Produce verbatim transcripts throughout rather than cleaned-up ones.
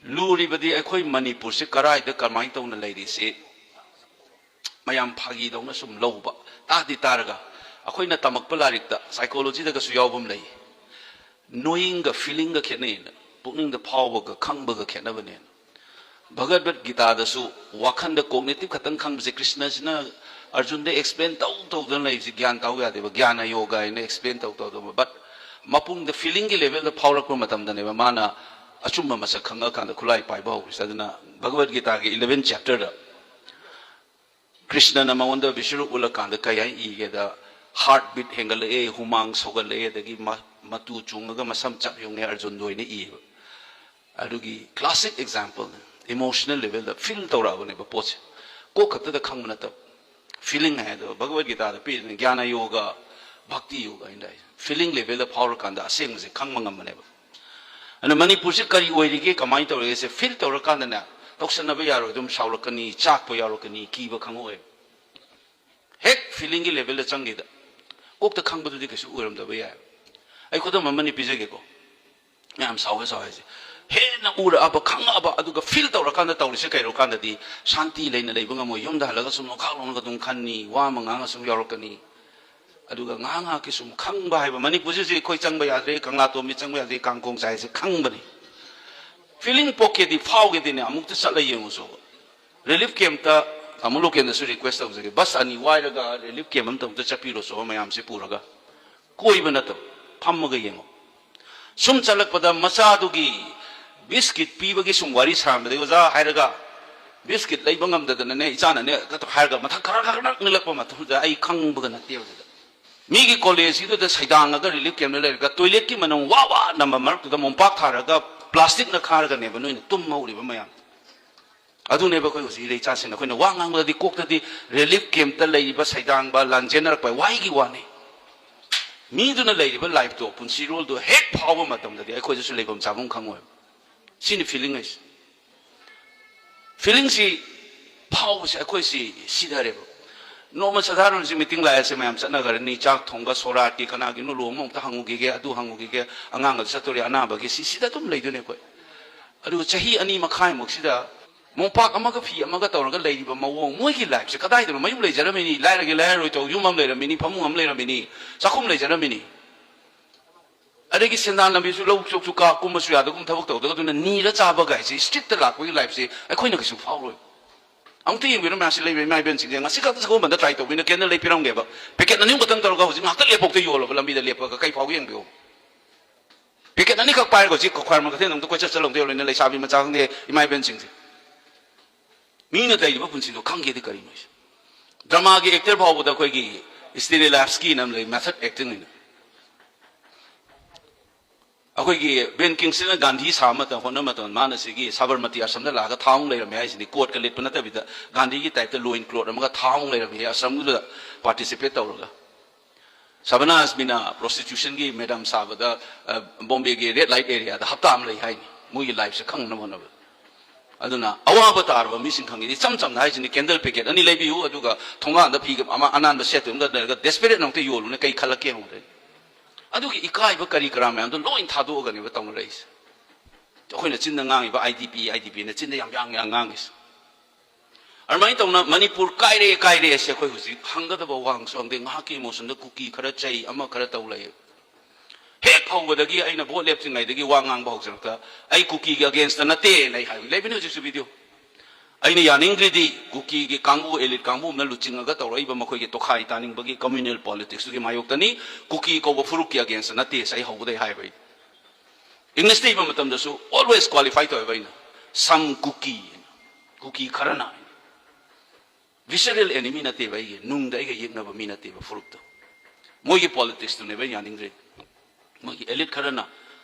ꯂꯨꯔꯤꯕꯗꯤ ꯑꯩꯈꯣꯏ ꯃꯅꯤꯄꯨꯔꯁꯤ ꯀꯔꯥꯏꯗ ꯀꯃꯥꯏꯅ ꯇꯧꯅ ꯂꯩꯔꯤꯁꯤ ꯃꯌꯥꯝ ꯐꯥꯒꯤꯗꯧꯅ ꯁꯨꯝ ꯂꯧꯕ꯫ ꯇꯥꯗꯤ ꯇꯥꯔꯒ ꯑꯩꯈꯣꯏꯅ ꯇꯝꯃꯛꯄ ꯂꯥꯏꯔꯤꯛꯇ, psychologyꯗꯒꯁꯨ ꯌꯥꯎꯕ ꯑꯃ ꯂꯩ, knowingꯒ feelingꯒ ꯈꯦꯠꯅꯩꯅ꯫ ꯄꯨꯛꯅꯤꯡꯗ ꯐꯥꯎꯕꯒ ꯈꯪꯕꯒ ꯈꯦꯠꯅꯕꯅꯦꯅ꯫ ꯚꯒꯕꯠ ꯒꯤꯇꯥꯗꯁꯨ ꯋꯥꯈꯟꯗ cognitive ꯈꯛꯇꯪ ꯈꯪꯕꯁꯦ ꯀ꯭ꯔꯤꯁꯅꯁꯤꯅ ꯑꯔꯖꯨꯟꯗ explain ꯇꯧ ꯇꯧꯗꯅ ꯂꯩꯕꯁꯤ ꯒ꯭ꯌꯥꯟ ꯇꯧ ꯌꯥꯗꯦꯕ꯫ ꯒ꯭ꯌꯥꯅ ꯌꯣꯒ ꯍꯥꯏꯅ explain ꯇꯧ ꯇꯧꯗꯕ, but ꯃꯄꯨꯡꯗ feelingꯒꯤ levelꯗ ꯐꯥꯎꯔꯛꯄ ꯃꯇꯝꯗꯅꯦꯕ ꯃꯥꯅ ꯑꯆꯨꯝꯕ ꯃꯁꯛ ꯈꯪꯉꯀꯥꯟꯗ ꯈꯨꯠꯂꯥꯏ ꯄꯥꯏꯕ ꯍꯧꯔꯤꯁꯦ꯫ ꯑꯗꯨꯅ ꯚꯒꯕꯠ ꯒꯤꯇꯥꯒꯤ eleven chapterꯗ ꯀ꯭ꯔꯤꯁꯅꯅ ꯃꯉꯣꯟꯗ ꯕꯤꯁ꯭ꯋꯔꯨꯞ ꯎꯠꯂꯀꯥꯟꯗ ꯀꯩ ꯍꯥꯏ ꯏꯒꯦꯗ, heart beat ꯍꯦꯟꯒꯠꯂꯛꯑꯦ, ꯍꯨꯃꯥꯡ ꯁꯧꯒꯠꯂꯛꯑꯦ, ꯑꯗꯒꯤ ꯃ-, ꯃꯇꯨ ꯆꯨꯡꯉꯒ ꯃꯁꯝ ꯆꯞ ꯌꯨꯡꯉꯦ ꯑꯔꯖꯨꯟꯗ ꯑꯣꯏꯅ ꯏꯌꯦꯕ꯫ ꯑꯗꯨꯒꯤ classic example, emotional levelꯗ feel ꯇꯧꯔꯛꯑꯕꯅꯦꯕ ꯄꯣꯠꯁꯦ꯫ ꯀꯣꯛ ꯈꯛꯇꯗ ꯈꯪꯕ ꯅꯠꯇꯕ, feeling ꯍꯥꯏꯗꯣ ꯚꯒꯕꯠ ꯒꯤꯇꯥꯗ ꯄꯤꯔꯤꯗꯨꯅ ꯒ꯭ꯌꯥꯅ ꯌꯣꯒ, ꯚꯛꯇꯤ ꯌꯣꯒ ꯍꯥꯏꯅ ꯇꯥꯏ꯫ Feeling levelꯗ ꯐꯥꯎꯔꯀꯥꯟꯗ ꯑꯁꯦꯡꯕꯁꯦ ꯈꯪꯕ ꯉꯝꯕꯅꯦꯕ꯫ ꯑꯗꯨꯅ ꯃꯅꯤꯄꯨꯔꯁꯤ ꯀꯔꯤ ꯑꯣꯏꯔꯤꯒꯦ, ꯀꯃꯥꯏꯅ ꯇꯧꯔꯤꯒꯦꯁꯦ feel ꯇꯧꯔꯀꯥꯟꯗꯅꯦ, ꯇꯧꯁꯟꯅꯕ ꯌꯥꯔꯣꯏ, ꯑꯗꯨꯝ ꯁꯥꯎꯔꯛꯀꯅꯤ, ꯆꯥꯛꯄ ꯌꯥꯎꯔꯛꯀꯅꯤ, ꯀꯤꯕ ꯈꯪꯉꯛꯑꯣꯏ꯫ ꯍꯦꯛ feelingꯒꯤ levelꯗ ꯆꯪꯈꯤꯗ ꯀꯣꯛꯇ ꯈꯪꯕꯗꯨꯗꯤ ꯀꯩꯁꯨ ꯑꯣꯏꯔꯝꯗꯕ ꯌꯥꯏ꯫ ꯑꯩ ꯈꯨꯗꯝ ꯑꯃꯅꯤ ꯄꯤꯖꯒꯦꯀꯣ꯫ ꯃꯌꯥꯝ ꯁꯥꯎꯋꯦ ꯁꯥꯎꯋꯦ ꯍꯥꯏꯁꯦ꯫ ꯍꯦꯟꯅ ꯎꯔꯛꯑꯕ, ꯈꯪꯉꯛꯑꯕ, ꯑꯗꯨꯒ feel ꯇꯧꯔꯀꯥꯟꯗ ꯇꯧꯔꯤꯁꯦ ꯀꯩꯅꯣ ꯀꯥꯟꯗꯗꯤ ꯁꯥꯟꯇꯤ ꯂꯩꯅ ꯂꯩꯕ ꯉꯝꯃꯣꯏ꯫ ꯌꯨꯝꯗ ꯍꯜꯂꯒ ꯁꯨꯝ ꯅꯣꯛꯈꯥꯛ ꯅꯣꯛꯑꯒ ꯑꯗꯨꯝ ꯈꯟꯅꯤ, ꯋꯥ ꯑꯃ ꯉꯥꯡꯉ ꯁꯨꯝ ꯌꯥꯎꯔꯛꯀꯅꯤ꯫ ꯑꯗꯨꯒ ꯉꯥꯏꯍꯥꯛ ꯉꯥꯏꯍꯥꯛꯀꯤ ꯁꯨꯝ ꯈꯪꯕ ꯍꯥꯏꯕ, ꯃꯅꯤꯄꯨꯔꯁꯤꯁꯨ ꯑꯩꯈꯣꯏ ꯆꯪꯕ ꯌꯥꯗ꯭ꯔꯦ, ꯀꯪꯂꯥꯇꯣꯝꯕꯤ ꯆꯪꯕ ꯌꯥꯗ꯭ꯔꯦ, ꯀꯥꯡꯈꯣꯡ ꯆꯥꯏꯁꯦ ꯈꯪꯕꯅꯤ꯫ Feeling ꯄꯣꯛꯀꯦꯗꯤ, ꯐꯥꯎꯒꯦꯗꯤꯅꯦ, ꯑꯃꯨꯛꯇ ꯆꯠꯂ ꯌꯦꯡꯉꯨꯁꯣꯕ꯫ Relief campꯇ ꯇꯥꯃꯣ ꯂꯣꯀꯦꯟꯗꯁꯨ request ꯇꯧꯖꯒꯦ, bus ꯑꯅꯤ ꯋꯥꯏꯔꯒ relief camp ꯑꯝꯇ ꯑꯃꯨꯛꯇ ꯆꯠꯄꯤꯔꯣꯁꯣꯕ ꯃꯌꯥꯝꯁꯦ ꯄꯨꯔꯒ꯫ ꯀꯣꯏꯕ ꯅꯠꯇꯕ, ꯐꯝꯃꯒ ꯌꯦꯡꯉꯣ꯫ ꯁꯨꯝ ꯆꯠꯂꯛꯄꯗ ꯃꯆꯥꯗꯨꯒꯤ biscuit ꯄꯤꯕꯒꯤ ꯁꯨꯝ ꯋꯥꯔꯤ ꯁꯥꯔꯝꯕꯗꯒꯤ ꯑꯣꯖꯥ ꯍꯥꯏꯔꯒ, biscuit ꯂꯩꯕ ꯉꯝꯗꯗꯅꯅꯦ ꯏꯆꯥꯅꯅꯦ ꯀ-, ꯍꯥꯏꯔꯒ ꯃꯊꯛ ꯈꯔ ꯈꯔ ꯅꯤꯛꯂꯛꯄ ꯃꯇꯝꯗ ꯑꯩ ꯈꯪꯕꯒ ꯅꯠꯇꯦ ꯍꯧꯖꯤꯛꯇ꯫ ꯃꯤꯒꯤ collegeꯁꯤꯗꯨꯗ ꯁꯩꯗꯥꯡꯉꯒ relief campꯇ ꯂꯩꯔꯒ toiletꯀꯤ ꯃꯅꯝ ꯋꯥ ꯋꯥ ꯅꯝꯕ ꯃꯔꯛꯇꯨꯗ ꯃꯣꯝꯄꯥꯛ ꯊꯥꯔꯒ plasticꯅ ꯈꯥꯔꯒꯅꯦꯕ ꯅꯣꯏꯅ ꯇꯨꯝ ꯍꯧꯔꯤꯕ ꯃꯌꯥꯝ꯫ ꯑꯗꯨꯅꯦꯕ ꯑꯩꯈꯣꯏ ꯍꯧꯖꯤꯛ ꯏꯔꯩꯆꯥꯁꯤꯡ ꯑꯩꯈꯣꯏꯅ ꯋꯥ ꯉꯥꯡꯕꯗꯗꯤ ꯀꯣꯛꯇꯗꯤ relief campꯇ ꯂꯩꯔꯤꯕ ꯁꯩꯗꯥꯡꯕ, ꯂꯥꯟꯖꯦꯟꯅꯔꯛꯄ ꯋꯥꯍꯩꯒꯤ ꯋꯥꯅꯤ꯫ ꯃꯤꯗꯨꯅ ꯂꯩꯔꯤꯕ lifeꯇꯣ, ꯄꯨꯟꯁꯤꯔꯣꯜꯗꯣ ꯍꯦꯛ ꯐꯥꯎꯕ ꯃꯇꯝꯗꯗꯤ ꯑꯩꯈꯣꯏꯗꯁꯨ ꯂꯩꯐꯝ ꯆꯥꯐꯝ ꯈꯪꯉꯣꯏꯕ꯫ ꯁꯤꯅꯤ feeling ꯍꯥꯏꯁꯦ꯫ Feelingꯁꯤ ꯐꯥꯎꯕꯁꯦ ꯑꯩꯈꯣꯏꯁꯤ ꯁꯤꯊꯔꯦꯕ꯫ ꯅꯣꯡꯃ ꯁꯥꯙꯥꯔꯟꯁꯤ meeting ꯂꯥꯛꯑꯦꯁꯦ ꯃꯌꯥꯝ ꯆꯠꯅꯈ꯭ꯔꯅꯤ, ꯆꯥꯛ ꯊꯣꯡꯕ, ꯁꯣꯔꯥꯠꯀꯤ ꯀꯅꯥꯒꯤꯅꯣ ꯂꯨꯍꯣꯡꯕ ꯑꯃꯨꯛꯇ ꯍꯪꯉꯨꯈꯤꯒꯦ, ꯑꯗꯨ ꯍꯪꯉꯨꯈꯤꯒꯦ, ꯑꯉꯥꯡ ꯑꯗꯨ ꯆꯠꯇꯣꯔꯦ, ꯑꯅꯥꯕꯒꯤ, ꯁꯤ, ꯁꯤꯗ ꯑꯗꯨꯝ ꯂꯩꯗꯣꯏꯅꯦ ꯑꯩꯈꯣꯏ꯫ ꯑꯗꯨꯒ ꯆꯍꯤ ꯑꯅꯤ ꯃꯈꯥꯏꯃꯨꯛꯁꯤꯗ ꯃꯣꯝꯄꯥꯛ ꯑꯃꯒ ꯐꯤ ꯑꯃꯒ ꯇꯧꯔꯒ ꯂꯩꯔꯤꯕ ꯃꯑꯣꯡ, ꯃꯣꯏꯒꯤ ꯂꯥꯏꯐꯁꯦ ꯀꯗꯥꯏꯗꯅꯣ? ꯃꯌꯨꯝ ꯂꯩꯖꯔꯝꯃꯤꯅꯤ, ꯂꯥꯏꯔꯒꯦ ꯂꯥꯏꯔꯔꯣꯏ ꯇꯧ, ꯌꯨꯝ ꯑꯃ ꯂꯩꯔꯝꯃꯤꯅꯤ, ꯐꯃꯨꯡ ꯑꯃ ꯂꯩꯔꯝꯃꯤꯅꯤ, ꯆꯥꯛꯈꯨꯝ ꯂꯩꯖꯔꯝꯃꯤꯅꯤ, ꯑꯗꯒꯤ ꯁꯦꯟꯗꯥꯟ ꯂꯝꯕꯤꯁꯨ ꯂꯧ ꯆꯣꯛꯁꯨ ꯀꯥ ꯀꯨꯝꯕꯁꯨ ꯌꯥꯗꯒꯨꯝ ꯊꯕꯛ ꯇꯧꯗꯒ, ꯑꯗꯨꯅ ꯅꯤꯔ ꯆꯥꯕ ꯀꯥꯏꯁꯦ ꯁ꯭ꯇ꯭ꯔꯤꯠꯇ ꯂꯥꯛꯄꯒꯤ ꯂꯥꯏꯐꯁꯦ ꯑꯩꯈꯣꯏꯅ ꯀꯩꯁꯨ ꯐꯥꯎꯔꯣꯏ꯫ ꯑꯃꯨꯛꯇ ꯌꯦꯡꯕꯤꯔꯣ ꯃꯌꯥꯝꯁꯤ ꯂꯩꯕ ꯏꯃꯥ ꯏꯕꯦꯟꯁꯤꯡꯁꯦ, ꯉꯁꯤ ꯈꯛꯇ ꯁꯒꯣꯜꯕꯟꯗ ꯇ꯭ꯔꯥꯏ ꯇꯧꯕꯤꯅ ꯀꯦꯟꯗꯜ ꯂꯩ ꯄꯤꯔꯝꯒꯦꯕ, ꯄꯦꯀꯦꯠ ꯑꯅꯤ ꯑꯍꯨꯝ ꯈꯛꯇꯪ ꯇꯧꯔꯒ ꯍꯧꯖꯤꯛ ꯉꯥꯛꯇ ꯂꯦꯞꯄꯣꯛꯇ ꯌꯣꯜꯂꯕ ꯂꯝꯕꯤꯗ ꯂꯦꯞꯄꯒ ꯀꯩ ꯐꯥꯎꯒꯦ ꯌꯦꯡꯕꯤꯌꯨ꯫ ꯄꯦꯀꯦꯠ ꯑꯅꯤꯈꯛ ꯄꯥꯏꯔꯒ ꯍꯧꯖꯤꯛ ꯈ꯭ꯋꯥꯏꯔꯝꯕꯟ ꯀꯩꯊꯦꯜ ꯑꯃꯨꯛꯇ ꯀꯣꯏꯆꯠ ꯆꯠꯂꯝꯗ ꯌꯣꯜꯂꯦꯅ ꯂꯩꯁꯥꯕꯤ ꯃꯆꯥ ꯈꯪꯗꯦ ꯏꯃꯥ ꯏꯕꯦꯟꯁꯤꯡꯁꯦ꯫ ꯃꯤꯅ ꯂꯩꯔꯤꯕ ꯄꯨꯟꯁꯤꯗꯣ ꯈꯪꯒꯦꯗꯤ ꯀꯔꯤꯅꯣ? ꯗ꯭ꯔꯃꯥꯒꯤ ꯑꯦꯛꯇꯔ ꯐꯥꯎꯕꯗ ꯑꯩꯈꯣꯏꯒꯤ ꯁ꯭ꯇꯦꯅꯤꯂꯥꯞꯁꯀꯤꯅ ꯑꯃ ꯂꯩ, ꯃꯦꯊꯠ ꯑꯦꯛꯇꯤꯡ ꯍꯥꯏꯅ꯫ ꯑꯩꯈꯣꯏꯒꯤ ꯕꯦꯟ ꯀꯤꯡꯁꯟꯅ ꯒꯥꯟꯙꯤ ꯁꯥꯕ ꯃꯇꯝ, ꯍꯣꯠꯅꯕ ꯃꯇꯝꯗ ꯃꯥꯅ ꯁꯤꯒꯤ ꯁꯥꯕꯔꯃꯇꯤ ꯑꯥꯁ꯭ꯔꯝꯗ ꯂꯥꯛꯑꯒ ꯊꯥ ꯑꯍꯨꯝ ꯂꯩꯔꯝꯃꯦ ꯍꯥꯏꯁꯤꯅꯤ꯫ ꯀꯣꯠꯀ ꯂꯤꯠꯄ ꯅꯠꯇꯕꯤꯗ ꯒꯥꯟꯙꯤꯒꯤ ꯇꯥꯏꯞꯇ ꯂꯣꯏꯟ ꯀ꯭ꯂꯣꯠ ꯑꯃꯒ ꯊꯥ ꯑꯍꯨꯝ ꯂꯩꯔꯝꯃꯦ ꯑꯥꯁ꯭ꯔꯝꯗꯨꯗ ꯄꯥꯔꯇꯤꯁꯤꯄꯦꯠ ꯇꯧꯔꯒ꯫ ꯁꯕꯅꯥꯁ ꯃꯤꯅ ꯄ꯭ꯔꯣꯁꯇꯤꯇ꯭ꯌꯨꯁꯟꯒꯤ ꯃꯦꯗꯥꯝ ꯁꯥꯕꯗ, ꯑ, ꯕꯣꯝꯕꯦꯒꯤ ꯔꯦꯗ ꯂꯥꯏꯠ ꯑꯦꯔꯤꯌꯥꯗ ꯍꯞꯇꯥ ꯑꯃ ꯂꯩ ꯍꯥꯏꯅꯤ, ꯃꯣꯏꯒꯤ ꯂꯥꯏꯐꯁꯦ ꯈꯪꯅꯕ ꯍꯣꯠꯅꯕꯗ꯫ ꯑꯗꯨꯅ ꯑꯋꯥꯕ ꯇꯥꯔꯕ ꯃꯤꯁꯤꯡ ꯈꯪꯉꯤꯗꯤ ꯏꯆꯝ ꯆꯝꯅ ꯍꯥꯏꯁꯤꯅꯤ, ꯀꯦꯟꯗꯜ ꯄꯦꯀꯦꯠ ꯑꯅꯤ ꯂꯩꯕꯤꯌꯨ, ꯑꯗꯨꯒ ꯊꯣꯡꯒꯥꯟꯗ ꯐꯤ ꯑꯃ ꯑꯅꯥꯟꯕ ꯁꯦꯠꯇꯨ ꯑꯃꯒ ꯂꯩꯔꯒ ꯗꯦꯁꯄꯦꯔꯦꯠ ꯑꯃꯨꯛꯇ ꯌꯣꯜꯂꯨꯅꯦ, ꯀꯩ ꯈꯜꯂꯛꯀꯦ ꯌꯦꯡꯉꯨꯗꯣꯏꯅꯤ꯫ ꯑꯗꯨꯒꯤ ꯏꯀꯥꯏꯕ ꯀꯔꯤ ꯀꯔꯥ ꯃꯌꯥꯝꯗꯣ ꯂꯣꯏ ꯊꯥꯗꯣꯛꯑꯒꯅꯦꯕ ꯇꯧꯅꯔꯛꯏꯁꯦ꯫ ꯑꯩꯈꯣꯏꯅ ꯆꯤꯟꯗ ꯉꯥꯡꯉꯤꯕ I D P, I D ꯄꯤꯅ ꯆꯤꯟꯗ ꯌꯥꯝ ꯌꯥꯡ ꯌꯥꯡ ꯉꯥꯡꯉꯤꯁꯦ꯫ ꯑꯗꯨꯃꯥꯏꯅ ꯇꯧꯅ ꯃꯅꯤꯄꯨꯔ ꯀꯥꯏꯔꯦ, ꯀꯥꯏꯔꯦ ꯑꯁꯦ ꯑꯩꯈꯣꯏ ꯍꯧꯖꯤꯛ ꯍꯪꯒꯗꯕ ꯋꯥꯍꯪꯁꯨ ꯍꯪꯗꯦ꯫ ꯉꯥꯏꯍꯥꯛꯀꯤ ꯏꯃꯣꯁꯟꯗ ꯀꯨꯀꯤ ꯈꯔ ꯆꯩ, ꯑꯃ ꯈꯔ ꯇꯧ ꯂꯩ꯫ ꯍꯦꯛ ꯍꯧꯕꯗꯒꯤ ꯑꯩꯅ ꯚꯣꯠ ꯂꯦꯞꯇ꯭ꯔꯤꯉꯩꯗꯒꯤ ꯋꯥ ꯉꯥꯡꯕ ꯍꯧꯖꯔꯛꯇ ꯑꯩ ꯀꯨꯀꯤꯒꯤ ꯑꯒꯦꯟꯁꯇ ꯅꯠꯇꯦꯅ ꯑꯩ ꯍꯥꯏꯕ ꯂꯩꯕꯅꯤ ꯍꯧꯖꯤꯛꯁꯨ ꯚꯤꯗꯤꯑꯣ꯫ ꯑꯩꯅ ꯌꯥꯅꯤꯡꯗ꯭ꯔꯤꯗꯤ ꯀꯨꯀꯤꯒꯤ ꯀꯥꯡꯕꯨ, ꯑꯦꯂꯤꯠ ꯀꯥꯡꯕꯨ ꯑꯃꯅ ꯂꯨꯆꯤꯡꯉꯒ ꯇꯧꯔꯛꯏꯕ ꯃꯈꯣꯏꯒꯤ ꯇꯣꯈꯥꯏ ꯇꯥꯅꯤꯡꯕꯒꯤ ꯀꯝꯃ꯭ꯌꯨꯅꯦꯜ ꯄꯣꯂꯤꯇꯤꯛꯁꯇꯨꯒꯤ ꯃꯥꯌꯣꯛꯇꯅꯤ꯫ ꯀꯨꯀꯤ ꯀꯧꯕ ꯐꯨꯔꯨꯞꯀꯤ ꯑꯒꯦꯟꯁꯇ ꯅꯠꯇꯦ ꯑꯩ ꯍꯧꯕꯗꯩ ꯍꯥꯏꯕ ꯑꯩ꯫ ꯏꯪꯂꯤꯁꯇ ꯏꯕ ꯃꯇꯝꯗꯁꯨ always qualify ꯇꯧꯋꯦꯕ ꯑꯩꯅ, "Some ꯀꯨꯀꯤ", ꯀꯨꯀꯤ ꯈꯔꯅ꯫ ꯚꯤꯁꯔꯦꯜ ꯑꯦꯅꯤꯃꯤ ꯅꯠꯇꯦꯕ ꯑꯩꯒꯤ, ꯅꯨꯡꯗ ꯑꯩꯒ ꯌꯦꯛꯅꯕ ꯃꯤ ꯅꯠꯇꯦꯕ ꯐꯨꯔꯨꯞꯇꯣ꯫ ꯃꯣꯏꯒꯤ ꯄꯣꯂꯤꯇꯤꯛꯁꯇꯨꯅꯦꯕ ꯑꯩꯅ ꯌꯥꯅꯤꯡꯗ꯭ꯔꯤꯗꯣ꯫ ꯃꯣꯏꯒꯤ ꯑꯦꯂꯤꯠ ꯈꯔꯅ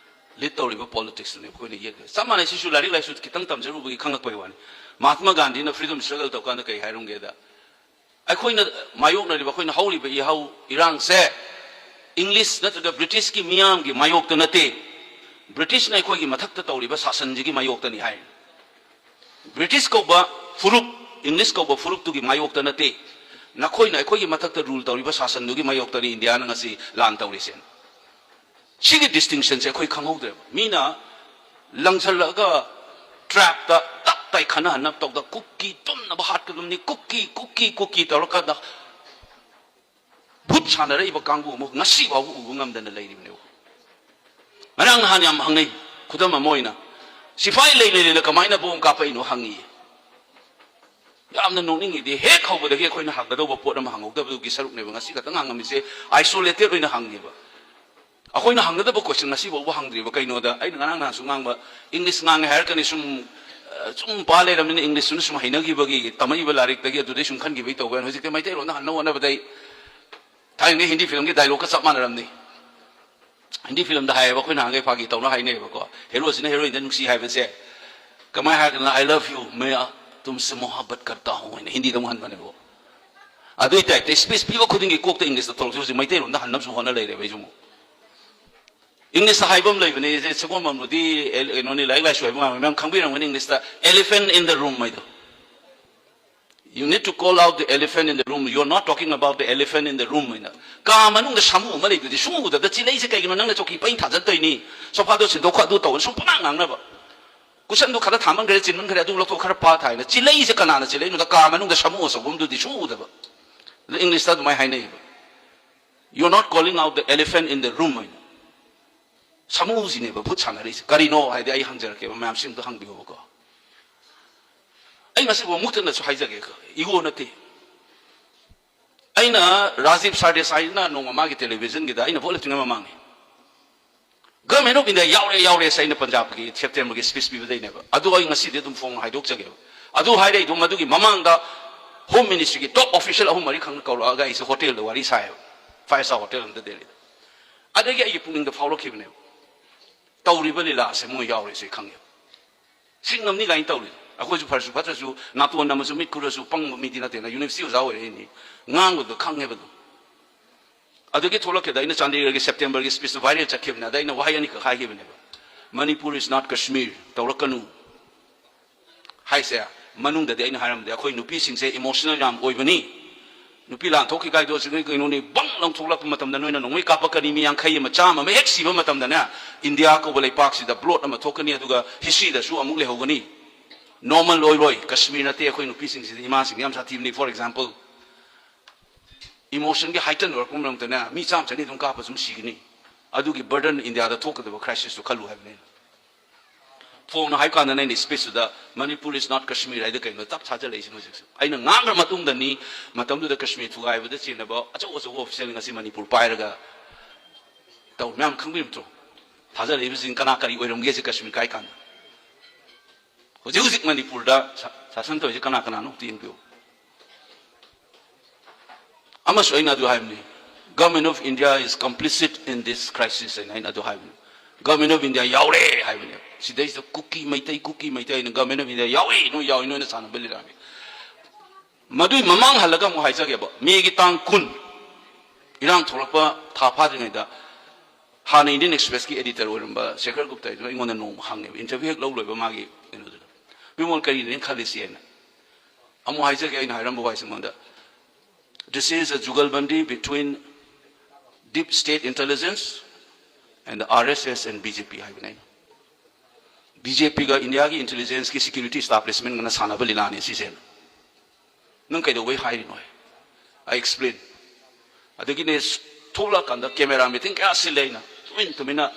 ꯂꯤꯗ ꯇꯧꯔꯤꯕ ꯄꯣꯂꯤꯇꯤꯛꯁꯇꯨꯅꯦꯕ ꯑꯩꯈꯣꯏꯅ ꯌꯦꯛꯇꯣꯏꯁꯦ꯫ ꯆꯞ ꯃꯥꯟꯅꯩ, ꯁꯤꯁꯨ ꯂꯥꯏꯔꯤꯛ ꯂꯥꯏꯁꯨ ꯈꯤꯇꯪ ꯇꯝꯖꯔꯨꯕꯒꯤ ꯈꯪꯉꯛꯄꯒꯤ ꯋꯥꯅꯤ꯫ ꯃꯍꯥꯇꯃꯥ ꯒꯥꯟꯙꯤꯅ ꯐ꯭ꯔꯤꯗꯝ ꯁ꯭ꯇ꯭ꯔꯒꯜ ꯇꯧꯀꯥꯟꯗ ꯀꯩ ꯍꯥꯏꯔꯝꯒꯦꯗ, ꯑꯩꯈꯣꯏꯅ ꯃꯥꯌꯣꯛꯅꯔꯤꯕ, ꯑꯩꯈꯣꯏꯅ ꯍꯧꯔꯤꯕ ꯏꯍꯧ ꯏꯔꯥꯡꯁꯦ ꯏꯪꯂꯤꯁ ꯅꯠꯇ꯭ꯔꯒ ꯕ꯭ꯔꯤꯇꯤꯁꯀꯤ ꯃꯤꯌꯥꯝꯒꯤ ꯃꯥꯌꯣꯛꯇ ꯅꯠꯇꯦ, ꯕ꯭ꯔꯤꯇꯤꯁꯅ ꯑꯩꯈꯣꯏꯒꯤ ꯃꯊꯛꯇ ꯇꯧꯔꯤꯕ ꯁꯥꯁꯟꯁꯤꯒꯤ ꯃꯥꯌꯣꯛꯇꯅꯤ ꯍꯥꯏ꯫ ꯕ꯭ꯔꯤꯇꯤꯁ ꯀꯧꯕ ꯐꯨꯔꯨꯞ, ꯏꯪꯂꯤꯁ ꯀꯧꯕ ꯐꯨꯔꯨꯞꯇꯨꯒꯤ ꯃꯥꯌꯣꯛꯇ ꯅꯠꯇꯦ, ꯅꯈꯣꯏꯅ ꯑꯩꯈꯣꯏꯒꯤ ꯃꯊꯛꯇ ꯔꯨꯜ ꯇꯧꯔꯤꯕ ꯁꯥꯁꯟꯗꯨꯒꯤ ꯃꯥꯌꯣꯛꯇꯅꯤ ꯏꯟꯗꯤꯌꯥꯅ ꯉꯁꯤ ꯂꯥꯟ ꯇꯧꯔꯤꯁꯦ꯫ ꯁꯤꯒꯤ ꯗꯤꯁꯇꯤꯡꯁꯟꯁꯦ ꯑꯩꯈꯣꯏ ꯈꯪꯍꯧꯗ꯭ꯔꯦꯕ꯫ ꯃꯤꯅ ꯂꯪꯁꯜꯂꯛꯑꯒ ꯇ꯭ꯔꯦꯞꯇ ꯇꯞ ꯇꯥꯏ ꯈꯟꯅꯍꯟꯅꯕ ꯇꯧꯗ, ꯀꯨꯀꯤ ꯇꯨꯝꯅꯕ ꯍꯥꯠꯀꯗꯕꯅꯤ, ꯀꯨꯀꯤ, ꯀꯨꯀꯤ, ꯀꯨꯀꯤ ꯇꯧꯔꯀꯥꯟꯗ ꯚꯨꯠ ꯁꯥꯟꯅꯔꯛꯏꯕ ꯀꯥꯡꯕꯨ ꯑꯃ ꯉꯁꯤ ꯐꯥꯎꯕ ꯎꯕ ꯉꯝꯗꯅ ꯂꯩꯔꯤꯕꯅꯦꯕ꯫ ꯉꯔꯥꯡ ꯅꯍꯥꯟ ꯌꯥꯝ ꯍꯪꯅꯩ, ꯈꯨꯗꯝ ꯑꯃ ꯑꯣꯏꯅ, ꯁꯤꯐꯥꯏ ꯂꯩ ꯂꯩ ꯂꯩꯅ ꯀꯃꯥꯏꯅ ꯕꯣꯝ ꯀꯥꯞꯄꯛꯏꯅꯣ ꯍꯪꯉꯤ꯫ ꯌꯥꯝꯅ ꯅꯣꯛꯅꯤꯡꯉꯤꯗꯤ, ꯍꯦꯛ ꯍꯧꯕꯗꯒꯤ ꯑꯩꯈꯣꯏꯅ ꯍꯪꯒꯗꯧꯕ ꯄꯣꯠ ꯑꯃ ꯍꯪꯍꯧꯗꯕꯗꯨꯒꯤ ꯁꯔꯨꯛꯅꯦꯕ ꯉꯁꯤ ꯈꯛꯇ ꯉꯥꯡꯉꯝꯃꯤꯁꯦ꯫ ꯑꯥꯏꯁꯣꯂꯦꯇꯦꯠ ꯑꯣꯏꯅ ꯍꯪꯉꯦꯕ꯫ ꯑꯩꯈꯣꯏꯅ ꯍꯪꯒꯗꯕ ꯀꯣꯏꯁꯟ ꯉꯁꯤ ꯐꯥꯎꯕ ꯍꯪꯗ꯭ꯔꯤꯕ꯫ ꯀꯩꯅꯣꯗ ꯑꯩꯅ ꯉꯔꯥꯡ ꯅꯍꯥꯟꯁꯨ ꯉꯥꯡꯕ, ꯏꯪꯂꯤꯁ ꯉꯥꯡꯉꯦ ꯍꯥꯏꯔꯛꯀꯅꯤ, ꯁꯨꯝ, ꯑ, ꯁꯨꯝ ꯄꯥ ꯂꯩꯔꯕꯅꯤꯅ, ꯏꯪꯂꯤꯁꯇꯨꯅ ꯁꯨꯝ ꯍꯩꯅꯈꯤꯕꯒꯤ, ꯇꯝꯃꯛꯏꯕ ꯂꯥꯏꯔꯤꯛꯇꯒꯤ ꯑꯗꯨꯗꯩ ꯁꯨꯝ ꯈꯟꯈꯤꯕꯒꯤ ꯇꯧꯕ ꯌꯥꯏ꯫ ꯍꯧꯖꯤꯛꯇꯤ ꯃꯩꯇꯩꯂꯣꯟꯗ ꯍꯟꯅ ꯍꯣꯠꯅꯕꯗꯩ ꯊꯥꯏꯅꯉꯩ ꯍꯤꯟꯗꯤ ꯐꯤꯂꯝꯒꯤ ꯗꯥꯏꯂꯣꯒꯀ ꯆꯞ ꯃꯥꯟꯅꯔꯝꯅꯤ꯫ ꯍꯤꯟꯗꯤ ꯐꯤꯂꯝꯗ ꯍꯥꯏꯌꯦꯕ, ꯑꯩꯈꯣꯏ ꯅꯍꯥꯟꯈꯩ ꯐꯥꯒꯤ ꯇꯧꯅ ꯍꯥꯏꯅꯩꯕꯀꯣ, ꯍꯦꯔꯣꯁꯤꯅ ꯍꯦꯔꯣꯏꯟꯗ ꯅꯨꯡꯁꯤ ꯍꯥꯏꯕꯁꯦ ꯀꯃꯥꯏꯅ ꯍꯥꯏꯔꯒꯅ, "ꯑꯥꯏ ꯂꯚ ꯌꯨ, ꯃꯦ ꯇꯨꯝꯁꯦ ꯃꯣꯍꯥꯕꯠ ꯀꯔꯇꯥ ꯍꯣꯡ" ꯍꯥꯏꯅ ꯍꯤꯟꯗꯤꯗ ꯑꯃꯨꯛ ꯍꯟꯕꯅꯦꯕ꯫ ꯑꯗꯨꯏ ꯇꯥꯏꯞꯇ ꯁ꯭ꯄꯤꯆ ꯄꯤꯕ ꯈꯨꯗꯤꯡꯒꯤ ꯀꯣꯛꯇ ꯏꯪꯂꯤꯁꯇ ꯊꯣꯛꯂꯛꯁꯨ ꯍꯧꯖꯤꯛ ꯃꯩꯇꯩꯂꯣꯟꯗ ꯍꯟꯅꯕꯁꯨ ꯍꯣꯠꯅ ꯂꯩꯔꯦꯕ ꯑꯩꯁꯨ ꯑꯃꯨꯛ꯫ ꯏꯪꯂꯤꯁꯇ ꯍꯥꯏꯕ ꯑꯃ ꯂꯩꯕꯅꯦ, ꯁꯒꯣꯜꯕꯝꯗꯨꯗꯤ ꯑꯦ-, ꯀꯩꯅꯣꯅꯤ, ꯂꯥꯏꯔꯤꯛ ꯂꯥꯏꯁꯨ ꯍꯩꯕ ꯉꯥꯛ, ꯃꯌꯥꯝ ꯈꯪꯕꯤꯔꯝꯒꯅꯤ, ꯏꯪꯂꯤꯁꯇ "Elephant in the room" ꯍꯥꯏꯗꯣ꯫ "You need to call out the elephant in the room. You're not talking about the elephant in the room" ꯍꯥꯏꯅ꯫ ꯀꯥ ꯃꯅꯨꯡꯗ ꯁꯥꯃꯨ ꯑꯃ ꯂꯩꯕꯗꯨꯗꯤ ꯁꯨꯡꯎ ꯎꯗꯕꯗ, ꯆꯤꯂꯩꯁꯦ ꯀꯩꯒꯤꯅꯣ ꯅꯪꯅ ꯆꯧꯀꯤ ꯄꯩ ꯊꯥꯖꯠꯇꯣꯏꯅꯤ, ꯁꯣꯐꯥꯗꯣ ꯁꯤꯟꯗꯣꯛꯈꯣ, ꯑꯗꯨ ꯇꯧ, ꯁꯨꯝ ꯄꯉꯥꯡ ꯉꯥꯡꯅꯕ꯫ ꯀꯨꯁꯟꯗꯣ ꯈꯔ ꯊꯥꯃꯟꯈ꯭ꯔꯦ, ꯆꯤꯟꯃꯟꯈ꯭ꯔꯦ, ꯑꯗꯨ ꯂꯧꯊꯣꯛ, ꯈꯔ ꯄꯥ ꯊꯥꯏꯅ꯫ ꯆꯤꯂꯩꯁꯦ ꯀꯅꯥꯅ ꯆꯤꯂꯩꯅꯣꯗ ꯀꯥ ꯃꯅꯨꯡꯗ ꯁꯥꯃꯨ ꯑꯆꯧꯕ ꯑꯃꯗꯨꯗꯤ ꯁꯨꯡꯎ ꯎꯗꯕ꯫ ꯑꯗ ꯏꯪꯂꯤꯁꯇ ꯑꯗꯨꯃꯥꯏꯅ ꯍꯥꯏꯅꯩꯌꯦꯕ, "You're not calling out the elephant in the room" ꯍꯥꯏꯅ꯫ ꯁꯥꯃꯨꯁꯤꯅꯦꯕ ꯚꯨꯠ ꯁꯥꯟꯅꯔꯤꯁꯦ꯫ ꯀꯔꯤꯅꯣ ꯍꯥꯏꯗꯤ ꯑꯩ ꯍꯪꯖꯔꯛꯀꯦꯕ, ꯃꯌꯥꯝꯁꯤ ꯑꯝꯇ ꯍꯪꯕꯤꯌꯣꯕꯀꯣ꯫ ꯑꯩ ꯃꯁꯤꯕꯨ ꯑꯃꯨꯛꯇꯅꯁꯨ ꯍꯥꯏꯖꯒꯦ, ꯏꯒꯣ ꯅꯠꯇꯦ꯫ ꯑꯩꯅ ꯔꯥꯖꯤꯕ ꯁꯔꯗꯦꯁꯥꯏꯅ ꯅꯣꯡꯃ ꯃꯥꯒꯤ ꯇꯦꯂꯤꯚꯤꯖꯟꯒꯤꯗ, ꯑꯩꯅ ꯚꯣꯠ ꯂꯦꯞꯇ꯭ꯔꯤꯉꯩ ꯃꯃꯥꯡꯅꯤ, "Government of India ꯌꯥꯎꯔꯦ, ꯌꯥꯎꯔꯦ" ꯁꯦ ꯑꯩꯅ ꯄꯟꯖꯥꯕꯀꯤ ꯁꯦꯞꯇꯦꯝꯕꯔꯒꯤ ꯁ꯭ꯄꯤꯆ ꯄꯤꯕꯗꯩꯅꯦꯕ꯫ ꯑꯗꯨ ꯑꯩ ꯉꯁꯤꯗꯤ ꯑꯗꯨꯝ ꯐꯣꯡꯅ ꯍꯥꯏꯗꯣꯛꯆꯒꯦꯕ꯫ ꯑꯗꯨ ꯍꯥꯏꯔꯛꯏꯗꯣ ꯃꯗꯨꯒꯤ ꯃꯃꯥꯡꯗ ꯍꯣꯝ ꯃꯤꯅꯤꯁꯇ꯭ꯔꯤꯒꯤ ꯇꯣꯞ ꯑꯣꯐꯤꯁꯤꯌꯦꯜ ꯑꯍꯨꯝ ꯃꯔꯤ ꯈꯪꯅ ꯀꯧꯔꯛꯑꯒ ꯑꯩꯁꯦ ꯍꯣꯇꯦꯜꯗ ꯋꯥꯔꯤ ꯁꯥꯏꯌꯦꯕ, ꯐꯥꯏꯚ ꯁ꯭ꯇꯥꯔ ꯍꯣꯇꯦꯜ ꯑꯝꯗ ꯗꯦꯜꯂꯤꯗ꯫ ꯑꯗꯒꯤ ꯑꯩꯒꯤ ꯄꯨꯛꯅꯤꯡꯗ ꯐꯥꯎꯔꯛꯈꯤꯕꯅꯦꯕ, ꯇꯧꯔꯤꯕ ꯂꯤꯂꯥꯁꯦ ꯃꯣꯏ ꯌꯥꯎꯔꯦꯁꯦ ꯈꯪꯉꯦꯕ꯫ ꯁꯤꯡ ꯉꯝꯅꯤ ꯀꯥꯏꯅ ꯇꯧꯔꯤ꯫ ꯑꯩꯈꯣꯏꯁꯨ ꯐꯔꯁꯨ ꯐꯠꯇ꯭ꯔꯁꯨ, ꯅꯥꯇꯣꯟ ꯅꯝꯃꯁꯨ ꯃꯤꯠ ꯈꯨꯔꯁꯨ ꯄꯪꯕ ꯃꯤꯗꯤ ꯅꯠꯇꯦꯅ, ꯌꯨꯅꯤꯚꯔꯁꯤꯇꯤ ꯑꯣꯖꯥ ꯑꯣꯏꯔꯛꯏꯅꯤ꯫ ꯉꯥꯡꯕꯗꯣ ꯈꯪꯉꯦꯕ ꯑꯗꯨꯝ꯫ ꯑꯗꯨꯒꯤ ꯊꯣꯛꯂꯛꯀꯦꯗ ꯑꯩꯅ ꯆꯥꯟꯗꯤꯒꯔꯒꯤ ꯁꯦꯞꯇꯦꯝꯕꯔꯒꯤ ꯁ꯭ꯄꯤꯆꯇꯨ ꯚꯥꯏꯔꯦꯜ ꯆꯠꯈꯤꯕꯅꯦ꯫ ꯑꯗ ꯑꯩꯅ ꯋꯥꯍꯩ ꯑꯅꯤꯈꯛ ꯍꯥꯏꯈꯤꯕꯅꯦꯕ, "Manipur is not Kashmir" ꯇꯧꯔꯛꯀꯅꯨ ꯍꯥꯏꯁꯦ꯫ ꯃꯅꯨꯡꯗꯗꯤ ꯑꯩꯅ ꯍꯥꯏꯔꯝꯗꯦ, "ꯑꯩꯈꯣꯏ ꯅꯨꯄꯤꯁꯤꯡꯁꯦ ꯏꯃꯣꯁꯅꯦꯜ ꯌꯥꯝ ꯑꯣꯏꯕꯅꯤ, ꯅꯨꯄꯤ ꯂꯥꯟ ꯊꯣꯛꯈꯤ ꯀꯥꯏꯗꯣ ꯁꯤꯗ ꯀꯩꯅꯣꯅꯤ, ꯕꯪ ꯂꯪꯊꯣꯛꯂꯛꯄ ꯃꯇꯝꯗ ꯅꯣꯏꯅ ꯅꯣꯡꯃꯩ ꯀꯥꯞꯄꯛꯀꯅꯤ, ꯃꯤ ꯌꯥꯡꯈꯩ ꯑꯃ, ꯆꯥꯝꯃ ꯑꯃ ꯍꯦꯛ ꯁꯤꯕ ꯃꯇꯝꯗꯅꯦ, ꯏꯟꯗꯤꯌꯥ ꯀꯧꯕ ꯂꯩꯄꯥꯛꯁꯤꯗ ꯕ꯭ꯂꯣꯠ ꯑꯃ ꯊꯣꯛꯀꯅꯤ, ꯑꯗꯨꯒ ꯍꯤꯁꯇ꯭ꯔꯤꯗꯁꯨ ꯑꯃꯨꯛ ꯂꯩꯍꯧꯒꯅꯤ꯫ ꯅꯣꯔꯃꯦꯜ ꯑꯣꯏꯔꯣꯏ꯫ ꯀꯁꯃꯤꯔ ꯅꯠꯇꯦ, ꯑꯩꯈꯣꯏ ꯅꯨꯄꯤꯁꯤꯡꯁꯤꯗ, ꯏꯃꯥꯁꯤꯡ ꯌꯥꯝ ꯁꯥꯊꯤꯕꯅꯤ꯫ ꯐꯣꯔ ꯑꯦꯛꯖꯥꯝꯄꯜ, ꯏꯃꯣꯁꯟꯒꯤ ꯍꯥꯏꯇꯟ ꯑꯣꯏꯔꯛꯄ ꯃꯔꯝꯗꯅꯦ, ꯃꯤ ꯆꯥꯝꯃ ꯆꯅꯤ ꯑꯗꯨꯝ ꯀꯥꯞꯄꯁꯨ ꯑꯗꯨꯝ ꯁꯤꯒꯅꯤ꯫ ꯑꯗꯨꯒꯤ ꯕꯔꯗꯟ ꯏꯟꯗꯤꯌꯥꯗ ꯊꯣꯛꯀꯗꯕ ꯀ꯭ꯔꯥꯏꯁꯤꯁꯇꯨ ꯈꯜꯂꯨ ꯍꯥꯏꯕꯅꯤ ꯑꯩꯅ꯫ ꯐꯣꯡꯅ ꯍꯥꯏ ꯀꯥꯟꯗ ꯑꯩꯅ ꯁ꯭ꯄꯤꯆꯇꯨꯗ "ꯃꯅꯤꯄꯨꯔ is not Kashmir" ꯍꯥꯏꯗ ꯀꯩꯅꯣ ꯇꯞ ꯊꯥꯖꯜꯂꯛꯏꯁꯤꯅ ꯍꯧꯖꯤꯛꯁꯨ꯫ ꯑꯩꯅ ꯉꯥꯡꯈ꯭ꯔ ꯃꯇꯨꯡꯗꯅꯤ ꯃꯇꯝꯗꯨꯗ ꯀꯁꯃꯤꯔ ꯊꯨꯒꯥꯏꯕꯗ ꯆꯦꯟꯅꯕ ꯑꯆꯧ ꯑꯆꯧꯕ ꯑꯣꯐꯤꯁꯦꯜ ꯉꯁꯤ ꯃꯅꯤꯄꯨꯔ ꯄꯥꯏꯔꯒ ꯇꯧ ꯃꯌꯥꯝ ꯈꯪꯕꯤꯔꯝꯗ꯭ꯔꯣ? ꯊꯥꯖꯔꯛꯏꯕꯁꯤꯡ ꯀꯅꯥ ꯀꯔꯤ ꯑꯣꯏꯔꯝꯒꯦꯁꯦ ꯀꯁꯃꯤꯔ ꯀꯥꯏ ꯀꯥꯟꯗ꯫ ꯍꯧꯖꯤꯛ ꯍꯧꯖꯤꯛ ꯃꯅꯤꯄꯨꯔꯗ ꯁꯥ-, ꯁꯥꯁꯟ ꯇꯧꯔꯤꯁꯦ ꯀꯅꯥ ꯀꯅꯥꯅꯣ ꯑꯝꯇ ꯌꯦꯡꯕꯤꯌꯨ꯫ ꯑꯃꯁꯨ ꯑꯩꯅ ꯑꯗꯨ ꯍꯥꯏꯕꯅꯤ, "Government of India is complicit in this crisis" ꯍꯥꯏꯅ ꯑꯩꯅ ꯑꯗꯨ ꯍꯥꯏꯕꯅꯤ꯫ "Government of India ꯌꯥꯎꯔꯦ" ꯍꯥꯏꯕꯅꯤ꯫ ꯁꯤꯗꯩꯁꯤꯗ ꯀꯨꯀꯤ ꯃꯩꯇꯩ, ꯀꯨꯀꯤ ꯃꯩꯇꯩ ꯍꯥꯏꯅ "Government of India ꯌꯥꯎꯏ, ꯅꯣꯏ ꯌꯥꯎꯏ, ꯅꯣꯏꯅ ꯁꯥꯟꯅꯕ ꯂꯤꯂꯥꯅꯤ"꯫ ꯃꯗꯨꯏ ꯃꯃꯥꯡ ꯍꯜꯂꯒ ꯑꯃꯨꯛ ꯍꯥꯏꯖꯒꯦꯕ, ꯃꯦꯒꯤ ꯇꯥꯡ ꯀꯨꯟ, ꯏꯔꯥꯡ ꯊꯣꯛꯂꯛꯄ ꯊꯥ ꯐꯥꯗ꯭ꯔꯤꯉꯩꯗ, ꯍꯥꯟꯅ ꯏꯟꯗꯤꯌꯟ ꯑꯦꯛꯁꯄ꯭ꯔꯦꯁꯀꯤ ꯑꯦꯗꯤꯇꯔ ꯑꯣꯏꯔꯝꯕ ꯁꯦꯈꯔ ꯒꯨꯞꯇ ꯍꯥꯏꯗꯨꯅ ꯑꯩꯉꯣꯟꯗ ꯅꯣꯡꯃ ꯍꯪꯉꯦꯕ, ꯏꯟꯇꯔꯚ꯭ꯌꯨ ꯍꯦꯛ ꯂꯧ ꯂꯣꯏꯕ ꯃꯥꯒꯤ ꯀꯩꯅꯣꯗꯨꯗ, "ꯕꯤꯃꯣꯜ, ꯀꯔꯤꯅꯦ ꯈꯜꯂꯤꯁꯤ?" ꯍꯥꯏꯅ꯫ ꯑꯃꯨꯛ ꯍꯥꯏꯖꯒꯦ, ꯑꯩꯅ ꯍꯥꯏꯔꯝꯕ ꯋꯥꯍꯩꯁꯦ ꯃꯉꯣꯟꯗ, "This is a jugalbandi between deep state intelligence and the R S S and B J P" ꯍꯥꯏꯕꯅꯦ ꯑꯩꯅ꯫ "ꯕꯤ ꯖꯦ ꯄꯤꯒ ꯏꯟꯗꯤꯌꯥꯒꯤ ꯏꯟꯇꯦꯂꯤꯖꯦꯟꯁꯀꯤ ꯁꯦꯀ꯭ꯌꯨꯔꯤꯇꯤ ꯏꯁꯇꯥꯕ꯭ꯂꯤꯁꯃꯦꯟꯒꯅ ꯁꯥꯟꯅꯕ ꯂꯤꯂꯥꯅꯤ ꯁꯤꯁꯦ"꯫ "ꯅꯪ ꯀꯩꯗꯧꯕꯩ ꯍꯥꯏꯔꯤꯅꯣ?" I explain꯫ ꯑꯗꯒꯤꯅꯦ, ꯊꯣꯛꯂꯛꯑꯀꯥꯟꯗ ꯀꯦꯃꯦꯔꯥ ꯃꯤꯇꯤꯡ ꯀꯌꯥ ꯁꯤꯜꯂꯦ ꯑꯩꯅ꯫ ꯇꯨꯃꯤꯟ ꯇꯨꯃꯤꯟꯅ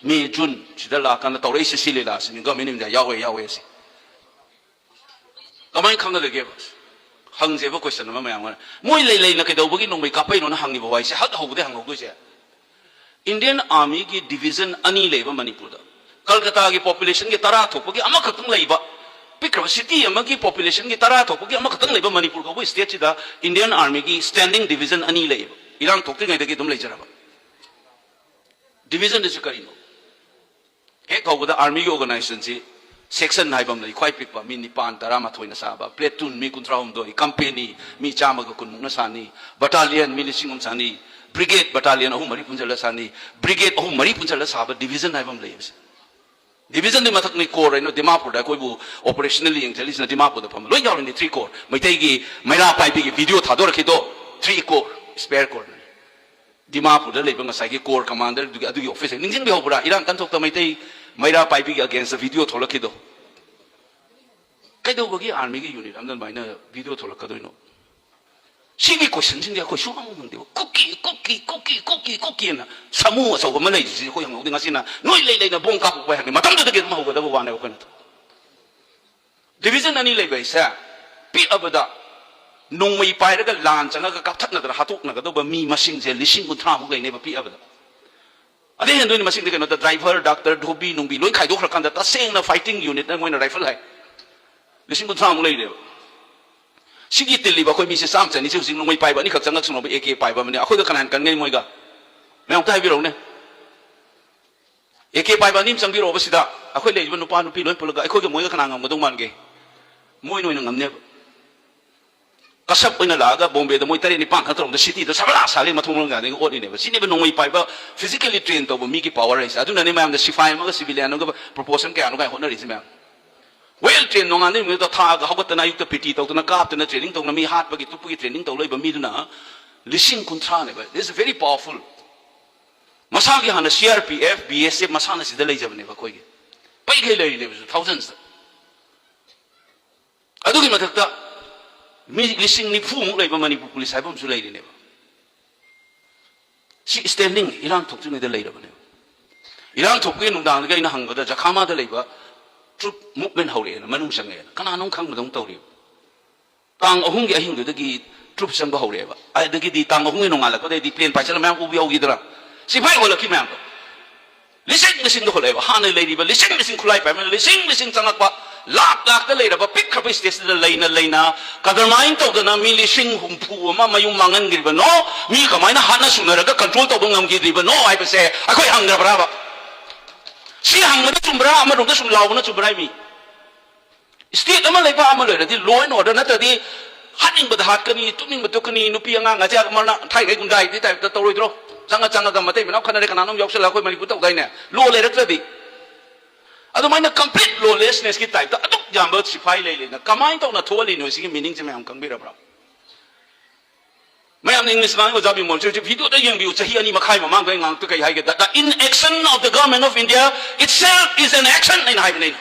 ꯃꯦ, ꯖꯨꯟ ꯁꯤꯗ ꯂꯥꯛꯑꯀꯥꯟꯗ ꯇꯧꯔꯛꯏꯁꯦ ꯁꯤ ꯂꯤꯂꯥꯁꯤꯅꯤ, "Government of India ꯌꯥꯎꯋꯦ, ꯌꯥꯎꯋꯦ" ꯁꯤ꯫ ꯀꯃꯥꯏꯅ ꯈꯪꯒꯗꯒꯦꯕ? ꯍꯪꯖꯦꯕ ꯀꯣꯏꯁꯟ ꯑꯃ ꯃꯌꯥꯝ ꯑꯃ꯫ ꯃꯣꯏ ꯂꯩ ꯂꯩꯅ ꯀꯩꯗꯧꯕꯒꯤ ꯅꯣꯡꯃꯩ ꯀꯥꯞꯄꯛꯏꯅꯣꯅ ꯍꯪꯉꯤꯕ ꯋꯥꯍꯩꯁꯦ ꯍꯛ ꯍꯧꯕꯗꯩ ꯍꯪꯍꯧꯗꯣꯏꯁꯦ꯫ ꯏꯟꯗꯤꯌꯟ ꯑꯥꯔꯃꯤꯒꯤ ꯗꯤꯚꯤꯖꯟ ꯑꯅꯤ ꯂꯩꯕ ꯃꯅꯤꯄꯨꯔꯗ꯫ ꯀꯜꯀꯇꯥꯒꯤ ꯄꯣꯄꯨꯂꯦꯁꯟꯒꯤ ꯇꯔꯥ ꯊꯣꯛꯄꯒꯤ ꯑꯃꯈꯛꯇꯪ ꯂꯩꯕ, ꯄꯤꯛꯈ꯭ꯔꯕ ꯁꯤꯇꯤ ꯑꯃꯒꯤ ꯄꯣꯄꯨꯂꯦꯁꯟꯒꯤ ꯇꯔꯥ ꯊꯣꯛꯄꯒꯤ ꯑꯃꯈꯛꯇꯪ ꯂꯩꯕ ꯃꯅꯤꯄꯨꯔ ꯀꯧꯕ ꯁ꯭ꯇꯦꯠꯁꯤꯗ ꯏꯟꯗꯤꯌꯟ ꯑꯥꯔꯃꯤꯒꯤ ꯁ꯭ꯇꯦꯟꯗꯤꯡ ꯗꯤꯚꯤꯖꯟ ꯑꯅꯤ ꯂꯩꯌꯦꯕ, ꯏꯔꯥꯡ ꯊꯣꯛꯇ꯭ꯔꯤꯉꯩꯗꯒꯤ ꯑꯗꯨꯝ ꯂꯩꯖꯔꯕ꯫ ꯗꯤꯚꯤꯖꯟꯗꯨꯁꯨ ꯀꯔꯤꯅꯣ? ꯍꯦꯛ ꯍꯧꯕꯗ ꯑꯥꯔꯃꯤꯒꯤ ꯑꯣꯔꯒꯅꯥꯏꯖꯦꯁꯟꯁꯤ ꯁꯦꯛꯁꯟ ꯍꯥꯏꯕ ꯑꯃ ꯂꯩ, ꯈ꯭ꯋꯥꯏ ꯄꯤꯛꯄ, ꯃꯤ ꯅꯤꯄꯥꯟ, ꯇꯔꯥꯃꯥꯊꯣꯏꯅ ꯁꯥꯕ, ꯄ꯭ꯂꯦꯇꯨꯟ ꯃꯤ ꯀꯨꯟꯊ꯭ꯔꯥꯍꯨꯝꯗꯣꯏ, ꯀꯝꯄꯦꯅꯤ ꯃꯤ ꯆꯥꯝꯃꯒ ꯀꯨꯟꯃꯨꯛꯅ ꯁꯥꯅꯤ, ꯕꯇꯥꯂꯤꯌꯟ ꯃꯤ ꯂꯤꯁꯤꯡ ꯑꯃ ꯁꯥꯅꯤ, ꯕ꯭ꯔꯤꯒꯦꯗ ꯕꯇꯥꯂꯤꯌꯟ ꯑꯍꯨꯝ ꯃꯔꯤ ꯄꯨꯟꯁꯤꯜꯂ ꯁꯥꯅꯤ, ꯕ꯭ꯔꯤꯒꯦꯗ ꯑꯍꯨꯝ ꯃꯔꯤ ꯄꯨꯟꯁꯤꯜꯂ ꯁꯥꯕ ꯗꯤꯚꯤꯖꯟ ꯍꯥꯏꯕ ꯑꯃ ꯂꯩꯌꯦꯕꯁꯦ꯫ ꯗꯤꯕꯤꯖꯟꯗꯨꯒꯤ ꯃꯊꯛꯅꯤ ꯀꯣꯔ ꯍꯥꯏꯅ ꯗꯤꯃꯥꯄꯨꯔꯗ ꯑꯩꯈꯣꯏꯕꯨ ꯑꯣꯄꯔꯦꯁꯅꯦꯜꯂꯤ ꯌꯦꯡꯁꯤꯜꯂꯤꯁꯤꯅ ꯗꯤꯃꯥꯄꯨꯔꯗ ꯐꯝꯕ ꯂꯣꯏ ꯌꯥꯎꯔꯤꯅꯤ꯫ ꯊ꯭ꯔꯤ ꯀꯣꯔ, ꯃꯩꯇꯩꯒꯤ ꯃꯩꯔꯥ ꯄꯥꯏꯕꯤꯒꯤ ꯚꯤꯗꯤꯑꯣ ꯊꯥꯗꯣꯔꯛꯈꯤꯗꯣ ꯊ꯭ꯔꯤ ꯀꯣꯔ, ꯁ꯭ꯄꯦꯌꯔ ꯀꯣꯔꯅꯤ꯫ ꯗꯤꯃꯥꯄꯨꯔꯗ ꯂꯩꯕ ꯉꯁꯥꯏꯒꯤ ꯀꯣꯔ ꯀꯃꯥꯟꯗꯔꯗꯨꯒꯤ ꯑꯗꯨꯒꯤ ꯑꯣꯐꯤꯁ ꯅꯤꯡꯁꯤꯡꯕꯤꯍꯧꯕ꯭ꯔꯥ? ꯏꯔꯥꯡ ꯀꯟꯊꯣꯛꯇ ꯃꯩꯇꯩ ꯃꯩꯔꯥ ꯄꯥꯏꯕꯤꯒꯤ ꯑꯒꯦꯟꯁꯇ ꯚꯤꯗꯤꯑꯣ ꯊꯣꯛꯂꯛꯈꯤꯗꯣ꯫ ꯀꯩꯗꯧꯕꯒꯤ ꯑꯥꯔꯃꯤꯒꯤ ꯌꯨꯅꯤꯠ ꯑꯃꯅ ꯑꯗꯨꯃꯥꯏꯅ ꯚꯤꯗꯤꯑꯣ ꯊꯣꯛꯂꯛꯀꯗꯣꯏꯅꯣ? ꯁꯤꯒꯤ ꯀꯣꯏꯁꯟꯁꯤꯡꯁꯦ ꯑꯩꯈꯣꯏ ꯁꯨꯡꯍꯪ ꯍꯪꯗꯦꯕ꯫ ꯀꯨꯀꯤ, ꯀꯨꯀꯤ, ꯀꯨꯀꯤ, ꯀꯨꯀꯤ, ꯀꯨꯀꯤ ꯑꯅ ꯁꯥꯃꯨ ꯑꯆꯧꯕ ꯑꯃ ꯂꯩꯔꯤꯁꯤ ꯑꯩꯈꯣꯏ ꯍꯪꯍꯧꯗꯦ꯫ ꯉꯁꯤꯅ ꯅꯣꯏ ꯂꯩ ꯂꯩꯅ ꯕꯣꯝ ꯀꯥꯞꯄꯛꯄ ꯍꯥꯏꯔꯒꯦ꯫ ꯃꯇꯝꯗꯨꯗꯒꯤ ꯑꯗꯨꯝ ꯍꯧꯒꯗꯕ ꯋꯥꯅꯦꯕ ꯑꯩꯈꯣꯏꯅ꯫ ꯗꯤꯕꯤꯖꯟ ꯑꯅꯤ ꯂꯩꯕ ꯍꯥꯏꯁꯦ ꯄꯤꯛꯑꯕꯗ ꯅꯣꯡꯃꯩ ꯄꯥꯏꯔꯒ ꯂꯥꯟ ꯆꯪꯉꯒ ꯀꯥꯞꯊꯠꯅꯗꯅ ꯍꯥꯠꯇꯣꯛꯅꯒꯗꯧꯕ ꯃꯤ ꯃꯁꯤꯡꯁꯦ ꯂꯤꯁꯤꯡ ꯀꯨꯟꯊ꯭ꯔꯥꯃꯨꯛ ꯂꯩꯅꯦꯕ ꯄꯤꯛꯑꯕꯗ꯫ ꯑꯗꯩ ꯍꯦꯟꯗꯣꯏꯅꯤ ꯃꯁꯤꯡꯗꯤ ꯀꯩꯅꯣꯗ ꯗ꯭ꯔꯥꯏꯚꯔ, ꯗꯥꯛꯇꯔ, ꯙꯣꯕꯤ ꯅꯨꯡꯕꯤ ꯂꯣꯏ ꯈꯥꯏꯗꯣꯛꯈ꯭ꯔꯀꯥꯟꯗ ꯇꯁꯦꯡꯅ ꯐꯥꯏꯇꯤꯡ ꯌꯨꯅꯤꯠꯅ ꯃꯣꯏꯅ ꯔꯥꯏꯐꯜ ꯍꯥꯏ꯫ ꯂꯤꯁꯤꯡ ꯀꯨꯟꯊ꯭ꯔꯥꯃꯨꯛ ꯂꯩꯔꯦꯕ꯫ ꯁꯤꯒꯤ ꯇꯤꯜꯂꯤꯕ ꯑꯩꯈꯣꯏ ꯃꯤꯁꯦ ꯆꯥꯝ ꯆꯅꯤꯁꯦ ꯍꯧꯖꯤꯛ ꯅꯣꯡꯃꯩ ꯄꯥꯏꯕ ꯑꯅꯤꯈꯛ ꯆꯪꯉꯛꯁꯅꯣꯕ ꯑꯦ ꯀꯦ ꯄꯥꯏꯕ ꯑꯃꯅꯤ꯫ ꯑꯩꯈꯣꯏꯒ ꯀꯅꯥꯅ ꯀꯟꯒꯅꯤ ꯃꯣꯏꯒ? ꯃꯌꯥꯝ ꯑꯝꯇ ꯍꯥꯏꯕꯤꯔꯛꯎꯅꯦ꯫ ꯑꯦ ꯀꯦ ꯄꯥꯏꯕ ꯑꯅꯤ ꯑꯃ ꯆꯪꯕꯤꯔꯛꯑꯣꯕ ꯁꯤꯗ꯫ ꯑꯩꯈꯣꯏ ꯂꯩꯔꯤꯕ ꯅꯨꯄꯥ ꯅꯨꯄꯤ ꯂꯣꯏ ꯄꯨꯜꯂꯒ ꯑꯩꯈꯣꯏꯒ ꯃꯣꯏꯒ ꯀꯅꯥ ꯉꯝꯒꯗꯧ ꯃꯥꯟꯒꯦ? ꯃꯣꯏꯅ ꯑꯣꯏꯅ ꯉꯝꯅꯦꯕ꯫ ꯀꯁꯞ ꯑꯣꯏꯅ ꯂꯥꯛꯑꯒ ꯕꯣꯝꯕꯦꯗ ꯃꯣꯏ ꯇꯔꯦꯠ ꯅꯤꯄꯥꯟ ꯈꯛ ꯇꯧꯔꯝꯗ ꯁꯤꯇꯤꯗ ꯁꯕꯂꯥ ꯁꯥꯂꯤ ꯃꯊꯣꯡ ꯃꯔꯝ ꯀꯌꯥꯗꯒꯤ ꯑꯣꯠꯂꯤꯅꯦꯕ꯫ ꯁꯤꯅꯦꯕ ꯅꯣꯡꯃꯩ ꯄꯥꯏꯕ, ꯐꯤꯖꯤꯀꯦꯜꯂꯤ ꯇ꯭ꯔꯦꯟ ꯇꯧꯕ ꯃꯤꯒꯤ ꯄꯥꯋꯔ ꯍꯥꯏꯁꯦ꯫ ꯑꯗꯨꯅꯅꯦ ꯃꯌꯥꯝꯗ ꯁꯤꯐꯥꯏ ꯑꯃꯒ ꯁꯤꯚꯤꯂꯤꯌꯟ ꯑꯃꯒ ꯄ꯭ꯔꯣꯄꯣꯔꯁꯟ ꯀꯌꯥꯅꯣ ꯀꯥꯏ ꯍꯣꯠꯅꯔꯤꯁꯦ ꯃꯌꯥꯝ꯫ ꯋꯦꯜ ꯇ꯭ꯔꯦꯟ ꯅꯣꯡꯉꯥꯟꯗꯩ ꯅꯨꯃꯤꯠꯇ ꯊꯥꯒ ꯍꯧꯒꯠꯇꯅ ꯑꯌꯨꯛꯇ ꯄꯤꯇꯤ ꯇꯧꯗꯅ ꯀꯥꯞꯇꯅ ꯇ꯭ꯔꯦꯅꯤꯡ ꯇꯧꯗꯅ ꯃꯤ ꯍꯥꯠꯄꯒꯤ ꯇꯨꯞꯄꯒꯤ ꯇ꯭ꯔꯦꯅꯤꯡ ꯇꯧ ꯂꯩꯕ ꯃꯤꯗꯨꯅ ꯂꯤꯁꯤꯡ ꯀꯨꯟꯊ꯭ꯔꯥꯅꯦꯕ꯫ This is very powerful꯫ ꯃꯁꯥꯒꯤ ꯍꯥꯟꯅ C R P F, B S F ꯃꯁꯥꯅ ꯁꯤꯗ ꯂꯩꯖꯕꯅꯦꯕ ꯑꯩꯈꯣꯏꯒꯤ꯫ ꯄꯩꯈꯩ ꯂꯩꯔꯤꯅꯦꯕꯁꯨ ꯊꯥꯎꯖꯟꯁꯇ꯫ ꯑꯗꯨꯒꯤ ꯃꯊꯛꯇ ꯃꯤ ꯂꯤꯁꯤꯡ ꯅꯤꯐꯨꯃꯨꯛ ꯂꯩꯕ ꯃꯅꯤꯄꯨꯔ ꯄꯨꯂꯤꯁ ꯍꯥꯏꯕ ꯑꯃꯁꯨ ꯂꯩꯔꯤꯅꯦꯕ꯫ ꯁꯤ ꯁ꯭ꯇꯦꯟꯗꯤꯡ ꯏꯔꯥꯡ ꯊꯣꯛꯇ꯭ꯔꯤꯉꯩꯗ ꯂꯩꯔꯕꯅꯦꯕ꯫ ꯏꯔꯥꯡ ꯊꯣꯛꯄꯒꯤ ꯅꯨꯡꯗꯥꯡꯗꯒꯤ ꯑꯩꯅ ꯍꯪꯕꯗ ꯖꯈꯥꯃꯥꯗ ꯂꯩꯕ ꯇ꯭ꯔꯨꯞ ꯃꯨꯚꯃꯦꯟ ꯍꯧꯔꯛꯑꯦꯅ, ꯃꯅꯨꯡ ꯆꯪꯉꯛꯑꯦꯅ꯫ ꯀꯅꯥꯅꯣꯝ ꯈꯪꯕꯗꯧꯅ ꯇꯧꯔꯤꯕ꯫ ꯇꯥꯡ ꯑꯍꯨꯝꯒꯤ ꯑꯍꯤꯡꯗꯨꯗꯒꯤ ꯇ꯭ꯔꯨꯞ ꯆꯪꯕ ꯍꯧꯔꯛꯑꯦꯕ꯫ ꯑꯗꯒꯤꯗꯤ ꯇꯥꯡ ꯑꯍꯨꯝꯒꯤ ꯅꯣꯡꯉꯥꯜꯂꯛꯄꯗꯩꯗꯤ ꯄ꯭ꯂꯦꯟ ꯄꯥꯏꯁꯤꯜꯂ ꯃꯌꯥꯝ ꯎꯕ ꯍꯧꯈꯤꯗ꯭ꯔꯥ? ꯁꯤꯐꯥꯏ ꯍꯣꯜꯂꯛꯈꯤ ꯃꯌꯥꯝꯗꯣ꯫ ꯂꯤꯁꯤꯡ ꯂꯤꯁꯤꯡꯗ ꯍꯣꯜꯂꯛꯑꯦꯕ꯫ ꯍꯥꯟꯅ ꯂꯩꯔꯤꯕ ꯂꯤꯁꯤꯡ ꯂꯤꯁꯤꯡ ꯈꯨꯠꯂꯥꯏ ꯄꯥꯏꯕꯅ ꯂꯤꯁꯤꯡ ꯂꯤꯁꯤꯡ ꯆꯪꯉꯛꯄ, ꯂꯥꯛ ꯂꯥꯛꯇ ꯂꯩꯔꯕ ꯄꯤꯛꯈ꯭ꯔꯕ ꯁ꯭ꯇꯦꯠꯁꯤꯗ ꯂꯩꯅ ꯂꯩꯅ ꯀꯗꯔꯃꯥꯏꯟ ꯇꯧꯗꯅ ꯃꯤ ꯂꯤꯁꯤꯡ ꯍꯨꯝꯐꯨ ꯑꯃ ꯃꯌꯨꯝ ꯃꯥꯡꯍꯟꯈ꯭ꯔꯤꯕꯅꯣ? ꯃꯤ ꯀꯃꯥꯏꯅ ꯍꯥꯠꯅ ꯁꯨꯅꯔꯒ ꯀꯟꯇ꯭ꯔꯣꯜ ꯇꯧꯕ ꯉꯝꯈꯤꯗ꯭ꯔꯤꯕꯅꯣ ꯍꯥꯏꯕꯁꯦ ꯑꯩꯈꯣꯏ ꯍꯪꯗ꯭ꯔꯕ꯭ꯔꯕ? ꯁꯤ ꯍꯪꯕꯅ ꯆꯨꯝꯕ꯭ꯔꯥ? ꯑꯃꯔꯣꯝꯗ ꯁꯨꯝ ꯂꯥꯎꯕꯅ ꯆꯨꯝꯕ꯭ꯔꯥ ꯃꯤ? ꯁ꯭ꯇꯦꯠ ꯑꯃ ꯂꯩꯕꯥꯛ ꯑꯃ ꯂꯩꯔꯗꯤ law and order ꯅꯠꯇ꯭ꯔꯗꯤ ꯍꯥꯠꯅꯤꯡꯕꯗ ꯍꯥꯠꯀꯅꯤ, ꯇꯨꯞꯅꯤꯡꯕ ꯇꯨꯞꯀꯅꯤ, ꯅꯨꯄꯤ ꯑꯉꯥꯡ ꯑꯁꯦ ꯃꯔꯅ ꯊꯥꯏꯅꯉꯩ ꯒꯨꯟꯗꯥꯒꯤ type ꯇ ꯇꯧꯔꯣꯏꯗ꯭ꯔꯣ? ꯆꯪꯉ ꯆꯪꯉꯒ ꯃꯇꯩ ꯃꯅꯥꯎ ꯈꯠꯅꯔꯦ, ꯀꯅꯥꯅꯣꯝ ꯌꯥꯎꯁꯜꯂꯒ ꯑꯩꯈꯣꯏ ꯃꯅꯤꯄꯨꯔ ꯇꯧꯗꯥꯏꯅꯦ? Law ꯂꯩꯔꯛꯇ꯭ꯔꯗꯤ꯫ ꯑꯗꯨꯃꯥꯏꯅ complete lawlessness ꯀꯤ type ꯇ ꯑꯗꯨꯛ ꯌꯥꯝꯕ ꯁꯤꯐꯥꯏ ꯂꯩ ꯂꯩꯅ ꯀꯃꯥꯏꯅ ꯇꯧꯅ ꯊꯣꯛꯍꯜꯂꯤꯅꯣ? ꯁꯤꯒꯤ meaning ꯁꯦ ꯃꯌꯥꯝ ꯈꯪꯕꯤꯔꯕ꯭ꯔꯥ? ꯃꯌꯥꯝꯅ English ꯉꯥꯡꯉꯤ, ꯑꯣꯖꯥ ꯕꯤꯃꯣꯜ, ꯍꯧꯖꯤꯛ video ꯗ ꯌꯦꯡꯕꯤꯌꯨ, ꯆꯍꯤ ꯑꯅꯤ ꯃꯈꯥꯏ ꯃꯃꯥꯡꯗ ꯑꯩ ꯉꯥꯡꯉꯛꯇ ꯀꯩ ꯍꯥꯏꯒꯦ? "The inaction of the government of India itself is an action" ꯑꯩꯅ ꯍꯥꯏꯕꯅꯦ ꯑꯩꯅ꯫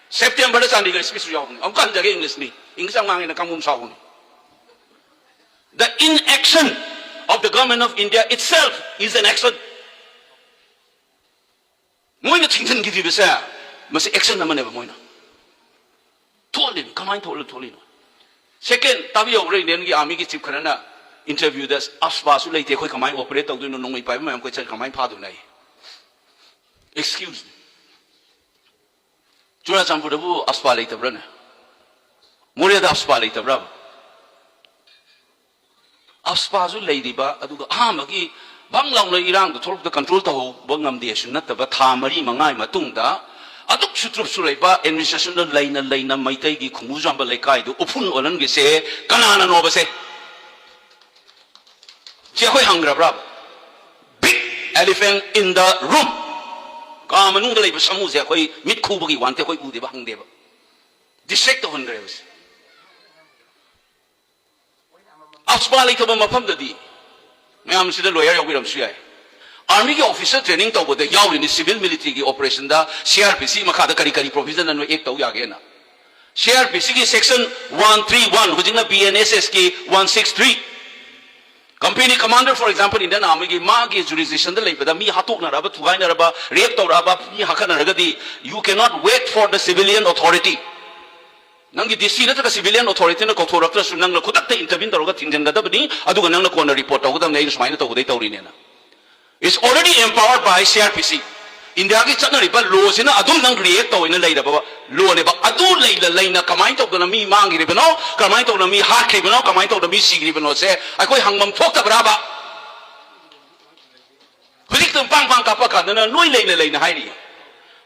September ꯗ ꯆꯥꯟꯗꯤꯒꯔ speech ꯁꯨ ꯌꯥꯎꯕꯅꯦ꯫ ꯑꯃꯨꯛꯀ ꯍꯟꯖꯒꯦ, English ꯅꯤ, English ꯌꯥꯝ ꯉꯥꯡꯉꯦꯅ ꯀꯥꯡꯕꯨ ꯁꯥꯎꯕꯅꯤ꯫ "The inaction of the government of India itself is an action." ꯃꯣꯏꯅ ꯊꯤꯡꯖꯤꯟꯈꯤꯗ꯭ꯔꯤꯕꯁꯦ, ꯃꯁꯤ action ꯑꯃꯅꯦꯕ ꯃꯣꯏꯅ꯫ ꯊꯣꯛꯍꯜꯂꯤꯅꯤ꯫ ꯀꯃꯥꯏꯅ ꯊꯣꯛꯍꯜꯂ ꯊꯣꯛꯍꯜꯂꯤꯅꯣ? Second, ꯇꯥꯕꯤꯍꯧꯕ꯭ꯔꯥ, Indian ꯒꯤ army ꯒꯤ chief ꯈꯔꯅ interview ꯗ, "AFSPA ꯁꯨ ꯂꯩꯇꯦ, ꯑꯩꯈꯣꯏ ꯀꯃꯥꯏꯅ operate ꯇꯧꯗꯣꯏꯅꯣ? ꯅꯣꯡꯃꯩ ꯄꯥꯏꯕ ꯃꯌꯥꯝ ꯀꯣꯏꯆꯠ ꯀꯃꯥꯏꯅ ꯐꯥꯗꯣꯏꯅꯣ?" ꯑꯩ excuse ꯅꯤ꯫ ꯆꯨꯔꯥꯆꯥꯟꯄꯨꯔꯗꯕꯨ AFSPA ꯂꯩꯇꯕ꯭ꯔꯥꯅꯦ? ꯃꯣꯔꯦꯗ AFSPA ꯂꯩꯇꯕ꯭ꯔꯥꯕ? AFSPA ꯁꯨ ꯂꯩꯔꯤꯕ, ꯑꯗꯨꯒ ꯑꯍꯥꯟꯕꯒꯤ ꯕꯪ ꯂꯥꯎꯅ ꯏꯔꯥꯡꯗꯣ ꯊꯣꯛꯂꯛꯄꯗ control ꯇꯧꯍꯧꯕ ꯉꯝꯗꯦꯁꯨ ꯅꯠꯇꯕ, ꯊꯥ ꯃꯔꯤ ꯃꯉꯥꯒꯤ ꯃꯇꯨꯡꯗ ꯑꯗꯨꯛ ꯁꯨꯇ꯭ꯔꯨꯞ ꯁꯨꯔꯛꯏꯕ administration ꯗ ꯂꯩꯅ ꯂꯩꯅ ꯃꯩꯇꯩꯒꯤ ꯈꯨꯡꯒꯨꯖꯥꯝꯕ ꯂꯩꯀꯥꯏꯗꯨ ꯎꯐꯨꯟ ꯑꯣꯜꯍꯟꯒꯦꯁꯦ ꯀꯅꯥꯅꯅꯣꯕꯁꯦ? ꯁꯤ ꯑꯩꯈꯣꯏ ꯍꯪꯈ꯭ꯔꯕ꯭ꯔꯥꯕ? Big elephant in the room. ꯀꯥ ꯃꯅꯨꯡꯗ ꯂꯩꯕ ꯁꯥꯃꯨꯁꯦ ꯑꯩꯈꯣꯏ ꯃꯤꯠ ꯈꯨꯕꯒꯤ ꯋꯥ ꯅꯠꯇꯦ, ꯑꯩꯈꯣꯏ ꯎꯗꯦꯕ, ꯍꯪꯗꯦꯕ꯫ Distract ꯇꯧꯍꯟꯈ꯭ꯔꯦꯕ ꯁꯤ꯫ AFSPA ꯂꯩꯇꯕ ꯃꯐꯝꯗꯗꯤ, ꯃꯌꯥꯝꯁꯤꯗ lawyer ꯌꯥꯎꯕꯤꯔꯝꯕꯁꯨ ꯌꯥꯏ, army ꯒꯤ officer training ꯇꯧꯕꯗ ꯌꯥꯎꯔꯤꯅꯤ, civil military ꯒꯤ operation ꯗ C R P C ꯃꯈꯥꯗ ꯀꯔꯤ ꯀꯔꯤ provision ꯅ ꯅꯣꯏ act ꯇꯧ ꯌꯥꯒꯦꯅ꯫ C R P C ꯒꯤ section one three one, ꯍꯧꯖꯤꯛꯅ B N S S ꯀꯤ one six three, company commander, for example, Indian Army ꯒꯤ, ꯃꯥꯒꯤ jurisdiction ꯗ ꯂꯩꯕꯗ ꯃꯤ ꯍꯥꯠꯇꯣꯛꯅꯔꯕ, ꯊꯨꯒꯥꯏꯅꯔꯕ, rape ꯇꯧꯔꯛꯑꯕ, me ꯍꯥꯠꯈꯠꯅꯔꯒꯗꯤ, you cannot wait for the civilian authority. ꯅꯪꯒꯤ D C ꯅꯠꯇ꯭ꯔꯒ civilian authority ꯅ ꯀꯧꯊꯣꯔꯛꯇ꯭ꯔꯁꯨ, ꯅꯪꯅ ꯈꯨꯗꯛꯇ intervene ꯇꯧꯔꯒ ꯊꯤꯡꯖꯤꯟꯒꯗꯕꯅꯤ, ꯑꯗꯨꯒ ꯅꯪꯅ ꯀꯣꯟꯅ report ꯇꯧꯒꯗꯕꯅꯤ, "ꯑꯩꯅ ꯁꯨꯃꯥꯏꯅ ꯇꯧꯕꯗꯩ ꯇꯧꯔꯤꯅꯦꯅ"꯫ It's already empowered by C R P C. India ꯒꯤ ꯆꯠꯅꯔꯤꯕ law ꯁꯤꯅ ꯑꯗꯨꯝ ꯅꯪ react ꯇꯧꯅ ꯂꯩꯔꯕ law ꯅꯦꯕ꯫ ꯑꯗꯨ ꯂꯩꯅ ꯂꯩꯅ ꯀꯃꯥꯏꯅ ꯇꯧꯗꯅ ꯃꯤ ꯃꯥꯡꯈ꯭ꯔꯤꯕꯅꯣ, ꯀꯃꯥꯏꯅ ꯇꯧꯗꯅ ꯃꯤ ꯍꯥꯠꯈ꯭ꯔꯤꯕꯅꯣ, ꯀꯃꯥꯏꯅ ꯇꯧꯗꯅ ꯃꯤ ꯁꯤꯈ꯭ꯔꯤꯕꯅꯣꯁꯦ ꯑꯩꯈꯣꯏ ꯍꯪꯐꯝ ꯊꯣꯛꯇꯕ꯭ꯔꯥꯕ? ꯍꯧꯖꯤꯛꯇ ꯄꯥꯡ ꯄꯥꯡ ꯀꯥꯞꯄ ꯀꯥꯟꯗꯅ ꯅꯣꯏ ꯂꯩꯅ ꯂꯩꯅ ꯍꯥꯏꯔꯤ꯫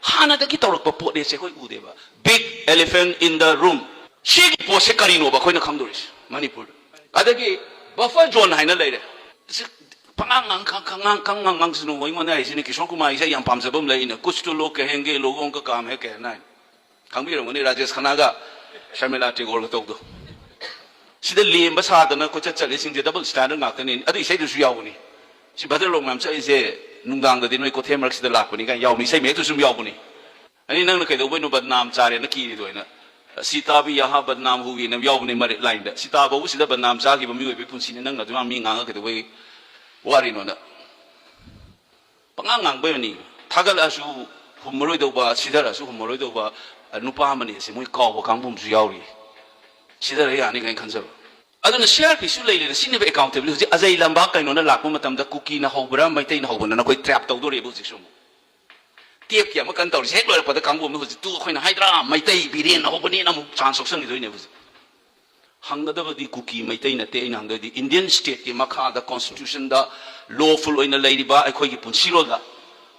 ꯍꯥꯟꯅꯗꯒꯤ ꯇꯧꯔꯛꯄ ꯄꯣꯠꯅꯦꯁꯦ ꯑꯩꯈꯣꯏ ꯎꯗꯦꯕ꯫ Big elephant in the room. ꯁꯤꯒꯤ ꯄꯣꯠꯁꯦ ꯀꯔꯤꯅꯣꯕ ꯑꯩꯈꯣꯏꯅ ꯈꯪꯗꯣꯔꯤꯁꯦ ꯃꯅꯤꯄꯨꯔꯗ? ꯑꯗꯒꯤ buffer zone ꯍꯥꯏꯅ ꯂꯩꯔꯦ꯫ ꯁꯤ ꯄꯉꯥꯡ ꯉꯥꯡ ꯈꯪ ꯈꯪ ꯉꯥꯡ ꯈꯪ ꯉꯥꯡ ꯉꯥꯡꯁꯅꯨ꯫ ꯑꯩꯉꯣꯟꯗ ꯍꯥꯏꯁꯤꯅ ꯀꯤꯁꯣꯔ ꯀꯨꯃꯥꯔ ꯏꯁꯩ ꯌꯥꯝ ꯄꯥꯝꯖꯕ ꯑꯃ ꯂꯩ꯫ ꯑꯩꯅ "ꯀꯨꯁ ꯇꯣ ꯂꯣꯒ ꯀꯍꯦꯡꯒꯦ, ꯂꯣꯒꯣꯡ ꯀꯥ ꯀꯥꯝ ꯍꯦ" ꯀꯍꯦꯅꯥ ꯍꯥꯏꯅ꯫ ꯈꯪꯕꯤꯔꯝꯒꯅꯤ, ꯔꯥꯖꯦꯁ ꯈꯅꯥꯒ ꯁꯔꯃꯤꯂꯥ ꯇꯦꯒꯣꯔꯒ ꯇꯧꯗꯣ꯫ ꯁꯤꯗ ꯂꯦꯝꯕ ꯁꯥꯗꯅ ꯀꯣꯏꯆꯠ ꯆꯠꯂꯤꯁꯤꯡꯁꯦ ꯗꯕꯜ ꯁ꯭ꯇꯦꯟꯗꯔꯗ ꯉꯥꯛꯇꯅꯤ꯫ ꯑꯗꯨ ꯏꯁꯩꯗꯨꯁꯨ ꯌꯥꯎꯕꯅꯤ꯫ "ꯁꯤ ꯚꯗ꯭ꯔꯂꯣꯛ ꯃꯌꯥꯝ ꯆꯠꯂꯤꯁꯦ ꯅꯨꯡꯗꯥꯡꯗꯗꯤ ꯅꯣꯏ ꯀꯣꯊꯦ ꯃꯔꯛꯁꯤꯗ ꯂꯥꯛꯄꯅꯤ" ꯀꯥꯏꯅ ꯌꯥꯎꯕꯅꯤ꯫ ꯏꯁꯩ ꯃꯌꯦꯛꯇꯨꯁꯨ ꯑꯗꯨꯝ ꯌꯥꯎꯕꯅꯤ꯫ ꯑꯩ "ꯅꯪꯅ ꯀꯩꯗꯧꯕꯩꯅꯣ ꯕꯗꯅꯥꯝ ꯆꯥꯔꯦꯅ ꯀꯤꯔꯤꯗꯣ?" ꯍꯥꯏꯅ꯫ "ꯁꯤꯇꯥ ꯚꯤ ꯌꯍꯥ ꯕꯗꯅꯥꯝ ꯍꯨꯏꯅ" ꯌꯥꯎꯕꯅꯤ ꯃꯔꯦ ꯂꯥꯏꯟꯗ꯫ ꯁꯤꯇꯥ ꯐꯥꯎꯕ ꯁꯤꯗ ꯕꯗꯅꯥꯝ ꯆꯥꯈꯤꯕ ꯃꯤꯑꯣꯏꯕꯒꯤ ꯄꯨꯟꯁꯤꯅꯤ, ꯅꯪꯅ ꯑꯗꯨꯃꯥꯏꯅ ꯃꯤ ꯉꯥꯡꯉ ꯀꯩꯗꯧꯕꯩ ꯋꯥꯔꯤꯅꯣꯅ? ꯄꯉꯥꯡ ꯉꯥꯡꯕꯩ ꯋꯥꯅꯤ꯫ ꯊꯥꯒꯠꯂꯛꯑꯁꯨ ꯍꯨꯝꯃꯔꯣꯏꯗꯧꯕ, ꯁꯤꯙꯔꯛꯑꯁꯨ ꯍꯨꯝꯃꯔꯣꯏꯗꯧꯕ, ꯑ, ꯅꯨꯄꯥ ꯑꯃꯅꯤ ꯑꯁꯦ ꯃꯣꯏ ꯀꯥꯎꯕ ꯀꯥꯡꯕꯨ ꯑꯃꯁꯨ ꯌꯥꯎꯔꯤ꯫ ꯁꯤꯙꯔ ꯌꯥꯅꯤ ꯀꯥꯏꯅ ꯈꯟꯖꯕ꯫ ꯑꯗꯨꯅ ꯁꯤ ꯑꯥꯔ ꯄꯤꯁꯨ ꯂꯩꯔꯦꯅ ꯁꯤꯅꯦꯕ ꯑꯦꯀꯥꯎꯟꯇꯦꯕꯤꯂꯤꯇꯤ꯫ ꯍꯧꯖꯤꯛ ꯑꯖꯩ ꯂꯝꯕꯥꯛ ꯀꯩꯅꯣꯅ ꯂꯥꯛꯄ ꯃꯇꯝꯗ ꯀꯨꯀꯤꯅ ꯍꯧꯕ꯭ꯔꯥ, ꯃꯩꯇꯩꯅ ꯍꯧꯕ꯭ꯔꯥꯅ ꯑꯩꯈꯣꯏ ꯇ꯭ꯔꯦꯞ ꯇꯧꯗꯣꯔꯦꯕ ꯍꯧꯖꯤꯛꯁꯨ ꯑꯃꯨꯛ꯫ ꯇꯦꯞꯀꯤ ꯑꯃ ꯀꯟꯅ ꯇꯧꯔꯤꯁꯦ ꯍꯦꯛ ꯂꯣꯏꯔꯛꯄꯗ ꯀꯥꯡꯕꯨ ꯑꯃ ꯍꯧꯖꯤꯛ ꯇꯨ ꯑꯩꯈꯣꯏꯅ ꯍꯥꯏꯗ꯭ꯔꯥ, ꯃꯩꯇꯩ ꯕꯤꯔꯦꯟꯅ ꯍꯧꯕꯅꯦꯅ ꯑꯃꯨꯛ ꯆꯥꯟꯁ ꯂꯧꯁꯟꯈꯤꯗꯣꯏꯅꯦꯕ ꯍꯧꯖꯤꯛ꯫ ꯍꯪꯒꯗꯕꯗꯤ ꯀꯨꯀꯤ ꯃꯩꯇꯩ ꯅꯠꯇꯦ꯫ ꯑꯩꯅ ꯍꯪꯗꯣꯏꯗꯤ ꯏꯟꯗꯤꯌꯟ ꯁ꯭ꯇꯦꯠꯀꯤ ꯃꯈꯥꯗ ꯀꯣꯟꯁꯇꯤꯇ꯭ꯌꯨꯁꯟꯗ ꯂꯣꯐꯨꯜ ꯑꯣꯏꯅ ꯂꯩꯔꯤꯕ ꯑꯩꯈꯣꯏꯒꯤ ꯄꯨꯟꯁꯤꯔꯣꯜꯗ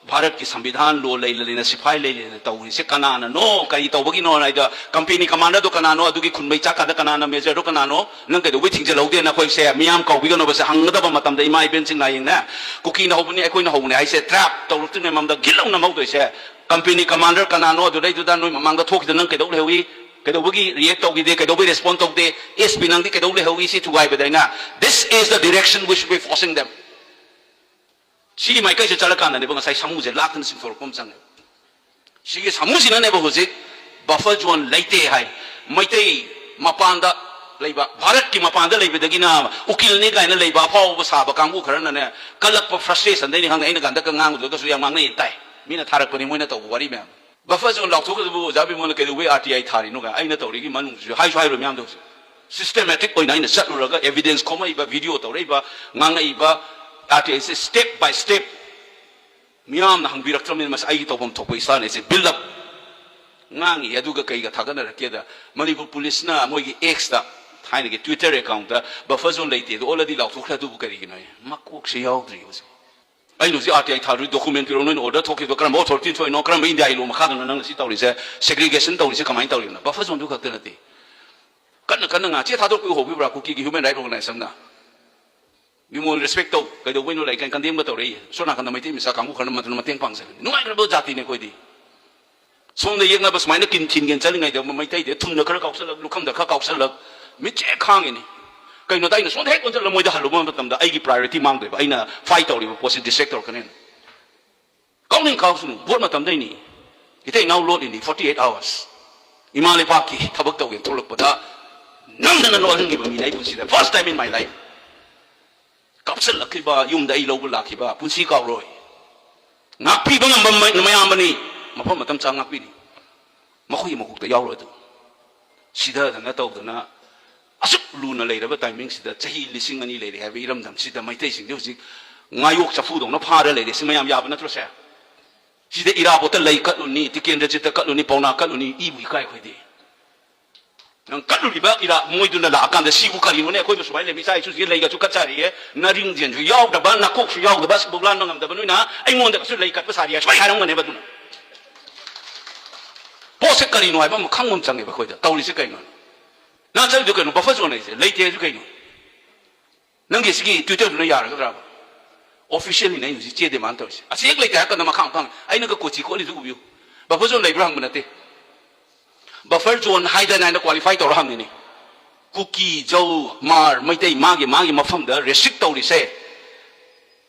ꯚꯥꯔꯠꯀꯤ ꯁꯪꯕꯤꯙꯥꯟ ꯂꯣ ꯂꯩꯅ ꯂꯩꯅ, ꯁꯤꯐꯥꯏ ꯂꯩ ꯂꯩꯅ ꯇꯧꯔꯤꯁꯦ ꯀꯅꯥꯅꯅꯣ? ꯀꯔꯤ ꯇꯧꯕꯒꯤꯅꯣ ꯍꯥꯏꯗ ꯀꯝꯄꯦꯅꯤ ꯀꯃꯥꯟꯗꯔꯗꯣ ꯀꯅꯥꯅꯣ? ꯑꯗꯨꯒꯤ ꯈꯨꯟꯃꯩ ꯆꯥꯛꯀꯥꯗ ꯀꯅꯥꯅ, ꯃꯦꯖꯔꯗꯣ ꯀꯅꯥꯅꯣ? ꯅꯪ ꯀꯩꯗꯧꯕꯩ ꯊꯤꯡꯖꯤꯜꯍꯧꯗꯦꯅ ꯑꯩꯈꯣꯏꯁꯦ ꯃꯤꯌꯥꯝ ꯀꯧꯕꯤꯒꯅꯣꯕꯁꯦ ꯍꯪꯒꯗꯕ ꯃꯇꯝꯗ ꯏꯃꯥ ꯏꯕꯦꯟꯁꯤꯡ ꯂꯥꯏꯌꯦꯡꯅ ꯀꯨꯀꯤꯅ ꯍꯧꯕꯅꯤ, ꯑꯩꯈꯣꯏꯅ ꯍꯧꯕꯅꯤ ꯍꯥꯏꯁꯦ ꯇ꯭ꯔꯦꯞ ꯇꯧꯔꯛꯇ꯭ꯔꯤꯉꯩ ꯃꯃꯥꯡꯗ ꯒꯤꯠ ꯂꯧꯅ ꯃꯧꯗꯣꯏꯁꯦ꯫ ꯀꯝꯄꯦꯅꯤ ꯀꯃꯥꯟꯗꯔ ꯀꯅꯥꯅꯣ ꯑꯗꯨꯗꯩꯗꯨꯗ ꯅꯣꯏ ꯃꯃꯥꯡꯗ ꯊꯣꯛꯈꯤꯗ ꯅꯪ ꯀꯩꯗꯧ ꯂꯩꯍꯧꯏ? ꯀꯩꯗꯧꯕꯒꯤ ꯔꯤꯌꯦꯛ ꯇꯧꯈꯤꯗꯦ? ꯀꯩꯗꯧꯕꯒꯤ ꯔꯦꯁꯄꯣꯟ ꯇꯧꯗꯦ? ꯑꯦꯁ ꯄꯤ ꯅꯪꯗꯤ ꯀꯩꯗꯧ ꯂꯩꯍꯧꯏ? ꯁꯤ ꯊꯨꯒꯥꯏꯕꯗ ꯑꯩꯅ, "This is the direction we should be forcing them." ꯁꯤꯒꯤ ꯃꯥꯏꯀꯩꯁꯦ ꯆꯠꯂꯀꯥꯟꯗꯅꯦꯕ ꯉꯁꯥꯏ ꯁꯥꯃꯨꯁꯦ ꯂꯥꯛꯇꯅ ꯆꯤꯡꯊꯣꯔꯛꯄ ꯑꯃ ꯆꯪꯉꯦ꯫ ꯁꯤꯒꯤ ꯁꯥꯃꯨꯁꯤꯅꯅꯦꯕ ꯍꯧꯖꯤꯛ ꯕꯐꯔ ꯖꯣꯟ ꯂꯩꯇꯦ ꯍꯥꯏ꯫ ꯃꯩꯇꯩ ꯃꯄꯥꯟꯗ ꯂꯩꯕ, ꯚꯥꯔꯠꯀꯤ ꯃꯄꯥꯟꯗ ꯂꯩꯕꯗꯒꯤꯅ ꯎꯀꯤꯜꯅꯤ ꯀꯥꯏꯅ ꯂꯩꯕ ꯑꯐꯥꯎꯕ ꯁꯥꯕ ꯀꯥꯡꯕꯨ ꯈꯔꯅꯅꯦ, ꯀꯜꯂꯛꯄ ꯐ꯭ꯔꯁꯇ꯭ꯔꯦꯁꯟꯗꯩꯅꯤ ꯈꯪꯗꯦ, ꯑꯩꯅ ꯀꯥꯟꯗ ꯉꯥꯡꯕꯗꯨꯒꯁꯨ ꯌꯥꯝ ꯉꯥꯡꯅꯩ ꯇꯥꯏ꯫ ꯃꯤꯅ ꯊꯥꯔꯛꯄꯅꯤ ꯃꯣꯏꯅ ꯇꯧꯕ ꯋꯥꯔꯤ ꯃꯌꯥꯝ꯫ ꯕꯐꯔ ꯖꯣꯟ ꯂꯥꯎꯊꯣꯛꯀꯗꯕ ꯑꯣꯖꯥ ꯕꯤꯃꯣꯜꯅ ꯀꯩꯗꯧꯕꯩ ꯑꯥꯔ ꯇꯤ ꯑꯥꯏ ꯊꯥꯔꯤꯅꯣ ꯀꯥꯏ ꯑꯩꯅ ꯇꯧꯔꯤꯒꯤ ꯃꯅꯨꯡꯗꯨꯁꯨ ꯍꯥꯏꯁꯨ ꯍꯥꯏꯔꯣꯏ ꯃꯌꯥꯝꯗꯣ ꯍꯧꯖꯤꯛ꯫ ꯁꯤꯁꯇꯦꯃꯦꯇꯤꯛ ꯑꯣꯏꯅ ꯑꯩꯅ ꯆꯠꯂꯨꯔꯒ ꯑꯦꯚꯤꯗꯦꯟꯁ ꯈꯣꯝꯃꯛꯏꯕ, ꯚꯤꯗꯤꯑꯣ ꯇꯧꯔꯛꯏꯕ, ꯉꯥꯡꯉꯛꯏꯕ, ꯑꯥꯔ ꯇꯤ ꯑꯥꯏꯁꯦ step by step ꯃꯤꯌꯥꯝꯅ ꯍꯪꯕꯤꯔꯛꯇ꯭ꯔꯕꯅꯤꯅ ꯃꯁꯤ ꯑꯩꯒꯤ ꯇꯧꯐꯝ ꯊꯣꯛꯄ ꯏꯁꯥꯅ ꯑꯩꯁꯦ build up ꯉꯥꯡꯉꯤ꯫ ꯑꯗꯨꯒ ꯀꯩꯒ ꯊꯥꯒꯠꯅꯔꯛꯀꯦꯗ, ꯃꯅꯤꯄꯨꯔ ꯄꯨꯂꯤꯁꯅ ꯃꯣꯏꯒꯤ ꯑꯦꯛꯁꯇ, ꯊꯥꯏꯅꯒꯤ ꯇ꯭ꯋꯤꯇꯔ ꯑꯦꯀꯥꯎꯟꯗ, "ꯕꯐꯔ ꯖꯣꯟ ꯂꯩꯇꯦ, ꯑꯗꯨ already ꯂꯥꯎꯊꯣꯛꯈ꯭ꯔꯦ", ꯑꯗꯨꯕꯨ ꯀꯔꯤꯒꯤꯅꯣ? ꯃꯀꯣꯛꯁꯦ ꯌꯥꯎꯗ꯭ꯔꯤ ꯍꯧꯖꯤꯛ꯫ ꯑꯩꯅ ꯍꯧꯖꯤꯛ ꯑꯥꯔ ꯇꯤ ꯑꯥꯏ ꯊꯥꯗꯣꯏ ꯗꯣꯀꯨꯃꯦꯟ ꯄꯤꯔꯛꯑꯣ, ꯅꯣꯏꯅ ꯑꯣꯔꯗꯔ ꯊꯣꯛꯈꯤꯕꯗꯣ ꯀꯔꯝꯕ ꯑꯣꯊꯣꯔꯤꯇꯤ ꯊꯣꯛꯏꯅꯣ, ꯀꯔꯝꯕ ꯏꯟꯗꯤꯌꯥꯒꯤ ꯂꯣ ꯃꯈꯥꯗꯅꯣ ꯅꯪꯅ ꯁꯤ ꯇꯧꯔꯤꯁꯦ, ꯁꯦꯒ꯭ꯔꯤꯒꯦꯁꯟ ꯇꯧꯔꯤꯁꯦ ꯀꯃꯥꯏꯅ ꯇꯧꯔꯤꯅꯣ? ꯕꯐꯔ ꯖꯣꯟꯗꯨ ꯈꯛꯇ ꯅꯠꯇꯦ꯫ ꯀꯟꯅ ꯀꯟꯅ ꯉꯥ-, ꯆꯦ ꯊꯥꯗꯣꯔꯛꯄ ꯎꯍꯧꯕꯤꯕ꯭ꯔꯥ ꯀꯨꯀꯤꯒꯤ ꯍ꯭ꯌꯨꯃꯦꯟ ꯔꯥꯏꯠ ꯑꯣꯔꯒꯅꯥꯏꯖꯦꯁꯟꯅ? ꯕꯤꯃꯣꯜ, respect ꯇꯧ꯫ ꯀꯩꯗꯧꯕꯩꯅꯣ ꯂꯥꯏꯔꯤꯛ ꯀꯟꯗꯦꯝꯒ ꯇꯧꯔꯛꯏ? ꯁꯣꯝ ꯅꯥꯀꯟꯗ ꯃꯩꯇꯩ ꯃꯆꯥ ꯀꯥꯡꯕꯨ ꯈꯔꯅ ꯃꯗꯨꯅ ꯃꯇꯦꯡ ꯄꯥꯡꯖꯒꯅꯤ꯫ ꯅꯨꯡꯉꯥꯏꯈ꯭ꯔꯕ ꯖꯥꯇꯤꯅꯦ ꯑꯩꯈꯣꯏꯗꯤ꯫ ꯁꯣꯝꯗ ꯌꯦꯛꯅꯕ ꯁꯨꯃꯥꯏꯅ ꯀꯤꯟ ꯊꯤꯟꯒꯦꯅ ꯆꯠꯂꯤꯉꯩꯗ ꯃꯩꯇꯩꯗꯤ ꯊꯨꯝꯅ ꯈꯔ ꯀꯥꯎꯁꯜꯂꯛ, ꯂꯨꯈꯝꯗ ꯈꯔ ꯀꯥꯎꯁꯜꯂꯛ, ꯃꯤꯠꯁꯦ ꯈꯥꯡꯉꯤꯅꯤ꯫ ꯀꯩꯅꯣꯗ ꯑꯩꯅ ꯁꯣꯝꯗ ꯍꯦꯛ ꯑꯣꯟꯁꯤꯜꯂ ꯃꯣꯏꯗ ꯍꯜꯂꯨꯕ ꯃꯇꯝꯗ ꯑꯩꯒꯤ priority ꯃꯥꯡꯗꯣꯏꯕ, ꯑꯩꯅ fight ꯇꯧꯔꯤꯕ ꯄꯣꯠꯁꯤ distract ꯇꯧꯔꯛꯀꯅꯦꯅ꯫ ꯀꯥꯎꯅꯤꯡ ꯀꯥꯎꯁꯅꯨ, vote ꯃꯇꯝꯗꯩꯅꯤ꯫ ꯏꯇꯩ ꯏꯅꯥꯎ ꯂꯣꯠꯂꯤꯅꯤ forty eight hours꯫ ꯏꯃꯥ ꯂꯩꯄꯥꯛꯀꯤ ꯊꯕꯛ ꯇꯧꯒꯦꯅ ꯊꯣꯛꯂꯛꯄꯗ ꯅꯝꯗꯅ ꯂꯣꯠꯍꯟꯈꯤꯕ ꯃꯤꯅꯦ ꯑꯩ ꯄꯨꯟꯁꯤꯗ, first time in my life꯫ ꯀꯥꯞꯁꯤꯜꯂꯛꯈꯤꯕ, ꯌꯨꯝꯗ ꯑꯩ ꯂꯧꯕ ꯂꯥꯛꯈꯤꯕ ꯄꯨꯟꯁꯤ ꯀꯥꯎꯔꯣꯏ꯫ ꯉꯥꯛꯄꯤꯕ ꯉꯝꯕ ꯃ-, ꯃꯌꯥꯝꯕꯅꯤ꯫ ꯃꯐꯝ ꯃꯇꯝ ꯆꯥ ꯉꯥꯛꯄꯤꯅꯤ꯫ ꯃꯈꯣꯏꯒꯤ ꯃꯀꯣꯛꯇ ꯌꯥꯎꯔꯣꯏ ꯑꯗꯨ꯫ ꯁꯤꯗꯗꯅ ꯇꯧꯗꯅ ꯑꯁꯨꯛ ꯂꯨꯅ ꯂꯩꯔꯕ timing ꯁꯤꯗ, ꯆꯍꯤ ꯂꯤꯁꯤꯡ ꯑꯅꯤ ꯂꯩꯔꯦ ꯍꯥꯏꯕ ꯏꯔꯝꯗꯝꯁꯤꯗ ꯃꯩꯇꯩꯁꯤꯡꯗꯤ ꯍꯧꯖꯤꯛ ꯉꯥꯌꯣꯛ ꯆꯐꯨꯗꯧꯅ ꯐꯥꯔ ꯂꯩꯔꯦ꯫ ꯁꯤ ꯃꯌꯥꯝ ꯌꯥꯕ ꯅꯠꯇ꯭ꯔꯣ ꯁꯦ? ꯁꯤꯗ ꯏꯔꯥꯕꯣꯠꯇ ꯂꯩ ꯀꯠꯂꯨꯅꯤ, ꯇꯤꯀꯦꯟꯗ꯭ꯔꯖꯤꯠꯇ ꯀꯠꯂꯨꯅꯤ, ꯄꯥꯎꯅꯥ ꯀꯠꯂꯨꯅꯤ, ꯏꯕꯨ ꯏꯀꯥꯏ ꯑꯩꯈꯣꯏꯗꯤ꯫ ꯅꯪ ꯀꯠꯂꯨꯔꯤꯕ ꯏꯔꯥ ꯃꯣꯏꯗꯨꯅ ꯂꯥꯛꯑꯀꯥꯟꯗ ꯁꯤꯕꯨ ꯀꯔꯤꯅꯣꯅꯦ? ꯑꯩꯈꯣꯏꯕꯨ ꯁꯨꯃꯥꯏꯅ ꯂꯩꯕ ꯏꯆꯥ ꯏꯁꯨꯁꯤꯒ ꯂꯩꯒꯁꯨ ꯀꯠ ꯁꯥꯔꯤꯌꯦ, ꯅꯔꯤꯡꯖꯦꯟꯁꯨ ꯌꯥꯎꯗꯕ, ꯅꯀꯣꯛꯁꯨ ꯌꯥꯎꯗꯕ, ꯁꯤꯕꯨ ꯂꯥꯟꯕ ꯉꯝꯗꯕ ꯅꯣꯏꯅ ꯑꯩꯉꯣꯟꯗꯒꯁꯨ ꯂꯩ ꯀꯠꯄ ꯁꯥꯔꯤꯌꯦ, ꯁꯨꯃꯥꯏꯅ ꯍꯥꯏꯔꯝꯒꯅꯦꯕ꯫ ꯑꯗꯨꯅ ꯄꯣꯠꯁꯦ ꯀꯔꯤꯅꯣ ꯍꯥꯏꯕ ꯑꯃ ꯈꯪꯕ ꯑꯃ ꯆꯪꯉꯦꯕ ꯑꯩꯈꯣꯏꯗ꯫ ꯇꯧꯔꯤꯁꯦ ꯀꯩꯅꯣ? ꯅꯪ ꯆꯠꯂꯤꯗꯣ ꯀꯩꯅꯣ? Buffer zone ꯍꯥꯏꯁꯦ ꯂꯩꯇꯦ ꯍꯥꯏꯁꯨ ꯀꯩꯅꯣ? ꯅꯪꯒꯤ ꯁꯤꯒꯤ Twitter ꯗꯨꯅ ꯌꯥꯔꯒꯗ꯭ꯔꯥꯕ? Officially ꯅ ꯑꯩ ꯍꯧꯖꯤꯛ ꯆꯦ demand ꯇꯧꯔꯤꯁꯦ꯫ ꯑꯁꯤ ꯍꯦꯛ ꯂꯩꯇꯦ ꯍꯥꯏꯔ ꯀꯥꯟꯗ ꯃꯈꯥ ꯃꯈꯥ ꯑꯩꯅꯒ ꯀꯣꯆꯤ ꯈꯣꯠꯂꯤꯁꯨ ꯎꯕꯤꯌꯨ꯫ Buffer zone ꯂꯩꯕ꯭ꯔꯥ ꯍꯪꯕ ꯅꯠꯇꯦ꯫ Buffer zone ꯍꯥꯏꯗꯅ ꯑꯩꯅ qualify ꯇꯧꯔ ꯍꯪꯉꯤꯅꯤ꯫ ꯀꯨꯀꯤ, ꯖꯧ, ꯃꯥꯔ, ꯃꯩꯇꯩ ꯃꯥꯒꯤ ꯃꯥꯒꯤ ꯃꯐꯝꯗ restrict ꯇꯧꯔꯤꯁꯦ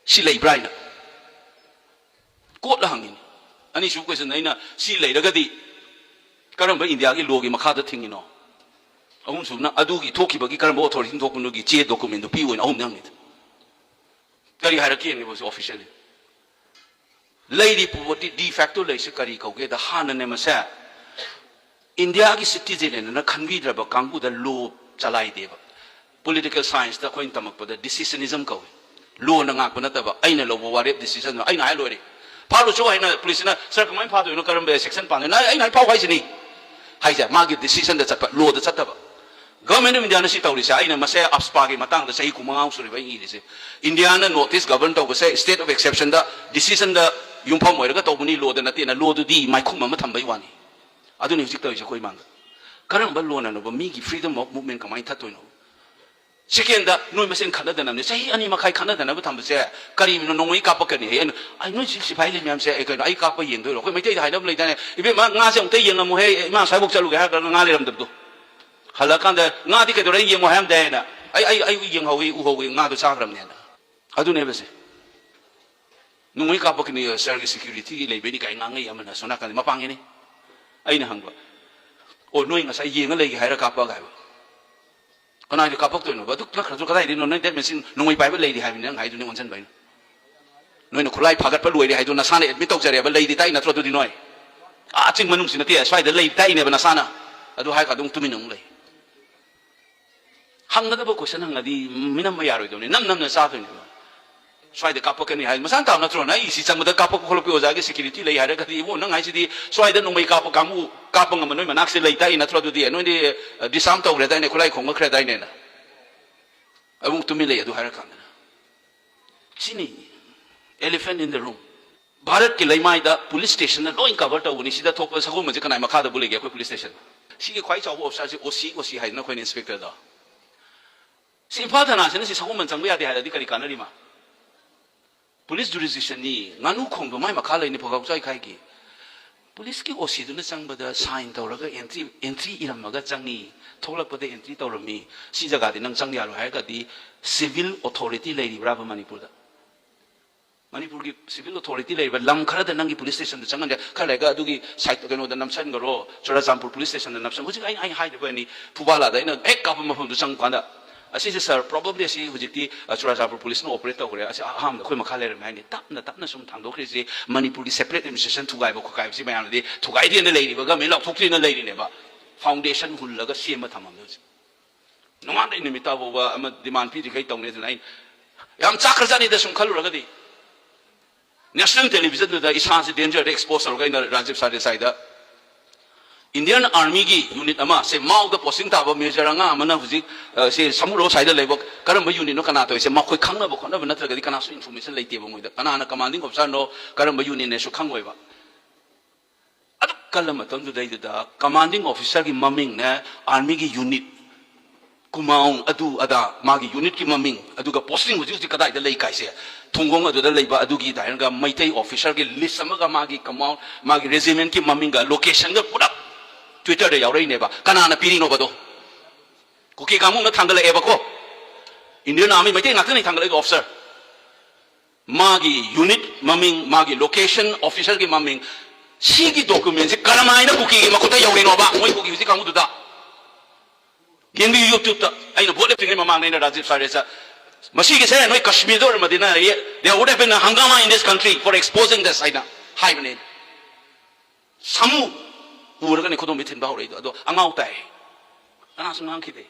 ꯁꯤ ꯂꯩꯕ꯭ꯔꯥ ꯍꯥꯏꯅ꯫ ꯀꯣꯠꯂ ꯍꯪꯉꯤꯅꯤ꯫ ꯑꯅꯤꯁꯨꯕ question ꯑꯩꯅ, ꯁꯤ ꯂꯩꯔꯒꯗꯤ ꯀꯔꯝꯕ ꯏꯟꯗꯤꯌꯥꯒꯤ law ꯒꯤ ꯃꯈꯥꯗ ꯊꯤꯡꯉꯤꯅꯣ? ꯑꯍꯨꯝꯁꯨꯕꯅ, ꯑꯗꯨꯒꯤ ꯊꯣꯛꯈꯤꯕꯒꯤ ꯀꯔꯝꯕ authority ꯅ ꯊꯣꯛꯄꯅꯣꯒꯤ ꯆꯦ document ꯗꯨ ꯄꯤꯌꯨ ꯍꯥꯏꯅ ꯑꯍꯨꯝꯅꯤ ꯍꯪꯉꯤꯗꯣ꯫ ꯀꯔꯤ ꯍꯥꯏꯔꯛꯀꯦ ꯌꯦꯡꯉꯦꯕ ꯍꯧꯖꯤꯛ officially꯫ ꯂꯩꯔꯤ ꯄꯣꯠꯇꯤ de facto ꯂꯩꯔꯤꯁꯦ ꯀꯔꯤ ꯀꯧꯒꯦꯗ, ꯍꯥꯟꯅꯅꯦ ꯃꯁꯦ ꯏꯟꯗꯤꯌꯥꯒꯤ citizen ꯅ ꯈꯟꯕꯤꯗ꯭ꯔꯕ ꯀꯥꯡꯕꯨꯗ law ꯆꯂꯥꯏꯗꯦꯕ꯫ Political science ꯇ ꯑꯩꯈꯣꯏꯅ ꯇꯝꯃꯛꯄꯗ decisionism ꯀꯧꯏ꯫ Law ꯅ ꯉꯥꯛꯄ ꯅꯠꯇꯕ, ꯑꯩꯅ ꯂꯧꯕ ꯋꯥꯔꯦꯞ, decision ꯗꯣ ꯑꯩꯅ ꯍꯥꯏ ꯂꯣꯏꯔꯦ꯫ ꯐꯥꯔꯨꯆꯣ ꯍꯥꯏꯅ police ꯅ, "Sir, ꯀꯃꯥꯏꯅ ꯐꯥꯗꯣꯏꯅꯣ? ꯀꯔꯝꯕ section ꯄꯥꯟꯗꯣꯏꯅꯣ?" ꯑꯩꯅ ꯍꯥꯏ ꯐꯥꯎ ꯍꯥꯏꯁꯤꯅꯤ꯫ ꯍꯥꯏꯁꯦ ꯃꯥꯒꯤ decision ꯗ ꯆꯠꯄ, law ꯗ ꯆꯠꯇꯕ꯫ Government of India ꯅ ꯁꯤ ꯇꯧꯔꯤꯁꯦ, ꯑꯩꯅ ꯃꯁꯦ AFSPA ꯒꯤ ꯃꯇꯥꯡꯗ ꯆꯍꯤ ꯀꯨꯟꯃꯉꯥ ꯃꯨꯛ ꯁꯨꯔꯦꯕ ꯑꯩ ꯏꯔꯤꯁꯦ꯫ ꯏꯟꯗꯤꯌꯥꯅ North East govern ꯇꯧꯕꯁꯦ state of exception the, decision ꯗ ꯌꯨꯝꯐꯝ ꯑꯣꯏꯔꯒ ꯇꯧꯕꯅꯤ, law ꯗ ꯅꯠꯇꯦꯅ, law ꯗꯨꯗꯤ ꯃꯥꯏꯈꯨꯝ ꯑꯃ ꯊꯝꯕꯩ ꯋꯥꯅꯤ꯫ ꯑꯗꯨꯅꯤ ꯍꯧꯖꯤꯛ ꯇꯧꯔꯤꯁꯦ ꯑꯩꯈꯣꯏ ꯏꯃꯥꯡꯗ꯫ ꯀꯔꯝꯕ law ꯅꯅꯣꯕ ꯃꯤꯒꯤ freedom of movement ꯀꯃꯥꯏꯅ ꯊꯠꯇꯣꯏꯅꯣ? ꯁꯦꯀꯦꯟꯗ ꯅꯣꯏ ꯃꯁꯦꯟ ꯈꯠꯅꯗꯅꯕꯅꯦ꯫ ꯆꯍꯤ ꯑꯅꯤ ꯃꯈꯥꯏ ꯈꯠꯅꯗꯅꯕ ꯊꯝꯕꯁꯦ ꯀꯔꯤꯅꯣ? ꯅꯣꯡꯃꯩ ꯀꯥꯞꯄꯛꯀꯅꯤ ꯍꯥꯏ꯫ ꯑꯩꯅ, "ꯑꯩ, ꯅꯣꯏ ꯁꯤ ꯁꯤꯐꯥꯏ ꯂꯩ ꯃꯌꯥꯝꯁꯦ, ꯑꯩ ꯀꯩꯅꯣ, ꯑꯩ ꯀꯥꯞꯄ ꯌꯦꯡꯗꯣꯏꯔꯣ?" ꯑꯩꯈꯣꯏ ꯃꯩꯇꯩꯗ ꯍꯥꯏꯅꯕ ꯂꯩꯗꯥꯏꯅꯦ, "ꯏꯕꯦꯝꯃ, ꯉꯥꯁꯦ ꯑꯃꯨꯛꯇ ꯌꯦꯡꯉꯝꯃꯨꯍꯦ, ꯏꯃꯥ ꯁ꯭ꯋꯥꯏꯐꯥꯎ ꯆꯠꯂꯨꯒꯦ" ꯍꯥꯏꯔꯒ ꯉꯥ ꯂꯩꯔꯝꯗꯕꯗꯣ꯫ ꯍꯜꯂꯛꯑꯀꯥꯟꯗ, "ꯉꯥꯗꯤ ꯀꯩꯗꯧꯔꯦ? ꯌꯦꯡꯉꯣ ꯍꯥꯏꯔꯝꯗꯦ" ꯍꯥꯏꯅ꯫ "ꯑꯩ, ꯑꯩ, ꯑꯩ ꯌꯦꯡꯍꯧꯋꯤ, ꯎꯍꯧꯋꯤ, ꯉꯥꯗꯣ ꯆꯥꯈ꯭ꯔꯕꯅꯦꯅ"꯫ ꯑꯗꯨꯅꯦꯕꯁꯦ꯫ "ꯅꯣꯡꯃꯩ ꯀꯥꯞꯄꯛꯀꯅꯤ, ꯁꯔꯒꯤ ꯁꯦꯀ꯭ꯌꯨꯔꯤꯇꯤꯒꯤ ꯂꯩꯕꯩꯅꯤ" ꯀꯥꯏ ꯉꯥꯡꯅꯩ ꯑꯃꯅ, ꯁꯣꯝ ꯅꯥꯀꯟꯗ ꯃꯄꯥꯡꯒꯤꯅꯤ꯫ ꯑꯩꯅ ꯍꯪꯕ, "ꯑꯣ, ꯅꯣꯏ ꯉꯁꯥꯏ ꯌꯦꯡꯉ ꯂꯩꯒꯦ ꯍꯥꯏꯔ ꯀꯥꯞꯄꯛꯑꯒ" ꯍꯥꯏꯕ꯫ "ꯀꯅꯥꯒꯤ ꯀꯥꯞꯄꯛꯇꯣꯏꯅꯣꯕ? ꯑꯗꯨ ꯅꯠꯇ꯭ꯔꯁꯨ ꯀꯗꯥꯏꯗꯩꯅꯣ? ꯅꯣꯏ ꯗꯦꯠ ꯃꯦꯆꯤꯟ ꯅꯣꯡꯃꯩ ꯄꯥꯏꯕ ꯂꯩꯔꯤ ꯍꯥꯏꯕꯅꯤ ꯅꯪ ꯍꯥꯏꯗꯨꯅꯤ ꯑꯣꯟꯁꯤꯟꯕ ꯑꯩꯅ꯫ ꯅꯣꯏꯅ ꯈꯨꯠꯂꯥꯏ ꯐꯥꯒꯠꯄ ꯂꯣꯏꯔꯦ ꯍꯥꯏꯗꯣ ꯅꯁꯥꯅ ꯑꯦꯗꯃꯤꯠ ꯇꯧꯖꯔꯦꯕ, ꯂꯩꯔꯤ ꯇꯥꯛꯏ ꯅꯠꯇ꯭ꯔꯣ? ꯑꯗꯨꯗꯤ ꯅꯣꯏ ꯑꯥ ꯆꯤꯡ ꯃꯅꯨꯡꯁꯤ ꯅꯠꯇꯦ, ꯁ꯭ꯋꯥꯏꯗ ꯂꯩꯔꯤ ꯇꯥꯛꯏꯅꯦꯕ ꯅꯁꯥꯅ꯫ ꯑꯗꯨ ꯍꯥꯏꯔꯒ ꯑꯗꯨꯝ ꯇꯨꯃꯤꯟꯅ ꯑꯃꯨꯛ ꯂꯩ꯫ ꯍꯪꯒꯗꯕ ꯀꯣꯏꯁꯟ ꯍꯪꯉꯗꯤ ꯃꯤꯅꯝꯕ ꯌꯥꯔꯣꯏꯗꯕꯅꯤ, ꯅꯝ ꯅꯝꯅ ꯆꯥꯗꯣꯏꯅꯦꯕ꯫ ꯁ꯭ꯋꯥꯏꯗ ꯀꯥꯞꯄꯛꯀꯅꯤ ꯍꯥꯏ ꯃꯁꯥꯅ ꯇꯥꯕ ꯅꯠꯇ꯭ꯔꯣ? ꯅꯪ ꯑꯩ ꯁꯤ ꯆꯪꯕꯗ ꯀꯥꯞꯄꯛꯄ ꯈꯣꯠꯂꯛꯄꯒꯤ ꯑꯣꯖꯥꯒꯤ ꯁꯦꯀ꯭ꯌꯨꯔꯤꯇꯤ ꯂꯩ ꯍꯥꯏꯔꯒꯗꯤ, ꯏꯕꯨꯡꯉꯣ, ꯅꯪ ꯍꯥꯏꯁꯤꯗꯤ ꯁ꯭ꯋꯥꯏꯗ ꯅꯣꯡꯃꯩ ꯀꯥꯞꯄ ꯀꯥꯡꯕꯨ ꯀꯥꯞꯄ ꯉꯝꯕ ꯅꯣꯏ ꯃꯅꯥꯛꯁꯦ ꯂꯩ ꯇꯥꯛꯏ ꯅꯠꯇ꯭ꯔꯣ? ꯑꯗꯨꯗꯤ ꯅꯣꯏꯗꯤ ꯗꯤꯁꯥꯔꯝ ꯇꯧꯈ꯭ꯔꯦꯗꯥꯏꯅꯦ, ꯈꯨꯠꯂꯥꯏ ꯈꯣꯡꯒꯠꯈ꯭ꯔꯦꯗꯥꯏꯅꯦꯅ꯫ ꯑꯃꯨꯛ ꯇꯨꯃꯤꯟ ꯂꯩ ꯑꯗꯨ ꯍꯥꯏꯔꯀꯥꯟꯗꯅ꯫ ꯁꯤꯅꯤ elephant in the room꯫ ꯚꯥꯔꯠꯀꯤ ꯂꯩꯃꯥꯏꯗ ꯄꯨꯂꯤꯁ ꯁ꯭ꯇꯦꯁꯟꯅ ꯂꯣꯏ ꯀꯚꯔ ꯇꯧꯕꯅꯤ꯫ ꯁꯤꯗ ꯊꯣꯛꯄ ꯁꯒꯣꯜꯕꯟꯁꯦ ꯀꯅꯥꯏ ꯃꯈꯥꯗꯕꯨ ꯂꯩꯒꯦ? ꯑꯩꯈꯣꯏ ꯄꯨꯂꯤꯁ ꯁ꯭ꯇꯦꯁꯟ꯫ ꯁꯤꯒꯤ ꯈ꯭ꯋꯥꯏ ꯆꯥꯎꯕ ꯑꯣꯐꯤꯁꯥꯔꯁꯤ ꯑꯣ ꯁꯤ, ꯑꯣ ꯁꯤ ꯍꯥꯏꯗꯅ ꯑꯩꯈꯣꯏꯅ ꯏꯟꯁꯄꯦꯛꯇꯔꯗꯣ꯫ ꯁꯤ ꯏꯝꯐꯥꯜ ꯊꯅꯥꯁꯤꯅ ꯁꯤ ꯁꯒꯣꯜꯕꯟ ꯆꯪꯕ ꯌꯥꯗꯦ ꯍꯥꯏꯔꯗꯤ ꯀꯔꯤ ꯀꯥꯟꯅꯔꯤꯃ? ꯄꯨꯂꯤꯁ ꯖꯨꯔꯤꯁꯗꯤꯛꯁꯟꯅꯤ, ꯉꯥꯅꯨ ꯈꯣꯡꯗꯣ ꯃꯥꯏ ꯃꯈꯥ ꯂꯩꯅꯤ ꯐꯧꯒꯥꯎ ꯆꯥꯏꯈꯥꯏꯒꯤ꯫ ꯄꯨꯂꯤꯁꯀꯤ ꯑꯣ ꯁꯤꯗꯨꯅ ꯆꯪꯕꯗ ꯁꯥꯏꯟ ꯇꯧꯔꯒ ꯑꯦꯟꯇ꯭ꯔꯤ, ꯑꯦꯟꯇ꯭ꯔꯤ ꯏꯔꯝꯃꯒ ꯆꯪꯉꯤ, ꯊꯣꯛꯂꯛꯄꯗ ꯑꯦꯟꯇ꯭ꯔꯤ ꯇꯧꯔꯝꯃꯤ, ꯁꯤ ꯖꯒꯥꯗꯤ ꯅꯪ ꯆꯪ ꯌꯥꯔꯣꯏ ꯍꯥꯏꯔꯒꯗꯤ ꯁꯤꯚꯤꯜ ꯑꯣꯊꯣꯔꯤꯇꯤ ꯂꯩꯔꯤꯕ꯭ꯔꯥꯕ ꯃꯅꯤꯄꯨꯔꯗ? ꯃꯅꯤꯄꯨꯔꯒꯤ ꯁꯤꯚꯤꯜ ꯑꯣꯊꯣꯔꯤꯇꯤ ꯂꯩꯔꯤꯕ꯭ꯔꯥ? ꯂꯝ ꯈꯔꯗ ꯅꯪꯒꯤ ꯄꯨꯂꯤꯁ ꯁ꯭ꯇꯦꯁꯟꯗ ꯆꯪꯍꯟꯒꯦ, ꯈꯔ ꯂꯩꯔꯒ ꯑꯗꯨꯒꯤ ꯁꯥꯏꯠ ꯀꯩꯅꯣꯗ ꯅꯝꯁꯟꯈꯔꯣ, ꯆꯨꯔꯥꯆꯥꯟꯄꯨꯔ ꯄꯨꯂꯤꯁ ꯁ꯭ꯇꯦꯁꯟꯗ ꯅꯝꯁꯟ꯫ ꯍꯧꯖꯤꯛ ꯑꯩꯅ, ꯑꯩ ꯍꯥꯏꯔꯤꯕꯅꯤ, ꯐꯨꯕꯥꯂꯥꯗ ꯑꯩꯅ ꯍꯦꯛ ꯀꯥꯞꯄ ꯃꯐꯝꯗꯨ ꯆꯪꯕ ꯀꯥꯟꯗ, "ꯑꯁꯤꯁꯦ ꯁꯥꯔ, ꯄ꯭ꯔꯣꯕꯕ꯭ꯂꯤ ꯑꯁꯤ ꯍꯧꯖꯤꯛꯇꯤ, ꯑ, ꯆꯨꯔꯥꯆꯥꯟꯄꯨꯔ ꯄꯨꯂꯤꯁꯅ ꯑꯣꯄꯔꯦꯠ ꯇꯧꯈ꯭ꯔꯦ, ꯑꯁꯤ ꯑꯍꯥꯟꯕꯗ ꯑꯩꯈꯣꯏ ꯃꯈꯥ ꯂꯩꯔꯝꯃꯦ" ꯍꯥꯏꯅꯤ꯫ ꯇꯞꯅ ꯇꯞꯅ ꯁꯨꯝ ꯊꯥꯡꯗꯣꯛꯈ꯭ꯔꯤꯁꯤ ꯃꯅꯤꯄꯨꯔꯒꯤ ꯁꯦꯄꯔꯦꯠ ꯑꯦꯗꯃꯤꯅꯤꯁꯇ꯭ꯔꯦꯁꯟ ꯊꯨꯒꯥꯏꯕ ꯈꯣꯠꯀꯥꯏꯕꯁꯤ ꯃꯌꯥꯝꯅꯗꯤ ꯊꯨꯒꯥꯏꯗꯦꯅ ꯂꯩꯔꯤꯕ, ꯒꯃꯦꯟ ꯂꯥꯎꯊꯣꯛꯇ꯭ꯔꯤꯅ ꯂꯩꯔꯤꯅꯦꯕ꯫ ꯐꯥꯎꯟꯗꯦꯁꯟ ꯍꯨꯜꯂꯒ ꯁꯦꯝꯃ ꯊꯝꯃꯝꯅꯦ ꯍꯧꯖꯤꯛ꯫ ꯅꯣꯡꯉꯥꯟꯕꯗꯩ ꯅꯨꯃꯤꯠ ꯇꯥꯕ ꯐꯥꯎꯕ ꯑꯃ ꯗꯤꯃꯥꯟ ꯄꯤꯗ꯭ꯔꯤꯈꯩ ꯇꯧꯅꯤ꯫ ꯑꯗꯨꯅ ꯑꯩ ꯌꯥꯝ ꯆꯥꯛꯈ꯭ꯔꯖꯥꯠꯅꯤꯗ ꯁꯨꯝ ꯈꯜꯂꯨꯔꯒꯗꯤ꯫ ꯅꯦꯁꯅꯦꯜ ꯇꯦꯂꯤꯚꯤꯖꯟꯗꯨꯗ ꯏꯁꯥꯁꯤ ꯗꯦꯟꯖꯔꯗ ꯑꯦꯛꯁꯄꯣꯖ ꯇꯧꯔꯒ ꯑꯩꯅ ꯔꯥꯖꯤꯕ ꯁꯔꯗꯦꯁꯥꯏꯗ ꯏꯟꯗꯤꯌꯟ ꯑꯥꯔꯃꯤꯒꯤ ꯌꯨꯅꯤꯠ ꯑꯃ, ꯁꯦ ꯃꯥꯎꯗ ꯄꯣꯁꯇꯤꯡ ꯇꯥꯕ ꯃꯦꯖꯔ ꯑꯉꯥꯡ ꯑꯃꯅ ꯍꯧꯖꯤꯛ, ꯑ, ꯁꯦ ꯁꯃꯨꯔꯣ ꯁ꯭ꯋꯥꯏꯗ ꯂꯩꯕ ꯀꯔꯝꯕ ꯌꯨꯅꯤꯠꯅꯣ ꯀꯅꯥ ꯇꯧꯔꯤꯁꯦ ꯃꯈꯣꯏ ꯈꯪꯅꯕ ꯈꯣꯠꯅꯕ ꯅꯠꯇ꯭ꯔꯒꯗꯤ ꯀꯅꯥꯁꯨ ꯏꯟꯐꯣꯔꯃꯦꯁꯟ ꯂꯩꯇꯦꯕ ꯃꯣꯏꯗ꯫ ꯀꯅꯥꯅ ꯀꯃꯥꯟꯗꯤꯡ ꯑꯣꯐꯤꯁꯥꯔꯅꯣ, ꯀꯔꯝꯕ ꯌꯨꯅꯤꯠꯅꯦꯁꯨ ꯈꯪꯉꯣꯏꯕ꯫ ꯑꯗꯨꯛ ꯀꯜꯂ ꯃꯇꯝꯗꯨꯗꯩꯗꯨꯗ ꯀꯃꯥꯟꯗꯤꯡ ꯑꯣꯐꯤꯁꯥꯔꯒꯤ ꯃꯃꯤꯡꯅꯦ, ꯑꯥꯔꯃꯤꯒꯤ ꯌꯨꯅꯤꯠ ꯀꯨꯃꯥꯎꯟ ꯑꯗꯨ ꯑꯗꯥ, ꯃꯥꯒꯤ ꯌꯨꯅꯤꯠꯀꯤ ꯃꯃꯤꯡ, ꯑꯗꯨꯒ ꯄꯣꯁꯇꯤꯡ ꯍꯧꯖꯤꯛ ꯍꯧꯖꯤꯛ ꯀꯗꯥꯏꯗ ꯂꯩ ꯀꯥꯏꯁꯦ, ꯊꯨꯡꯒꯣꯡ ꯑꯗꯨꯗ ꯂꯩꯕ ꯑꯗꯨꯒꯤ ꯗꯥꯏꯔꯒ ꯃꯩꯇꯩ ꯑꯣꯐꯤꯁꯔꯒꯤ ꯂꯤꯁ ꯑꯃꯒ ꯃꯥꯒꯤ ꯀꯃꯥꯎꯟ, ꯃꯥꯒꯤ ꯔꯦꯖꯤꯃꯦꯟꯠꯀꯤ ꯃꯃꯤꯡꯒ ꯂꯣꯀꯦꯁꯟꯒ ꯄꯨꯂꯞ ꯇ꯭ꯋꯤꯇꯔꯗ ꯌꯥꯎꯔꯛꯏꯅꯦꯕ꯫ ꯀꯅꯥꯅ ꯄꯤꯔꯤꯅꯣꯕꯗꯣ? ꯀꯨꯀꯤ ꯀꯥꯡꯕꯨꯅ ꯊꯥꯡꯒꯠꯂꯛꯑꯦꯕꯀꯣ꯫ ꯏꯟꯗꯤꯌꯟ ꯑꯥꯔꯃꯤ, ꯃꯩꯇꯩ ꯉꯥꯛꯇꯅꯤ ꯊꯥꯡꯒꯠꯂꯛꯏꯕ ꯑꯣꯐꯤꯁꯔ꯫ ꯃꯥꯒꯤ ꯌꯨꯅꯤꯠ ꯃꯃꯤꯡ, ꯃꯥꯒꯤ ꯂꯣꯀꯦꯁꯟ, ꯑꯣꯐꯤꯁꯔꯒꯤ ꯃꯃꯤꯡ, ꯁꯤꯒꯤ ꯗꯣꯀꯨꯃꯦꯟꯁꯤ ꯀꯔꯝꯍꯥꯏꯅ ꯀꯨꯀꯤꯒꯤ ꯃꯈꯨꯠꯇ ꯌꯧꯔꯤꯅꯣꯕ? ꯃꯣꯏ ꯀꯨꯀꯤ ꯍꯧꯖꯤꯛ ꯀꯥꯡꯕꯨꯗꯨꯗ ꯌꯦꯡꯕꯤꯌꯨ YouTube-ꯇ꯫ ꯑꯩꯅ ꯚꯣꯠ ꯂꯦꯞꯇ꯭ꯔꯤꯉꯩ ꯃꯃꯥꯡꯗ ꯑꯩꯅ ꯔꯥꯖꯤꯕ ꯁꯥꯔꯦꯁ, "ꯃꯁꯤꯒꯤꯁꯦ ꯅꯣꯏ ꯀꯥꯁꯃꯤꯔꯗ ꯑꯣꯏꯔꯝꯃꯗꯤꯅ, there would have been a hangama in this country for exposing this" ꯍꯥꯏꯅ ꯍꯥꯏꯕꯅꯦ꯫ ꯁꯥꯃꯨ ꯎꯔꯒꯅꯦ ꯈꯨꯗꯣꯝꯕꯤ ꯊꯤꯟꯕ ꯍꯧꯔꯛꯏꯗꯣ꯫ ꯑꯗꯣ ꯑꯉꯥꯎ ꯇꯥꯏ, ꯀꯅꯥꯁꯨ ꯉꯥꯡꯈꯤꯗꯦ꯫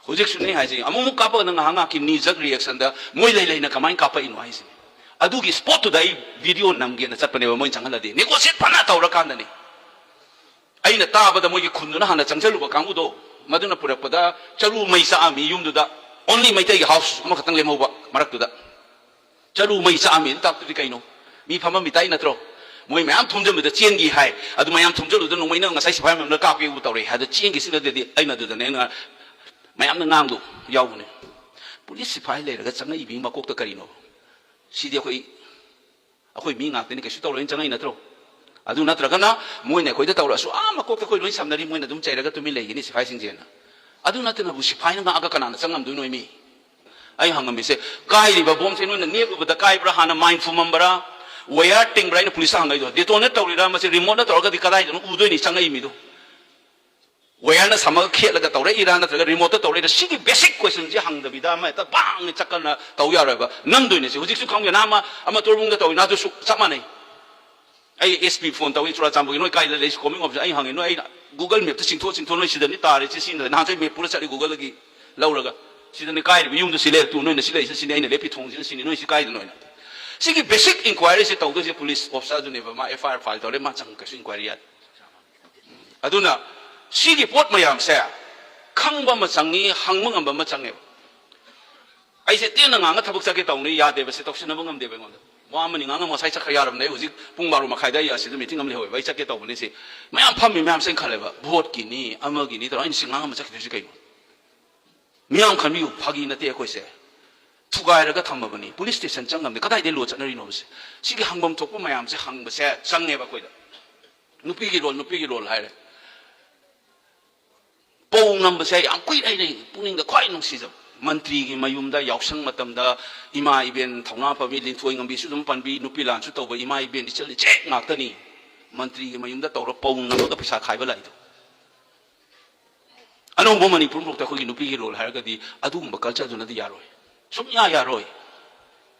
ꯍꯧꯖꯤꯛꯁꯨꯅꯦ ꯍꯥꯏꯁꯦ, ꯑꯃꯨꯛ ꯑꯃꯨꯛ ꯀꯥꯞꯄꯒ ꯅꯪ ꯉꯥꯏꯍꯥꯛ ꯉꯥꯏꯍꯥꯛꯀꯤ knee-jerk reaction-ꯗ ꯃꯣꯏ ꯂꯩ ꯂꯩꯅ ꯀꯃꯥꯏꯅ ꯀꯥꯞꯄꯛꯏꯅꯣ ꯍꯥꯏꯁꯤꯅꯤ꯫ ꯑꯗꯨꯒꯤ spot-ꯇꯨꯗ ꯑꯩ video ꯅꯝꯒꯦꯅ ꯆꯠꯄꯅꯦꯕ, ꯃꯣꯏꯅ ꯆꯪꯍꯜꯂꯗꯤ꯫ Negotiate ꯐꯅ ꯇꯧꯔꯀꯥꯟꯗꯅꯤ꯫ ꯑꯩꯅ ꯇꯥꯕꯗ ꯃꯣꯏꯒꯤ ꯈꯨꯟꯗꯨꯅ ꯍꯥꯟꯅ ꯆꯪꯁꯤꯜꯂꯨꯕ ꯀꯥꯡꯕꯨꯗꯣ, ꯃꯗꯨꯅ ꯄꯨꯔꯛꯄꯗ ꯆꯔꯨ ꯃꯩ ꯆꯥꯛꯑꯝꯃꯤ ꯌꯨꯝꯗꯨꯗ, only ꯃꯩꯇꯩꯒꯤ house ꯑꯃꯈꯛꯇꯪ ꯂꯦꯝꯍꯧꯕ ꯃꯔꯛꯇꯨꯗ꯫ ꯆꯔꯨ ꯃꯩ ꯆꯥꯛꯑꯝꯃꯤ ꯇꯥꯛꯇꯨꯗꯤ ꯀꯩꯅꯣ? ꯃꯤ ꯐꯝꯃꯝꯃꯤ ꯇꯥꯏ ꯅꯠꯇ꯭ꯔꯣ? ꯃꯣꯏ ꯃꯌꯥꯝ ꯊꯣꯝꯖꯤꯟꯕꯗ ꯆꯦꯟꯈꯤ ꯍꯥꯏ꯫ ꯑꯗꯨ ꯃꯌꯥꯝ ꯊꯣꯝꯖꯤꯜꯂꯨꯗ ꯅꯣꯡꯃꯩꯅ ꯉꯁꯥꯏ ꯁꯤꯐꯥꯏ ꯃꯌꯥꯝꯅ ꯀꯥꯞꯀꯦꯕꯨ ꯇꯧꯔꯛꯑꯦ ꯍꯥꯏꯗ ꯆꯦꯟꯈꯤꯁꯤꯅꯗꯤ ꯑꯩꯅ ꯑꯗꯨꯗꯅꯦ ꯑꯩꯅ ꯃꯌꯥꯝꯅ ꯉꯥꯡꯗꯣ ꯌꯥꯎꯕꯅꯦ꯫ ꯄꯨꯂꯤꯁ ꯁꯤꯐꯥꯏ ꯂꯩꯔꯒ ꯆꯪꯉꯛꯏꯕꯒꯤ ꯃꯀꯣꯛꯇ ꯀꯔꯤꯅꯣ? ꯁꯤꯗꯤ ꯑꯩꯈꯣꯏ, ꯑꯩꯈꯣꯏ ꯃꯤ ꯉꯥꯛꯇꯅꯤ, ꯀꯩꯁꯨ ꯇꯧꯔꯣꯏꯅ ꯆꯪꯉꯛꯏ ꯅꯠꯇ꯭ꯔꯣ? ꯑꯗꯨ ꯅꯠꯇ꯭ꯔꯒꯅ ꯃꯣꯏꯅ ꯑꯩꯈꯣꯏꯗ ꯇꯧꯔꯛꯑꯁꯨ ꯑꯥ ꯃꯀꯣꯛꯇ ꯑꯩꯈꯣꯏ ꯂꯣꯏ ꯁꯝꯅꯔꯤ, ꯃꯣꯏꯅ ꯑꯗꯨꯝ ꯆꯩꯔꯒ ꯇꯨꯃꯤꯟ ꯂꯩꯒꯅꯤ ꯁꯤꯐꯥꯏꯁꯤꯡꯁꯦꯅ꯫ ꯑꯗꯨ ꯅꯠꯇꯅꯕꯨ ꯁꯤꯐꯥꯏꯅ ꯉꯥꯛꯑꯒ ꯀꯅꯥꯅ ꯆꯪꯉꯝꯗꯣꯏꯅꯣ ꯃꯤ? ꯑꯩ ꯍꯪꯉꯝꯃꯤꯁꯦ, ꯀꯥꯏꯔꯤꯕ ꯕꯣꯝꯁꯦ ꯅꯣꯏꯅ ꯅꯦꯛꯂꯨꯕꯗ ꯀꯥꯏꯕ꯭ꯔꯥ, ꯍꯥꯟꯅ ꯃꯥꯏꯟ ꯐꯨꯝꯃꯝꯕ꯭ꯔꯥ, ꯋꯥꯌꯔ ꯇꯤꯡꯕ꯭ꯔꯥ? ꯑꯩꯅ ꯄꯨꯂꯤꯁꯇ ꯍꯪꯉꯛꯏꯗꯣ, detonate ꯇꯧꯔꯤꯔꯥ, ꯃꯁꯤ ꯔꯤꯃꯣꯠꯅ ꯇꯧꯔꯒꯗꯤ ꯀꯗꯥꯏꯗꯅꯣ ꯎꯗꯣꯏꯅꯤ ꯆꯪꯉꯛꯏ ꯃꯤꯗꯣ? ꯋꯥꯌꯔꯅ ꯁꯝꯃꯒ ꯈꯦꯠꯂꯒ ꯇꯧꯔꯛꯏꯔꯥ, ꯅꯠꯇ꯭ꯔꯒ ꯔꯤꯃꯣꯠꯇ ꯇꯧꯔꯛꯏꯔꯥ? ꯁꯤꯒꯤ ꯕꯦꯁꯤꯛ ꯀꯣꯏꯁꯟꯁꯦ ꯍꯪꯗꯕꯤꯗ ꯑꯃ ꯍꯦꯛꯇ ꯕꯥꯡꯅ ꯆꯠꯀꯅ ꯇꯧ ꯌꯥꯔꯣꯏꯕ꯫ ꯅꯝꯗꯣꯏꯅꯦ ꯁꯤ꯫ ꯍꯧꯖꯤꯛꯁꯨ ꯈꯪꯗꯦ, ꯅꯍꯥꯟ ꯑꯃ, ꯑꯃ ꯇꯣꯔꯕꯨꯡꯗ ꯇꯧꯏ, ꯅꯍꯥꯟꯁꯨ ꯁꯨ-, ꯆꯞ ꯃꯥꯟꯅꯩ꯫ ꯑꯩ ꯑꯦꯁ ꯄꯤ ꯐꯣꯟ ꯇꯧꯏ, ꯆꯨꯔꯥꯆꯥꯟꯄꯨꯔꯒꯤ, "ꯅꯣꯏ ꯀꯥꯏꯗ ꯂꯩ?" ꯁꯤ ꯀꯣꯃꯤꯡ ꯑꯣꯐꯤꯁ꯫ ꯑꯩ ꯍꯪꯉꯦ, "ꯅꯣꯏ, ꯑꯩꯅ ꯒꯨꯒꯜ ꯃꯦꯞꯇ ꯆꯤꯡꯊꯣꯛ ꯆꯤꯡꯊꯣꯛ ꯅꯣꯏ ꯁꯤꯗꯅꯤ ꯇꯥꯔꯤꯁꯦ, ꯁꯤ ꯅꯍꯥꯟꯁꯨ ꯑꯩ ꯃꯦꯞ ꯄꯨꯔ ꯆꯠꯂꯤ ꯒꯨꯒꯜꯗꯒꯤ ꯂꯧꯔꯒ, ꯁꯤꯗꯅꯤ ꯀꯥꯏꯔꯤꯕ ꯌꯨꯝꯗꯨ ꯁꯤ ꯂꯩꯔꯦ, ꯇꯨ ꯅꯣꯏꯅ ꯁꯤ ꯂꯩꯔꯤꯁꯦ ꯁꯤꯅꯤ, ꯑꯩꯅ ꯂꯦꯞꯄꯤ ꯊꯣꯡꯁꯤꯅ ꯁꯤꯅꯤ, ꯅꯣꯏ ꯁꯤ ꯀꯥꯏꯗꯅꯣ?" ꯍꯥꯏꯅ꯫ ꯁꯤꯒꯤ ꯕꯦꯁꯤꯛ ꯏꯟꯀ꯭ꯋꯥꯏꯔꯤꯁꯦ ꯇꯧꯗꯣꯏꯁꯦ ꯄꯨꯂꯤꯁ ꯑꯣꯐꯤꯁꯥꯔꯗꯨꯅꯦꯕ꯫ ꯃꯥ ꯑꯦꯐ ꯑꯥꯏ ꯑꯥꯔ ꯐꯥꯏꯜ ꯇꯧꯔꯦ, ꯃꯥ ꯆꯪ ꯀꯩꯁꯨ ꯏꯟꯀ꯭ꯋꯥꯏꯔꯤ ꯌꯥꯗꯦ꯫ ꯑꯗꯨꯅ ꯁꯤꯒꯤ ꯄꯣꯠ ꯃꯌꯥꯝꯁꯦ ꯈꯪꯕ ꯑꯃ ꯆꯪꯉꯤ, ꯍꯪꯕ ꯉꯝꯕ ꯑꯃ ꯆꯪꯉꯦꯕ꯫ ꯑꯩꯁꯦ ꯇꯦꯟꯅ ꯉꯥꯡꯉ ꯊꯕꯛ ꯆꯠꯀꯦ ꯇꯧꯅꯤ, ꯌꯥꯗꯦꯕ, ꯁꯤ ꯇꯧꯁꯤꯟꯅꯕ ꯉꯝꯗꯦꯕ ꯑꯩꯉꯣꯟꯗ꯫ ꯋꯥ ꯑꯃꯅꯤ ꯉꯥꯡꯉ ꯉꯁꯥꯏ ꯆꯠꯈ꯭ꯔ ꯌꯥꯔꯕꯅꯦ꯫ ꯑꯩ ꯍꯧꯖꯤꯛ ꯄꯨꯡ ꯕꯥꯔꯣ ꯃꯈꯥꯏꯗ ꯑꯩ ꯑꯁꯤꯗ ꯃꯤꯇꯤꯡ ꯑꯃ ꯂꯩꯍꯧꯋꯦꯕ, ꯑꯩ ꯆꯠꯀꯦ ꯇꯧꯕꯅꯤ꯫ ꯁꯤ ꯃꯌꯥꯝ ꯐꯝꯃꯤ ꯃꯌꯥꯝꯁꯦ ꯑꯩꯅ ꯈꯜꯂꯦꯕ, ꯚꯣꯠꯀꯤꯅꯤ ꯑꯃꯒꯤꯅꯤ ꯇꯧꯔ ꯑꯩꯅ ꯁꯤ ꯉꯥꯡꯉꯝꯃ ꯆꯠꯈꯤꯗꯣꯏꯁꯤ ꯀꯩꯅꯣ? ꯃꯤꯌꯥꯝ ꯈꯟꯕꯤꯌꯨ, ꯐꯥꯒꯤ ꯅꯠꯇꯦ ꯑꯩꯈꯣꯏꯁꯦ꯫ ꯊꯨꯒꯥꯏꯔꯒ ꯊꯝꯃꯕꯅꯤ, ꯄꯨꯂꯤꯁ ꯁ꯭ꯇꯦꯁꯟ ꯆꯪꯉꯝꯗꯦ꯫ ꯀꯗꯥꯏꯗꯒꯤ ꯂꯣ ꯆꯠꯅꯔꯤꯅꯣꯕꯁꯦ? ꯁꯤꯒꯤ ꯍꯪꯐꯝ ꯊꯣꯛꯄ ꯃꯌꯥꯝꯁꯦ ꯍꯪꯕꯁꯦ ꯆꯪꯉꯦꯕ ꯑꯩꯈꯣꯏꯗ꯫ ꯅꯨꯄꯤꯒꯤ ꯔꯣꯜ, ꯅꯨꯄꯤꯒꯤ ꯔꯣꯜ ꯍꯥꯏꯔꯦ꯫ ꯄꯧ ꯅꯝꯕꯁꯦ ꯌꯥꯝ ꯀꯨꯏꯔꯦ ꯑꯩ ꯄꯨꯛꯅꯤꯡꯗ ꯈ꯭ꯋꯥꯏ ꯅꯨꯡꯁꯤꯖꯕ꯫ ꯃꯟꯇ꯭ꯔꯤꯒꯤ ꯃꯌꯨꯝꯗ ꯌꯥꯎꯁꯪ ꯃꯇꯝꯗ ꯏꯃꯥ ꯏꯕꯦꯟ ꯊꯧꯅꯥ ꯐꯕꯤ ꯂꯤꯟꯊꯣꯏ ꯉꯝꯕꯤꯁꯨ ꯑꯗꯨꯝ ꯄꯟꯕꯤ, ꯅꯨꯄꯤ ꯂꯥꯟꯁꯨ ꯇꯧꯕ, ꯏꯃꯥ ꯏꯕꯦꯟ ꯏꯆꯜ ꯏꯆꯦ ꯉꯥꯛꯇꯅꯤ꯫ ꯃꯟꯇ꯭ꯔꯤꯒꯤ ꯃꯌꯨꯝꯗ ꯇꯧꯔ ꯄꯧ ꯅꯝꯃꯒ ꯄꯩꯁꯥ ꯈꯥꯏꯕ ꯂꯥꯛꯏꯗꯣ꯫ ꯑꯅꯧꯕ ꯃꯅꯤꯄꯨꯔ ꯃꯔꯛꯇ ꯑꯩꯈꯣꯏꯒꯤ ꯅꯨꯄꯤꯒꯤ ꯔꯣꯜ ꯍꯥꯏꯔꯒꯗꯤ ꯑꯗꯨꯒꯨꯝꯕ ꯀꯜꯆꯔꯗꯨꯅꯗꯤ ꯌꯥꯔꯣꯏ, ꯁꯨꯡꯌꯥ ꯌꯥꯔꯣꯏ꯫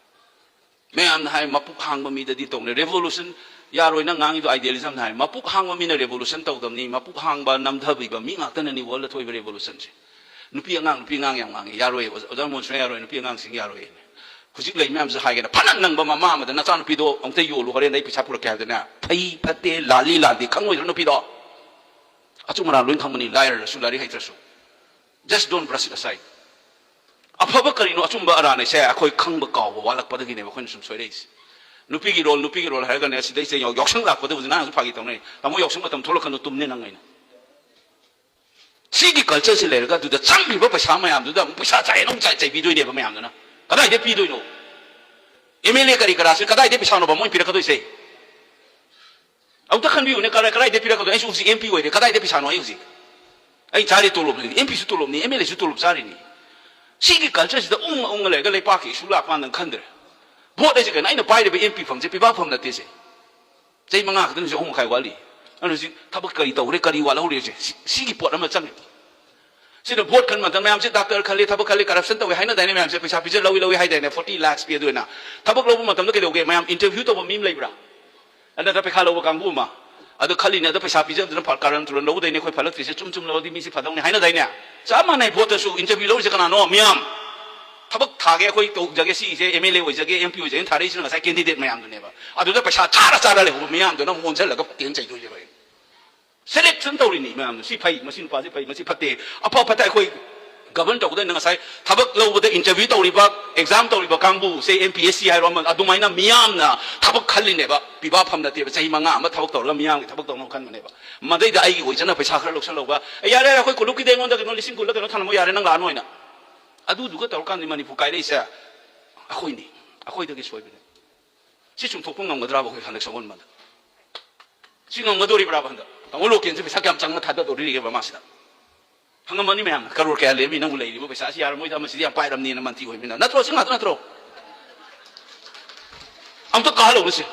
ꯃꯌꯥꯝꯅ ꯍꯥꯏ ꯃꯄꯨꯛ ꯍꯥꯡꯕ ꯃꯤꯗꯗꯤ ꯇꯧꯅꯤ ꯔꯦꯚꯣꯂꯨꯁꯟ꯫ ꯌꯥꯔꯣꯏ, ꯅꯪ ꯉꯥꯡꯉꯤꯗꯣ ꯑꯥꯏꯗꯤꯌꯦꯂꯤꯖꯝꯅ ꯍꯥꯏ꯫ ꯃꯄꯨꯛ ꯍꯥꯡꯕ ꯃꯤꯅ ꯔꯦꯚꯣꯂꯨꯁꯟ ꯇꯧꯗꯕꯅꯤ, ꯃꯄꯨꯛ ꯍꯥꯡꯕ ꯅꯝꯊꯕꯤꯕ ꯃꯤ ꯉꯥꯛꯇꯅꯅꯤ ꯋꯥꯔꯜꯗ ꯊꯣꯛꯏꯕ ꯔꯦꯚꯣꯂꯨꯁꯟꯁꯦ꯫ ꯅꯨꯄꯤ ꯑꯉꯥꯡ, ꯅꯨꯄꯤ ꯑꯉꯥꯡ ꯌꯥꯝ ꯉꯥꯡꯉꯤ, ꯌꯥꯔꯣꯏ ꯑꯣꯖꯥ, ꯑꯣꯖꯥ ꯃꯣꯍꯟ ꯁꯨꯡꯌꯥ ꯌꯥꯔꯣꯏ, ꯅꯨꯄꯤ ꯑꯉꯥꯡꯁꯤꯡ ꯌꯥꯔꯣꯏ꯫ ꯍꯧꯖꯤꯛ ꯂꯩ ꯃꯌꯥꯝꯁꯦ ꯍꯥꯏꯒꯦꯅ ꯐꯅ ꯅꯪꯕ ꯃꯃꯥ ꯑꯃꯗ ꯅꯆꯥꯅꯨꯄꯤꯗꯣ ꯑꯃꯨꯛꯇ ꯌꯣꯜꯂꯨ, ꯍꯣꯔꯦꯟ ꯑꯩ ꯄꯩꯁꯥ ꯄꯨꯔꯛꯀꯦ ꯍꯥꯏꯕꯗꯅꯦ, ꯐꯩ ꯐꯠꯇꯦ ꯂꯥꯜꯂꯤ ꯂꯥꯟꯗꯦ ꯈꯪꯉꯣꯏꯗ꯭ꯔꯣ ꯅꯨꯄꯤꯗꯣ? ꯑꯆꯨꯝ ꯑꯔꯥꯟ ꯂꯣꯏ ꯈꯪꯕꯅꯤ, ꯂꯥꯏꯔꯔꯁꯨ ꯂꯥꯏꯔꯤꯛ ꯍꯩꯇ꯭ꯔꯁꯨ꯫ Just don't brush it aside. ꯑꯐꯕ ꯀꯔꯤꯅꯣ, ꯑꯆꯨꯝꯕ ꯑꯔꯥꯟ ꯍꯥꯏꯁꯦ ꯑꯩꯈꯣꯏ ꯈꯪꯕ ꯀꯥꯎꯕ ꯋꯥꯠꯂꯛꯄꯗꯒꯤꯅꯦꯕ ꯑꯩꯈꯣꯏꯅ ꯁꯨꯝ ꯁꯣꯏꯔꯛꯏꯁꯦ꯫ ꯅꯨꯄꯤꯒꯤ ꯔꯣꯜ, ꯅꯨꯄꯤꯒꯤ ꯔꯣꯜ ꯍꯥꯏꯔꯒꯅꯦ, ꯁꯤꯗꯩꯁꯦ ꯌꯥꯎ-, ꯌꯥꯎꯁꯪ ꯂꯥꯛꯄꯗ ꯍꯧꯖꯤꯛ ꯅꯍꯥꯟꯁꯨ ꯐꯥꯒꯤ ꯇꯧꯅꯩ, "ꯇꯥꯃꯣ, ꯌꯥꯎꯁꯪ ꯃꯇꯝ ꯊꯣꯛꯂꯛꯀꯅꯨ, ꯇꯨꯝꯅꯦ ꯅꯪ" ꯑꯩꯅ꯫ ꯁꯤꯒꯤ ꯀꯜꯆꯔꯁꯤ ꯂꯩꯔꯒ ꯑꯗꯨꯗ ꯆꯪꯈꯤꯕ ꯄꯩꯁꯥ ꯃꯌꯥꯝꯗꯨꯗ ꯑꯃꯨꯛ ꯄꯩꯁꯥ ꯆꯥꯏꯅ ꯑꯃꯨꯛ ꯆꯥꯏ-, ꯆꯩꯕꯤꯗꯣꯏꯅꯦꯕ ꯃꯌꯥꯝꯗꯨꯅ꯫ ꯀꯗꯥꯏꯗ ꯄꯤꯗꯣꯏꯅꯣ? ꯑꯦꯝ ꯑꯦꯜ ꯑꯦ ꯀꯔꯤ ꯀꯔꯥꯁꯦ ꯀꯗꯥꯏꯗ ꯄꯩꯁꯥꯅꯣꯕ ꯃꯣꯏ ꯄꯤꯔꯛꯀꯗꯣꯏꯁꯦ? ꯑꯃꯨꯛꯇ ꯈꯟꯕꯤꯌꯨꯅꯦ, ꯀꯗꯥꯏ-, ꯀꯗꯥꯏꯗ ꯄꯤꯔꯛꯀꯗꯣꯏꯅꯣ? ꯑꯩꯁꯨ ꯍꯧꯖꯤꯛ ꯑꯦꯝ ꯄꯤ ꯑꯣꯏꯔꯦ, ꯀꯗꯥꯏꯗ ꯄꯩꯁꯥꯅꯣ ꯑꯩ ꯍꯧꯖꯤꯛ? ꯑꯩ ꯆꯥꯔꯤ ꯇꯣꯂꯣꯞꯅꯤ, ꯑꯦꯝ ꯄꯤꯁꯨ ꯇꯣꯂꯣꯞꯅꯤ, ꯑꯦꯝ ꯑꯦꯜ ꯑꯦꯁꯨ ꯇꯣꯂꯣꯞ ꯆꯥꯔꯤꯅꯤ꯫ ꯁꯤꯒꯤ ꯀꯜꯆꯔꯁꯤꯗ ꯎꯪꯉ ꯎꯪꯉ ꯂꯩꯔꯒ ꯂꯩꯄꯥꯛꯀꯤ ꯏꯁꯨ ꯂꯥꯛꯄ ꯀꯥꯟꯗ ꯈꯟꯗ꯭ꯔꯦ꯫ ꯚꯣꯠ ꯍꯥꯏꯁꯦ ꯀꯩꯅꯣ? ꯑꯩꯅ ꯄꯥꯏꯔꯤꯕ ꯑꯦꯝ ꯄꯤ ꯐꯝꯁꯦ ꯄꯤꯕꯥ ꯐꯝ ꯅꯠꯇꯦ ꯁꯦ꯫ ꯆꯍꯤ ꯃꯉꯥ ꯈꯛꯇꯅꯤ, ꯆꯍꯤ ꯑꯍꯨꯝ ꯃꯈꯥꯏ ꯋꯥꯠꯂꯤ꯫ ꯑꯗꯨꯅ ꯍꯧꯖꯤꯛ ꯊꯕꯛ ꯀꯔꯤ ꯇꯧꯔꯦ, ꯀꯔꯤ ꯋꯥꯠꯍꯧꯔꯦ ꯍꯧꯖꯤꯛ? ꯁꯤ-, ꯁꯤꯒꯤ ꯄꯣꯠ ꯑꯃ ꯆꯪꯉꯦ꯫ ꯁꯤꯗ ꯚꯣꯠ ꯈꯟ ꯃꯇꯝ ꯃꯌꯥꯝꯁꯦ ꯗꯥꯛꯇꯔ ꯈꯜꯂꯤ, ꯊꯕꯛ ꯈꯜꯂꯤ, ꯀꯔꯞꯁꯟ ꯇꯧꯋꯦ ꯍꯥꯏꯅꯗꯥꯏꯅꯦ ꯃꯌꯥꯝꯁꯦ? ꯄꯩꯁꯥ ꯄꯤꯖ ꯂꯧꯏ ꯂꯧꯏ ꯍꯥꯏꯗꯥꯏꯅꯦ? ꯐꯣꯔꯇꯤ ꯂꯥꯛꯁ ꯄꯤ ꯑꯗꯨꯅ꯫ ꯊꯕꯛ ꯂꯧꯕ ꯃꯇꯝꯗ ꯀꯩꯗꯧꯒꯦ? ꯃꯌꯥꯝ ꯏꯟꯇꯔꯚ꯭ꯌꯨ ꯇꯧꯕ ꯃꯤ ꯑꯃ ꯂꯩꯕ꯭ꯔꯥ? ꯑꯗ ꯄꯩꯈꯥ ꯂꯧꯕ ꯀꯥꯡꯕꯨ ꯑꯃ꯫ ꯑꯗꯨ ꯈꯜꯂꯤꯅꯦ, ꯑꯗ ꯄꯩꯁꯥ ꯄꯤꯖꯗꯅ ꯐ-, ꯀꯥꯔꯟ ꯇꯨꯔꯟ ꯂꯧꯗꯣꯏꯅꯦ, ꯑꯩꯈꯣꯏ ꯐꯠꯂꯛꯇ꯭ꯔꯤꯁꯦ ꯆꯨꯝ ꯆꯨꯝ ꯂꯧꯔꯗꯤ ꯃꯤꯁꯤ ꯐꯗꯧꯅꯦ ꯍꯥꯏꯅꯗꯥꯏꯅꯦ? ꯆꯞ ꯃꯥꯟꯅꯩ, ꯚꯣꯠꯇꯁꯨ ꯏꯟꯇꯔꯚ꯭ꯌꯨ ꯂꯧꯔꯤꯁꯦ ꯀꯅꯥꯅꯣ? ꯃꯤꯌꯥꯝ꯫ ꯊꯕꯛ ꯊꯥꯒꯦ, ꯑꯩꯈꯣꯏ ꯇꯧꯖꯒꯦ, ꯁꯤꯁꯦ ꯑꯦꯝ ꯑꯦꯜ ꯑꯦ ꯑꯣꯏꯖꯒꯦ, ꯑꯦꯝ ꯄꯤ ꯑꯣꯏꯖꯒꯦꯅ ꯊꯥꯔꯛꯏꯁꯤꯅ ꯉꯁꯥꯏ ꯀꯦꯟꯗꯤꯗꯦꯠ ꯃꯌꯥꯝꯗꯨꯅꯦꯕ꯫ ꯑꯗꯨꯗ ꯄꯩꯁꯥ ꯆꯥꯔ ꯆꯥꯔ ꯂꯩꯍꯧꯕ ꯃꯤꯌꯥꯝꯗꯨꯅ ꯑꯃꯨꯛ ꯑꯣꯟꯁꯤꯜꯂꯒ ꯐꯠꯇꯦꯅ ꯆꯩꯗꯣꯏꯅꯦꯕ꯫ ꯁꯦꯂꯦꯛꯁꯟ ꯇꯧꯔꯤꯅꯤ ꯃꯌꯥꯝꯗꯣ, ꯁꯤ ꯐꯩ, ꯃꯁꯤ ꯅꯨꯄꯥꯁꯤ ꯐꯩ, ꯃꯁꯤ ꯐꯠꯇꯦ, ꯑꯐ ꯐꯠꯇ ꯑꯩꯈꯣꯏ ꯒꯕꯔꯟ ꯇꯧꯒꯗꯕꯅꯤ꯫ ꯉꯁꯥꯏ ꯊꯕꯛ ꯂꯧꯕꯗ ꯏꯟꯇꯔꯚ꯭ꯌꯨ ꯇꯧꯔꯤꯕ, ꯑꯦꯛꯖꯥꯝ ꯇꯧꯔꯤꯕ ꯀꯥꯡꯕꯨ, ꯁꯦ ꯑꯦꯝ ꯄꯤ ꯑꯦꯁ ꯁꯤ ꯍꯥꯏꯔꯣ, ꯑꯃ, ꯑꯗꯨꯃꯥꯏꯅ ꯃꯤꯌꯥꯝꯅ ꯊꯕꯛ ꯈꯜꯂꯤꯅꯦꯕ꯫ ꯄꯤꯕꯥ ꯐꯝ ꯅꯠꯇꯦꯕ, ꯆꯍꯤ ꯃꯉꯥ ꯑꯃ ꯊꯕꯛ ꯇꯧꯔꯒ ꯃꯤꯌꯥꯝꯒꯤ ꯊꯕꯛ ꯇꯧꯅꯕ ꯈꯟꯕꯅꯦꯕ꯫ ꯃꯗꯩꯗ ꯑꯩꯒꯤ ꯑꯣꯏꯖꯅ ꯄꯩꯁꯥ ꯈꯔ ꯂꯧꯁꯜꯍꯧꯕ, "ꯑꯦ, ꯌꯥꯔꯦ, ꯌꯥꯔꯦ, ꯑꯩꯈꯣꯏ ꯀꯣꯂꯨꯞꯀꯤꯗꯤ ꯑꯩꯉꯣꯟꯗ ꯀꯩꯅꯣ ꯂꯤꯁꯤꯡ ꯀꯨꯟꯂ ꯀꯩꯅꯣ ꯊꯝꯃꯣ, ꯌꯥꯔꯦ, ꯅꯪ ꯂꯥꯛꯑꯅꯨ" ꯍꯥꯏꯅ꯫ ꯑꯗꯨꯗꯨꯒ ꯇꯧꯔꯀꯥꯟꯗ ꯃꯅꯤꯄꯨꯔ ꯀꯥꯏꯔꯛꯏꯁꯦ ꯑꯩꯈꯣꯏꯅꯤ, ꯑꯩꯈꯣꯏꯗꯒꯤ ꯁꯣꯏꯕꯅꯦ꯫ ꯁꯤ ꯆꯨꯝꯊꯣꯛꯄ ꯉꯝꯒꯗ꯭ꯔꯥꯕ ꯑꯩꯈꯣꯏ ꯍꯟꯗꯛ ꯁꯒꯣꯜꯕꯟꯗ? ꯁꯤ ꯉꯝꯒꯗꯣꯔꯤꯕ꯭ꯔꯥꯕ ꯍꯟꯗꯛ? ꯇꯥꯃꯣ ꯂꯣꯀꯦꯟꯁꯦ ꯄꯩꯁꯥ ꯀꯌꯥꯝ ꯆꯪꯅ ꯊꯥꯗꯗꯣꯔꯤꯒꯦꯕ ꯃꯥꯁꯤꯗ? ꯍꯪꯉꯝꯃꯅꯤ ꯃꯌꯥꯝꯅ, "ꯀꯔꯣꯔ ꯀꯌꯥ ꯂꯦꯝꯃꯤ ꯅꯪꯕꯨ ꯂꯩꯔꯤꯕ ꯄꯩꯁꯥꯁꯤ? ꯌꯥꯔꯝꯃꯣꯏꯗ, ꯃꯁꯤꯗꯤ ꯌꯥꯝ ꯄꯥꯏꯔꯝꯅꯤꯅ ꯃꯟꯇ꯭ꯔꯤ ꯑꯣꯏꯕꯅꯤꯅ"꯫ ꯅꯠꯇ꯭ꯔꯣ? ꯁꯤ ꯉꯥꯛꯇ ꯅꯠꯇ꯭ꯔꯣ? ꯑꯝꯇ ꯀꯥꯍꯜꯂꯧꯔꯁꯤ꯫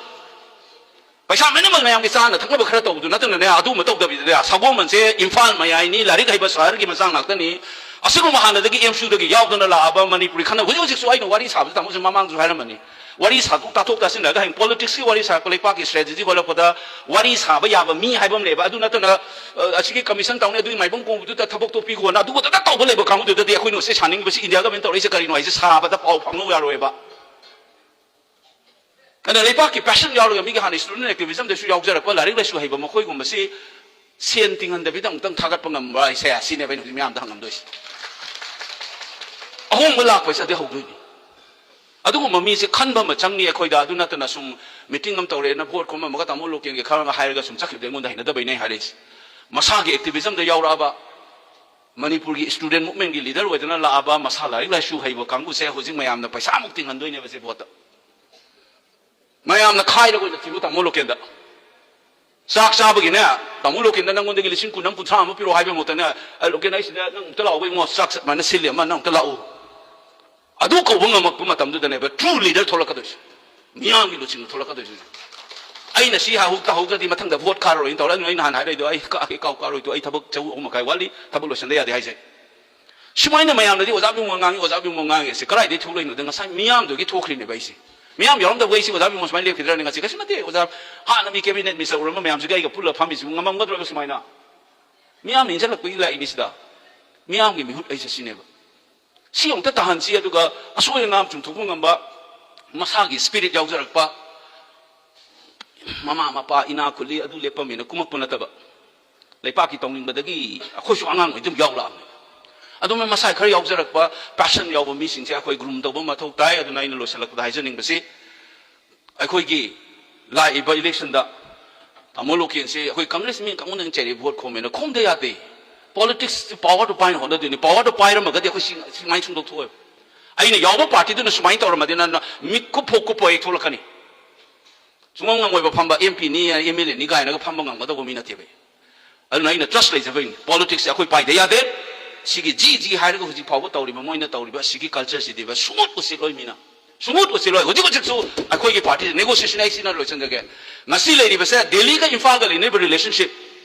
ꯄꯩꯁꯥ ꯃꯤꯅꯤꯃꯝ ꯃꯌꯥꯝꯒꯤ ꯆꯥꯅ ꯊꯛꯅꯕ ꯈꯔ ꯇꯧꯕꯗꯨ ꯅꯠꯇꯅꯅꯦ, ꯑꯗꯨꯒꯨꯝꯕ ꯇꯧꯗꯕꯤꯗꯅꯦ, ꯁꯒꯣꯜꯕꯟꯁꯦ ꯏꯝꯐꯥꯜ ꯃꯌꯥꯏꯅꯤ, ꯂꯥꯏꯔꯤꯛ ꯍꯩꯕ ꯁꯍꯔꯒꯤ ꯃꯆꯥ ꯉꯥꯛꯇꯅꯤ꯫ ꯑꯁꯤꯒꯨꯝꯕ ꯍꯥꯟꯅꯗꯒꯤ ꯑꯦꯝ ꯁꯤꯌꯨꯗꯒꯤ ꯌꯥꯎꯗꯅ ꯂꯥꯛꯑꯕ ꯃꯅꯤꯄꯨꯔꯤ ꯈꯟꯅ ꯍꯧꯖꯤꯛ ꯍꯧꯖꯤꯛꯁꯨ ꯑꯩꯅ ꯋꯥꯔꯤ ꯁꯥꯕꯁꯤ ꯇꯥꯃꯣꯁꯦ ꯃꯃꯥꯡꯁꯨ ꯍꯥꯏꯔꯝꯕꯅꯤ꯫ ꯋꯥꯔꯤ ꯁꯥꯗꯣꯛ ꯇꯥꯊꯣꯛ ꯇꯥꯁꯤꯟꯅꯔꯒ ꯍꯌꯦꯡ ꯄꯣꯂꯤꯇꯤꯛꯁꯀꯤ ꯋꯥꯔꯤ ꯁꯥꯔꯛꯄ, ꯂꯩꯄꯥꯛꯀꯤ ꯁ꯭ꯇ꯭ꯔꯦꯇꯦꯖꯤ ꯍꯣꯜꯂꯛꯄꯗ ꯋꯥꯔꯤ ꯁꯥꯕ ꯌꯥꯕ ꯃꯤ ꯍꯥꯏꯕ ꯑꯃ ꯂꯩꯕ꯫ ꯑꯗꯨ ꯅꯠꯇꯅ, ꯑ, ꯑꯁꯤꯒꯤ ꯀꯃꯤꯁꯟ ꯇꯧꯅꯤ, ꯑꯗꯨꯒꯤ ꯃꯥꯏꯕꯝ ꯀꯣꯡꯕꯗꯨꯗ ꯊꯕꯛꯇꯣ ꯄꯤꯈꯣꯅ ꯑꯗꯨꯒ ꯇꯧꯕ ꯂꯩꯕ ꯀꯥꯡꯕꯨꯗꯨꯗꯗꯤ ꯑꯩꯈꯣꯏꯅ ꯁꯤ ꯁꯥꯅꯤꯡꯉꯤꯕꯁꯤ ꯏꯟꯗꯤꯌꯥ ꯒꯃꯦꯟ ꯇꯧꯔꯛꯏꯁꯦ ꯀꯔꯤꯅꯣ ꯍꯥꯏꯁꯦ ꯁꯥꯕꯗ ꯄꯥꯎ ꯐꯪꯅꯧ ꯌꯥꯔꯣꯏꯕ꯫ ꯑꯗ ꯂꯩꯕꯥꯛꯀꯤ ꯄꯦꯁꯟ ꯌꯥꯎꯔꯒ ꯃꯤꯒꯤ ꯍꯥꯟꯅ ꯁ꯭ꯇꯨꯗꯦꯟ ꯑꯦꯛꯇꯤꯚꯤꯖꯝꯗꯁꯨ ꯌꯥꯎꯖꯔꯛꯄ ꯂꯥꯏꯔꯤꯛ ꯂꯥꯏꯁꯨ ꯍꯩꯕ ꯃꯈꯣꯏꯒꯨꯝꯕꯁꯤ ꯁꯦꯟ ꯇꯤꯡꯍꯟꯗꯕꯤꯗ ꯑꯃꯨꯛꯇꯪ ꯊꯥꯒꯠꯄ ꯉꯝꯕ꯭ꯔꯥ ꯍꯥꯏꯁꯦ ꯁꯤꯅꯦꯕ ꯑꯩꯅ ꯍꯧꯖꯤꯛ ꯃꯌꯥꯝꯗ ꯍꯪꯉꯝꯗꯣꯏꯁꯦ꯫ ꯑꯍꯣꯡꯕ ꯂꯥꯛꯄꯁꯦ ꯑꯗꯩ ꯍꯧꯗꯣꯏꯅꯤ꯫ ꯑꯗꯨꯒꯨꯝꯕ ꯃꯤꯁꯦ ꯈꯟꯕ ꯑꯃ ꯆꯪꯉꯤ ꯑꯩꯈꯣꯏꯗ꯫ ꯑꯗꯨ ꯅꯠꯇꯅ ꯁꯨꯝ ꯃꯤꯇꯤꯡ ꯑꯃ ꯇꯧꯔꯦꯅ ꯚꯣꯠ ꯈꯣꯝꯃꯝꯃꯒ ꯇꯥꯃꯣ ꯂꯣꯀꯦꯟꯒꯤ ꯈꯔ ꯑꯃ ꯍꯥꯏꯔꯒ ꯁꯨꯝ ꯆꯠꯈꯤꯕꯗ ꯑꯩꯉꯣꯟꯗ ꯍꯩꯅꯗꯕꯩꯅꯦ ꯑꯩ ꯍꯥꯏꯔꯛꯏꯁꯦ꯫ ꯃꯁꯥꯒꯤ ꯑꯦꯛꯇꯤꯚꯤꯖꯝꯗ ꯌꯥꯎꯔꯛꯑꯕ, ꯃꯅꯤꯄꯨꯔꯒꯤ ꯁ꯭ꯇꯨꯗꯦꯟ ꯃꯨꯚꯃꯦꯟꯒꯤ ꯂꯤꯗꯔ ꯑꯣꯏꯗꯅ ꯂꯥꯛꯑꯕ, ꯃꯁꯥ ꯂꯥꯏꯔꯤꯛ ꯂꯥꯏꯁꯨ ꯍꯩꯕ ꯀꯥꯡꯕꯨꯁꯦ ꯍꯧꯖꯤꯛ ꯃꯌꯥꯝꯅ ꯄꯩꯁꯥꯃꯨꯛ ꯇꯤꯡꯍꯟꯗꯣꯏꯅꯦꯕ ꯁꯤ ꯚꯣꯠꯇ꯫ ꯃꯌꯥꯝꯅ ꯈꯥꯏꯔꯒ ꯑꯣꯏꯅ ꯊꯤꯕ ꯇꯥꯃꯣ ꯂꯣꯀꯦꯟꯗ꯫ ꯆꯥꯛ ꯆꯥꯕꯒꯤꯅꯦ, ꯇꯥꯃꯣ ꯂꯣꯀꯦꯟꯗ ꯅꯪꯉꯣꯟꯗꯒꯤ ꯂꯤꯁꯤꯡ ꯀꯨꯟ ꯑꯃ, ꯀꯨꯟꯊ꯭ꯔꯥ ꯑꯃ ꯄꯤꯔꯛꯑꯣ ꯍꯥꯏꯕ ꯃꯍꯨꯠꯇꯅꯦ, "ꯑ, ꯂꯣꯀꯦꯟ, ꯑꯩ ꯁꯤꯗ ꯅꯪ ꯑꯃꯨꯛꯇ ꯂꯥꯛꯑꯣ ꯏꯕꯨꯡꯉꯣ, ꯆꯥꯛ ꯁꯨꯃꯥꯏꯅ ꯁꯤꯜꯂꯤ ꯑꯃ, ꯅꯪ ꯑꯃꯨꯛꯇ ꯂꯥꯛꯑꯣ"꯫ ꯑꯗꯨ ꯀꯧꯕ ꯉꯝꯃꯛꯄ ꯃꯇꯝꯗꯨꯗꯅꯦꯕ ꯇ꯭ꯔꯨ ꯂꯤꯗꯔ ꯊꯣꯛꯂꯛꯀꯗꯣꯏꯁꯦ, ꯃꯤꯌꯥꯝꯒꯤ ꯂꯨꯆꯤꯡꯕ ꯊꯣꯛꯂꯛꯀꯗꯣꯏꯁꯦ꯫ ꯑꯩꯅ ꯁꯤ ꯍꯧ-, ꯇꯧꯍꯧꯗ꯭ꯔꯗꯤ ꯃꯊꯪꯗ ꯚꯣꯠ ꯀꯥꯔꯔꯣꯏꯅ ꯇꯧꯔꯦ꯫ ꯑꯗꯨꯅ ꯑꯩ ꯅꯍꯥꯟ ꯍꯥꯏꯔꯛꯏꯗꯣ, "ꯑꯩ ꯀꯥꯒꯦ ꯀꯥꯎ ꯀꯥꯔꯣꯏꯗꯣ, ꯑꯩ ꯊꯕꯛ ꯆꯍꯤ ꯑꯍꯨꯝ ꯃꯈꯥꯏ ꯋꯥꯠꯂꯤ, ꯊꯕꯛ ꯂꯣꯏꯁꯤꯟꯗ ꯌꯥꯗꯦ" ꯍꯥꯏꯁꯦ꯫ ꯁꯨꯃꯥꯏꯅ ꯃꯌꯥꯝꯅꯗꯤ "ꯑꯣꯖꯥ ꯕꯤꯃꯣꯜ ꯉꯥꯡꯉꯤ, ꯑꯣꯖꯥ ꯕꯤꯃꯣꯜ ꯉꯥꯡꯉꯤ" ꯁꯤ ꯀꯗꯥꯏꯗꯒꯤ ꯊꯣꯛꯂꯛꯏꯅꯣꯗ? ꯉꯁꯥꯏ ꯃꯤꯌꯥꯝꯗꯨꯒꯤ ꯊꯣꯛꯈ꯭ꯔꯤꯅꯦꯕ ꯑꯩꯁꯦ꯫ ꯃꯤꯌꯥꯝ ꯌꯥꯎꯔꯝꯗꯕ ꯑꯩꯁꯦ ꯑꯣꯖꯥ ꯕꯤꯃꯣꯜ ꯁꯨꯃꯥꯏꯅ ꯂꯦꯞꯈꯤꯗ꯭ꯔꯅꯤ ꯉꯁꯤ? ꯀꯩꯁꯨ ꯅꯠꯇꯦ꯫ ꯑꯣꯖꯥ ꯍꯥꯟꯅ ꯃꯤ ꯀꯦꯕꯤꯅꯦꯠ ꯃꯤꯅꯤꯁꯇꯔ ꯑꯣꯏꯔꯝꯕ ꯃꯌꯥꯝꯁꯤꯒ ꯑꯩꯒ ꯄꯨꯜꯂ ꯐꯝꯃꯤꯁꯤꯕꯨ ꯉꯝꯃꯝꯒꯗ꯭ꯔꯕ ꯁꯨꯃꯥꯏꯅ? ꯃꯤꯌꯥꯝꯅ ꯏꯟꯁꯤꯜꯂꯛꯄꯒꯤ ꯂꯥꯛꯏꯅꯤ ꯁꯤꯗ꯫ ꯃꯤꯌꯥꯝꯒꯤ ꯃꯤꯍꯨꯠ ꯑꯩꯁꯦ ꯁꯤꯅꯦꯕ꯫ ꯁꯤ ꯑꯃꯨꯛꯇ ꯇꯥꯍꯟꯁꯤ, ꯑꯗꯨꯒ ꯑꯁꯣꯏ ꯑꯉꯥꯝ ꯆꯨꯝꯊꯣꯛꯄ ꯉꯝꯕ, ꯃꯁꯥꯒꯤ ꯁ꯭ꯄꯤꯔꯤꯠ ꯌꯥꯎꯖꯔꯛꯄ, ꯃꯃꯥ ꯃꯄꯥ ꯏꯅꯥꯛ ꯈꯨꯜꯂꯤ ꯑꯗꯨ ꯂꯦꯞꯄꯝꯃꯦꯅ ꯀꯨꯝꯃꯛꯄ ꯅꯠꯇꯕ, ꯂꯩꯄꯥꯛꯀꯤ ꯇꯧꯅꯤꯡꯕꯗꯒꯤ ꯑꯩꯈꯣꯏꯁꯨ ꯑꯉꯥꯡ ꯑꯣꯏꯗꯤ ꯑꯗꯨꯝ ꯌꯥꯎꯔꯛꯑꯕꯅꯤ꯫ ꯑꯗꯨꯝ ꯃꯁꯥ ꯈꯔ ꯌꯥꯎꯖꯔꯛꯄ ꯄꯦꯁꯟ ꯌꯥꯎꯕ ꯃꯤꯁꯤꯡꯁꯦ ꯑꯩꯈꯣꯏ ꯒ꯭ꯔꯨꯝ ꯇꯧꯕ ꯃꯊꯧ ꯇꯥꯏ꯫ ꯑꯗꯨꯅ ꯑꯩꯅ ꯂꯣꯏꯁꯤꯜꯂꯛꯄꯗ ꯍꯥꯏꯖꯅꯤꯡꯕꯁꯤ, ꯑꯩꯈꯣꯏꯒꯤ ꯂꯥꯛꯏꯕ ꯏꯂꯦꯛꯁꯟꯗ ꯇꯥꯃꯣ ꯂꯣꯀꯦꯟꯁꯦ ꯑꯩꯈꯣꯏ ꯀꯪꯒ꯭ꯔꯦꯁ ꯃꯤ ꯀꯥꯡꯕꯨꯅ ꯆꯩꯔꯛꯏ, ꯚꯣꯠ ꯈꯣꯝꯃꯦꯅ꯫ ꯈꯣꯝꯗ ꯌꯥꯗꯦ꯫ Politics power ꯗꯣ ꯄꯥꯏꯅ ꯍꯣꯠꯅꯗꯣꯏꯅꯤ꯫ Power ꯗꯣ ꯄꯥꯏꯔꯝꯃꯒꯗꯤ ꯑꯩꯈꯣꯏ ꯁꯤ ꯁꯨꯃꯥꯏꯅ ꯁꯨꯡꯗꯣꯛ ꯊꯣꯛꯑꯣꯏꯕ꯫ ꯑꯩꯅ ꯌꯥꯎꯕ party ꯗꯨꯅ ꯁꯨꯃꯥꯏꯅ ꯇꯧꯔꯝꯃꯗꯤ ꯅꯪ ꯃꯤꯠ ꯈꯨꯞ ꯐꯣꯛ ꯀꯨꯞꯄ ꯍꯦꯛ ꯊꯣꯛꯂꯛꯀꯅꯤ꯫ ꯁꯨꯡꯉꯝ ꯉꯝꯃꯣꯏꯕ ꯐꯝꯕ꯫ M P ꯅꯤ, M L A ꯅꯤ ꯀꯥꯏꯅꯒ ꯐꯝꯕ ꯉꯝꯒꯗꯧꯕ ꯃꯤ ꯅꯠꯇꯦꯕ ꯑꯩ꯫ ꯑꯗꯨꯅ ꯑꯩꯅ trust ꯂꯩꯖꯕꯩꯅꯤ꯫ Politics ꯁꯦ ꯑꯩꯈꯣꯏ ꯄꯥꯏꯗ ꯌꯥꯗꯦ꯫ ꯁꯤꯒꯤ ꯖꯤ ꯖꯤ ꯍꯥꯏꯔꯒ ꯍꯧꯖꯤꯛ ꯐꯥꯎꯕ ꯇꯧꯔꯤꯕ, ꯃꯣꯏꯅ ꯇꯧꯔꯤꯕ ꯑꯁꯤꯒꯤ culture ꯁꯤꯗꯤꯕ ꯁꯨꯡꯎꯠ ꯎꯠꯁꯤꯜꯂꯣꯏ ꯃꯤꯅ꯫ ꯁꯨꯡꯎꯠ ꯎꯠꯁꯤꯜꯂꯣꯏ꯫ ꯍꯧꯖꯤꯛ ꯍꯧꯖꯤꯛꯁꯨ ꯑꯩꯈꯣꯏꯒꯤ party negotiation, ꯑꯩ ꯁꯤꯅ ꯂꯣꯏꯁꯤꯟꯖꯒꯦ꯫ ꯉꯁꯤ ꯂꯩꯔꯤꯕꯁꯦ ꯗꯦꯜꯂꯤꯒ ꯏꯝꯐꯥꯜꯒ ꯂꯩꯅꯔꯤꯕ relationship,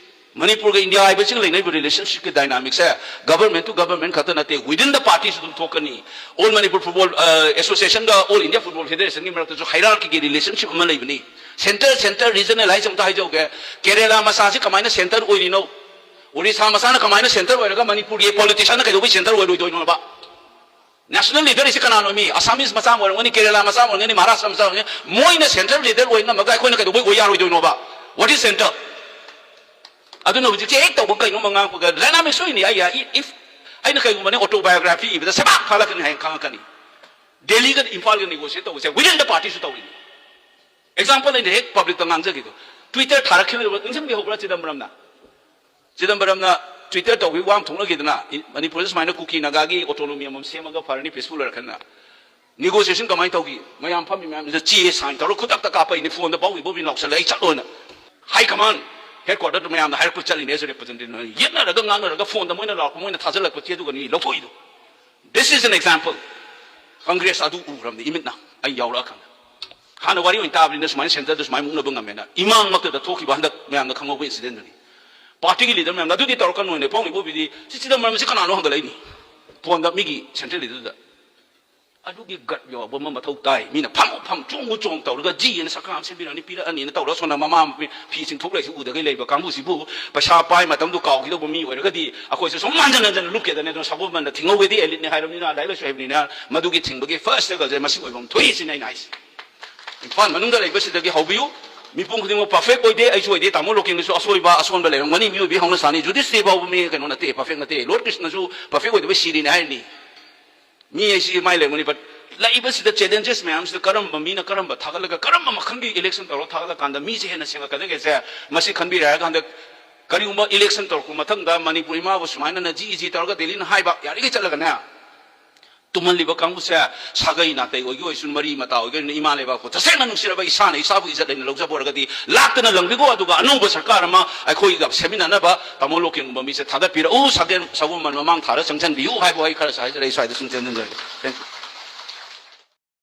ꯃꯅꯤꯄꯨꯔꯒ ꯏꯟꯗꯤꯌꯥ ꯍꯥꯏꯕꯁꯤꯒ ꯂꯩꯅꯔꯤꯕ relationship ꯀꯤ dynamic say government to government ꯈꯛꯇ ꯅꯠꯇꯦ, within the party ꯁꯨ ꯑꯗꯨꯝ ꯊꯣꯛꯀꯅꯤ꯫ All Manipur Football, ꯑ, Association ꯒ All India Football Federation ꯒꯤ ꯃꯔꯛꯇꯁꯨ hierarchy ꯒꯤ relationship ꯑꯃ ꯂꯩꯕꯅꯤ꯫ Center, center, regional ꯍꯥꯏꯁꯦ ꯑꯝꯇ ꯍꯥꯏꯖꯍꯧꯒꯦ꯫ ꯀꯦꯔꯦꯂꯥ ꯃꯆꯥꯁꯤ ꯀꯃꯥꯏꯅ center ꯑꯣꯏꯔꯤꯅꯣ? ꯑꯣꯔꯤꯁꯥ ꯃꯆꯥꯅ ꯀꯃꯥꯏꯅ center ꯑꯣꯏꯔꯒ ꯃꯅꯤꯄꯨꯔꯒꯤ politician ꯅ ꯀꯩꯗꯧꯕꯩ center ꯑꯣꯏꯔꯣꯏꯗꯣꯏꯅꯣꯕ? National leader ꯁꯤ ꯀꯅꯥꯅꯣ ꯃꯤ? Assamese ꯃꯆꯥ ꯑꯃ ꯑꯣꯏꯔꯝꯒꯅꯤ, ꯀꯦꯔꯦꯂꯥ ꯃꯆꯥ ꯑꯣꯏꯔꯝꯒꯅꯤ, ꯃꯍꯥꯔꯥꯁꯇ꯭ꯔ ꯃꯆꯥ ꯑꯣꯏꯔꯝꯒꯅꯤ꯫ ꯃꯣꯏꯅ center leader ꯑꯣꯏ ꯉꯝꯃꯒ ꯑꯩꯈꯣꯏꯅ ꯀꯩꯗꯧꯕꯩ ꯑꯣꯏ ꯌꯥꯔꯣꯏꯗꯣꯏꯅꯣꯕ? What is center? ꯑꯗꯨꯅ ꯍꯧꯖꯤꯛꯁꯦ ꯍꯦꯛ ꯇꯧꯕ ꯀꯩꯅꯣꯝꯃ ꯉꯥꯡꯕꯒ dynamic ꯁꯣꯏꯅꯤ꯫ ꯑꯩ, ꯑꯩ, if ꯑꯩꯅ ꯀꯩꯒꯨꯝꯕꯅꯦ autobiography ꯏꯕꯗ ꯁꯦꯕꯥꯛ ꯐꯥꯂꯛꯀꯅꯤ ꯍꯥꯏꯅ ꯈꯪꯉꯛꯀꯅꯤ꯫ ꯗꯦꯜꯂꯤꯒ ꯏꯝꯐꯥꯜꯒ negotiate ꯇꯧꯕꯁꯦ within the party ꯁꯨ ꯇꯧꯔꯤꯅꯤ꯫ Example ꯑꯩꯅ ꯍꯦꯛ public ꯇ ꯉꯥꯡꯖꯒꯦꯗꯣ, Twitter ꯊꯥꯔꯛꯈꯤꯕꯗꯣ ꯅꯤꯡꯁꯤꯡꯕꯤꯍꯧꯕ꯭ꯔꯥ ꯆꯤꯗꯝꯕꯔꯝꯅ? ꯆꯤꯗꯝꯕꯔꯝꯅ Twitter ꯇꯧꯕꯒꯤ ꯋꯥ ꯑꯃ ꯊꯣꯛꯅꯈꯤꯗꯅ, ꯏ-, ꯃꯅꯤꯄꯨꯔꯗ ꯁꯨꯃꯥꯏꯅ ꯀꯨꯀꯤ ꯅꯥꯒꯥꯒꯤ autonomy ꯑꯃꯃꯝ ꯁꯦꯝꯃꯒ ꯐꯔꯅꯤ, peaceful ꯑꯣꯏꯔꯛꯀꯅꯤꯅ꯫ Negotiation ꯀꯃꯥꯏꯅ ꯇꯧꯈꯤ? ꯃꯌꯥꯝ ꯐꯝꯃꯤ ꯃꯌꯥꯝꯁꯤꯗ ꯆꯦ sign ꯇꯧꯔ ꯈꯨꯗꯛꯇ ꯀꯥꯞꯄꯛꯏꯅꯦ, phone ꯗ ꯄꯥꯎ ꯏꯕꯣꯕꯤ ꯂꯥꯎꯁꯜꯂꯦ, "ꯑꯩ ꯆꯠꯂꯣꯅ"꯫ High command, headquarter ꯗ ꯃꯌꯥꯝꯅ ꯍꯥꯏꯔꯛꯄ ꯆꯠꯂꯤꯅꯦ as a representative꯫ ꯌꯦꯠꯅꯔꯒ ꯉꯥꯡꯅꯔꯒ phone ꯗ ꯃꯣꯏꯅ ꯂꯥꯎꯔꯛꯄ, ꯃꯣꯏꯅ ꯊꯥꯖꯤꯜꯂꯛꯄ ꯆꯦꯗꯨꯒꯅꯤ ꯂꯧꯊꯣꯛꯏꯗꯣ꯫ This is an example꯫ Congress ꯑꯗꯨ ꯎꯔꯕꯅꯤ ꯏꯃꯤꯠꯅ, ꯑꯩ ꯌꯥꯎꯔꯛꯑꯀꯥꯟꯗ꯫ ꯍꯥꯟꯅ ꯋꯥꯔꯤ ꯑꯣꯏꯅ ꯇꯥꯕꯅꯤꯅ ꯁꯨꯃꯥꯏꯅ center ꯗ ꯁꯨꯃꯥꯏꯅ ꯃꯨꯛꯅꯕ ꯉꯝꯃꯦꯅ꯫ ꯏꯃꯥꯡꯃꯛꯇꯗ ꯊꯣꯛꯈꯤꯕ ꯍꯟꯗꯛ ꯃꯌꯥꯝꯅ ꯈꯪꯍꯧꯕ incident ꯗꯨꯅꯤ꯫ Party ꯒꯤ leader ꯃꯌꯥꯝꯅ ꯑꯗꯨꯗꯤ ꯇꯧꯔꯛꯀꯅꯣꯅꯦ, ꯄꯥꯎꯃꯤ ꯕꯣꯕꯤꯗꯤ ꯁꯤ ꯆꯤꯗꯝꯕꯔꯝ ꯑꯁꯤ ꯀꯅꯥꯅꯣ ꯍꯪꯒꯠꯂꯛꯏꯅꯤ꯫ Phone ꯗ ꯃꯤꯒꯤ center leader ꯗꯨꯗ꯫ ꯑꯗꯨꯒꯤ gut ꯌꯥꯎꯕ ꯑꯃ ꯃꯊꯧ ꯇꯥꯏ꯫ ꯃꯤꯅ ꯐꯝ ꯐꯝ ꯆꯣꯡꯉꯨ ꯆꯣꯡ ꯇꯧꯔꯒ ꯖꯤ ꯑꯅ ꯁꯔꯀꯥꯔ ꯑꯃ ꯁꯦꯝꯕꯤꯔꯛꯑꯅꯤ, ꯄꯤꯔꯛꯑꯅꯤꯅ ꯇꯧꯔꯒ ꯁꯣꯝꯗ ꯃꯃꯥ ꯃꯄꯤ ꯐꯤ ꯆꯤꯡꯊꯣꯛ ꯂꯩꯁꯤ ꯎꯗꯒꯩ ꯂꯩꯕ ꯀꯥꯡꯕꯨꯁꯤꯕꯨ ꯄꯩꯁꯥ ꯄꯥꯏ ꯃꯇꯝꯗꯨ ꯀꯥꯎꯈꯤꯗꯧꯕ ꯃꯤ ꯑꯣꯏꯔꯒꯗꯤ ꯑꯩꯈꯣꯏꯁꯨ ꯁꯨꯝ ꯍꯟꯖꯟ ꯍꯟꯖꯟꯅ ꯂꯨꯞꯀꯦꯗꯅꯦ꯫ ꯑꯗꯨꯅ ꯁꯒꯣꯜꯕꯟꯗ ꯊꯤꯡꯍꯧꯒꯦꯗꯤ elite ꯅꯦ ꯍꯥꯏꯔꯕꯅꯤꯅ, ꯂꯥꯏꯔꯤꯛ ꯂꯥꯏꯁꯨ ꯍꯩꯕꯅꯤꯅ ꯃꯗꯨꯒꯤ ꯊꯤꯡꯕꯒꯤ first struggle ꯁꯦ ꯃꯁꯤ ꯑꯣꯏꯐꯝ ꯊꯣꯛꯏ ꯁꯤꯅꯤ ꯑꯩꯅ ꯍꯥꯏꯁꯦ꯫ ꯏꯝꯐꯥꯜ ꯃꯅꯨꯡꯗ ꯂꯩꯕꯁꯤꯗꯒꯤ ꯍꯧꯕꯤꯌꯨ꯫ ꯃꯤꯄꯨꯝ ꯈꯨꯗꯤꯡꯃꯛ perfect ꯑꯣꯏꯗꯦ, ꯑꯩꯁꯨ ꯑꯣꯏꯗꯦ, ꯇꯥꯃꯣ ꯂꯣꯀꯦꯟꯒꯤꯁꯨ ꯑꯁꯣꯏꯕ ꯑꯁꯣꯟꯕ ꯂꯩꯔꯝꯒꯅꯤ, ꯃꯤꯑꯣꯏꯕꯒꯤ ꯍꯧꯅꯁꯥꯅꯤ꯫ ꯖꯨꯗꯤꯁ ꯗꯦ ꯐꯥꯎꯕ ꯃꯤ ꯀꯩꯅꯣ ꯅꯠꯇꯦ, perfect ꯅꯠꯇꯦ꯫ Lord ꯀ꯭ꯔꯤꯁꯅꯁꯨ perfect ꯑꯣꯏꯗꯕ ꯁꯤꯔꯤꯅꯦ ꯍꯥꯏꯔꯤꯅꯤ꯫ ꯃꯤ ꯍꯥꯏꯁꯤ ꯃꯥꯏ ꯂꯩꯔꯝꯒꯅꯤ, but ꯂꯥꯛꯏꯕꯁꯤꯗ challenges ꯃꯌꯥꯝꯁꯤꯗ ꯀꯔꯝꯕ ꯃꯤꯅ ꯀꯔꯝꯕ ꯊꯥꯒꯠꯂꯒ ꯀꯔꯝꯕ ꯃꯈꯜꯒꯤ election ꯇꯧꯔꯒ ꯊꯥꯒꯠꯂꯀꯥꯟꯗ ꯃꯤꯁꯦ ꯍꯦꯟꯅ ꯁꯦꯝꯒꯠꯀꯗꯒꯦꯁꯦ ꯃꯁꯤ ꯈꯟꯕꯤꯔꯦ ꯍꯥꯏꯔꯒ ꯍꯟꯗꯛ ꯀꯔꯤꯒꯨꯝꯕ ꯏꯂꯦꯛꯁꯟ ꯇꯧꯔꯛꯄ ꯃꯊꯪꯗ ꯃꯅꯤꯄꯨꯔ ꯏꯃꯥꯕꯨ ꯁꯨꯃꯥꯏꯅꯅ ꯖꯤ ꯖꯤ ꯇꯧꯔꯒ ꯗꯦꯜꯂꯤꯅ ꯍꯥꯏꯕ ꯌꯥꯔꯤꯈꯩ ꯆꯠꯂꯒꯅꯦ, ꯇꯨꯝꯍꯜꯂꯤꯕ ꯀꯥꯡꯕꯨꯁꯦ ꯁꯥꯒꯩ ꯅꯥꯇꯩ ꯑꯣꯏꯒꯦ ꯑꯣꯏꯁꯨ, ꯃꯔꯤ ꯃꯇꯥ ꯑꯣꯏꯒꯦ ꯑꯣꯏꯁꯨ, ꯏꯃꯥ ꯂꯩꯕꯥꯛꯄꯨ ꯇꯁꯦꯡꯅ ꯅꯨꯡꯁꯤꯔꯕ ꯏꯁꯥꯅ ꯏꯁꯥꯕꯨ ꯏꯖꯠ ꯂꯩꯅ ꯂꯧꯖꯕ ꯑꯣꯏꯔꯒꯗꯤ ꯂꯥꯛꯇꯅ ꯂꯪꯕꯤꯈꯣ꯫ ꯑꯗꯨꯒ ꯑꯅꯧꯕ ꯁꯔꯀꯥꯔ ꯑꯃ ꯑꯩꯈꯣꯏꯒ ꯁꯦꯝꯃꯤꯟꯅꯅꯕ ꯇꯥꯃꯣ ꯂꯣꯀꯦꯟꯒꯨꯝꯕ ꯃꯤꯁꯦ ꯊꯥꯒꯠꯄꯤꯔꯛꯎ꯫ ꯁꯒꯦꯟ ꯁꯒꯣꯜꯕꯟ ꯃꯃꯥꯡ ꯊꯥꯔ ꯆꯪꯁꯤꯟꯕꯤꯌꯨ ꯍꯥꯏꯕ ꯋꯥꯍꯩ ꯈꯔꯁꯨ ꯍꯥꯏꯖꯔꯛꯏ꯫ ꯁ꯭ꯋꯥꯏꯗ ꯁꯨꯝ ꯆꯦꯟꯁꯤꯟꯖꯔꯒꯦ꯫ Thank you꯫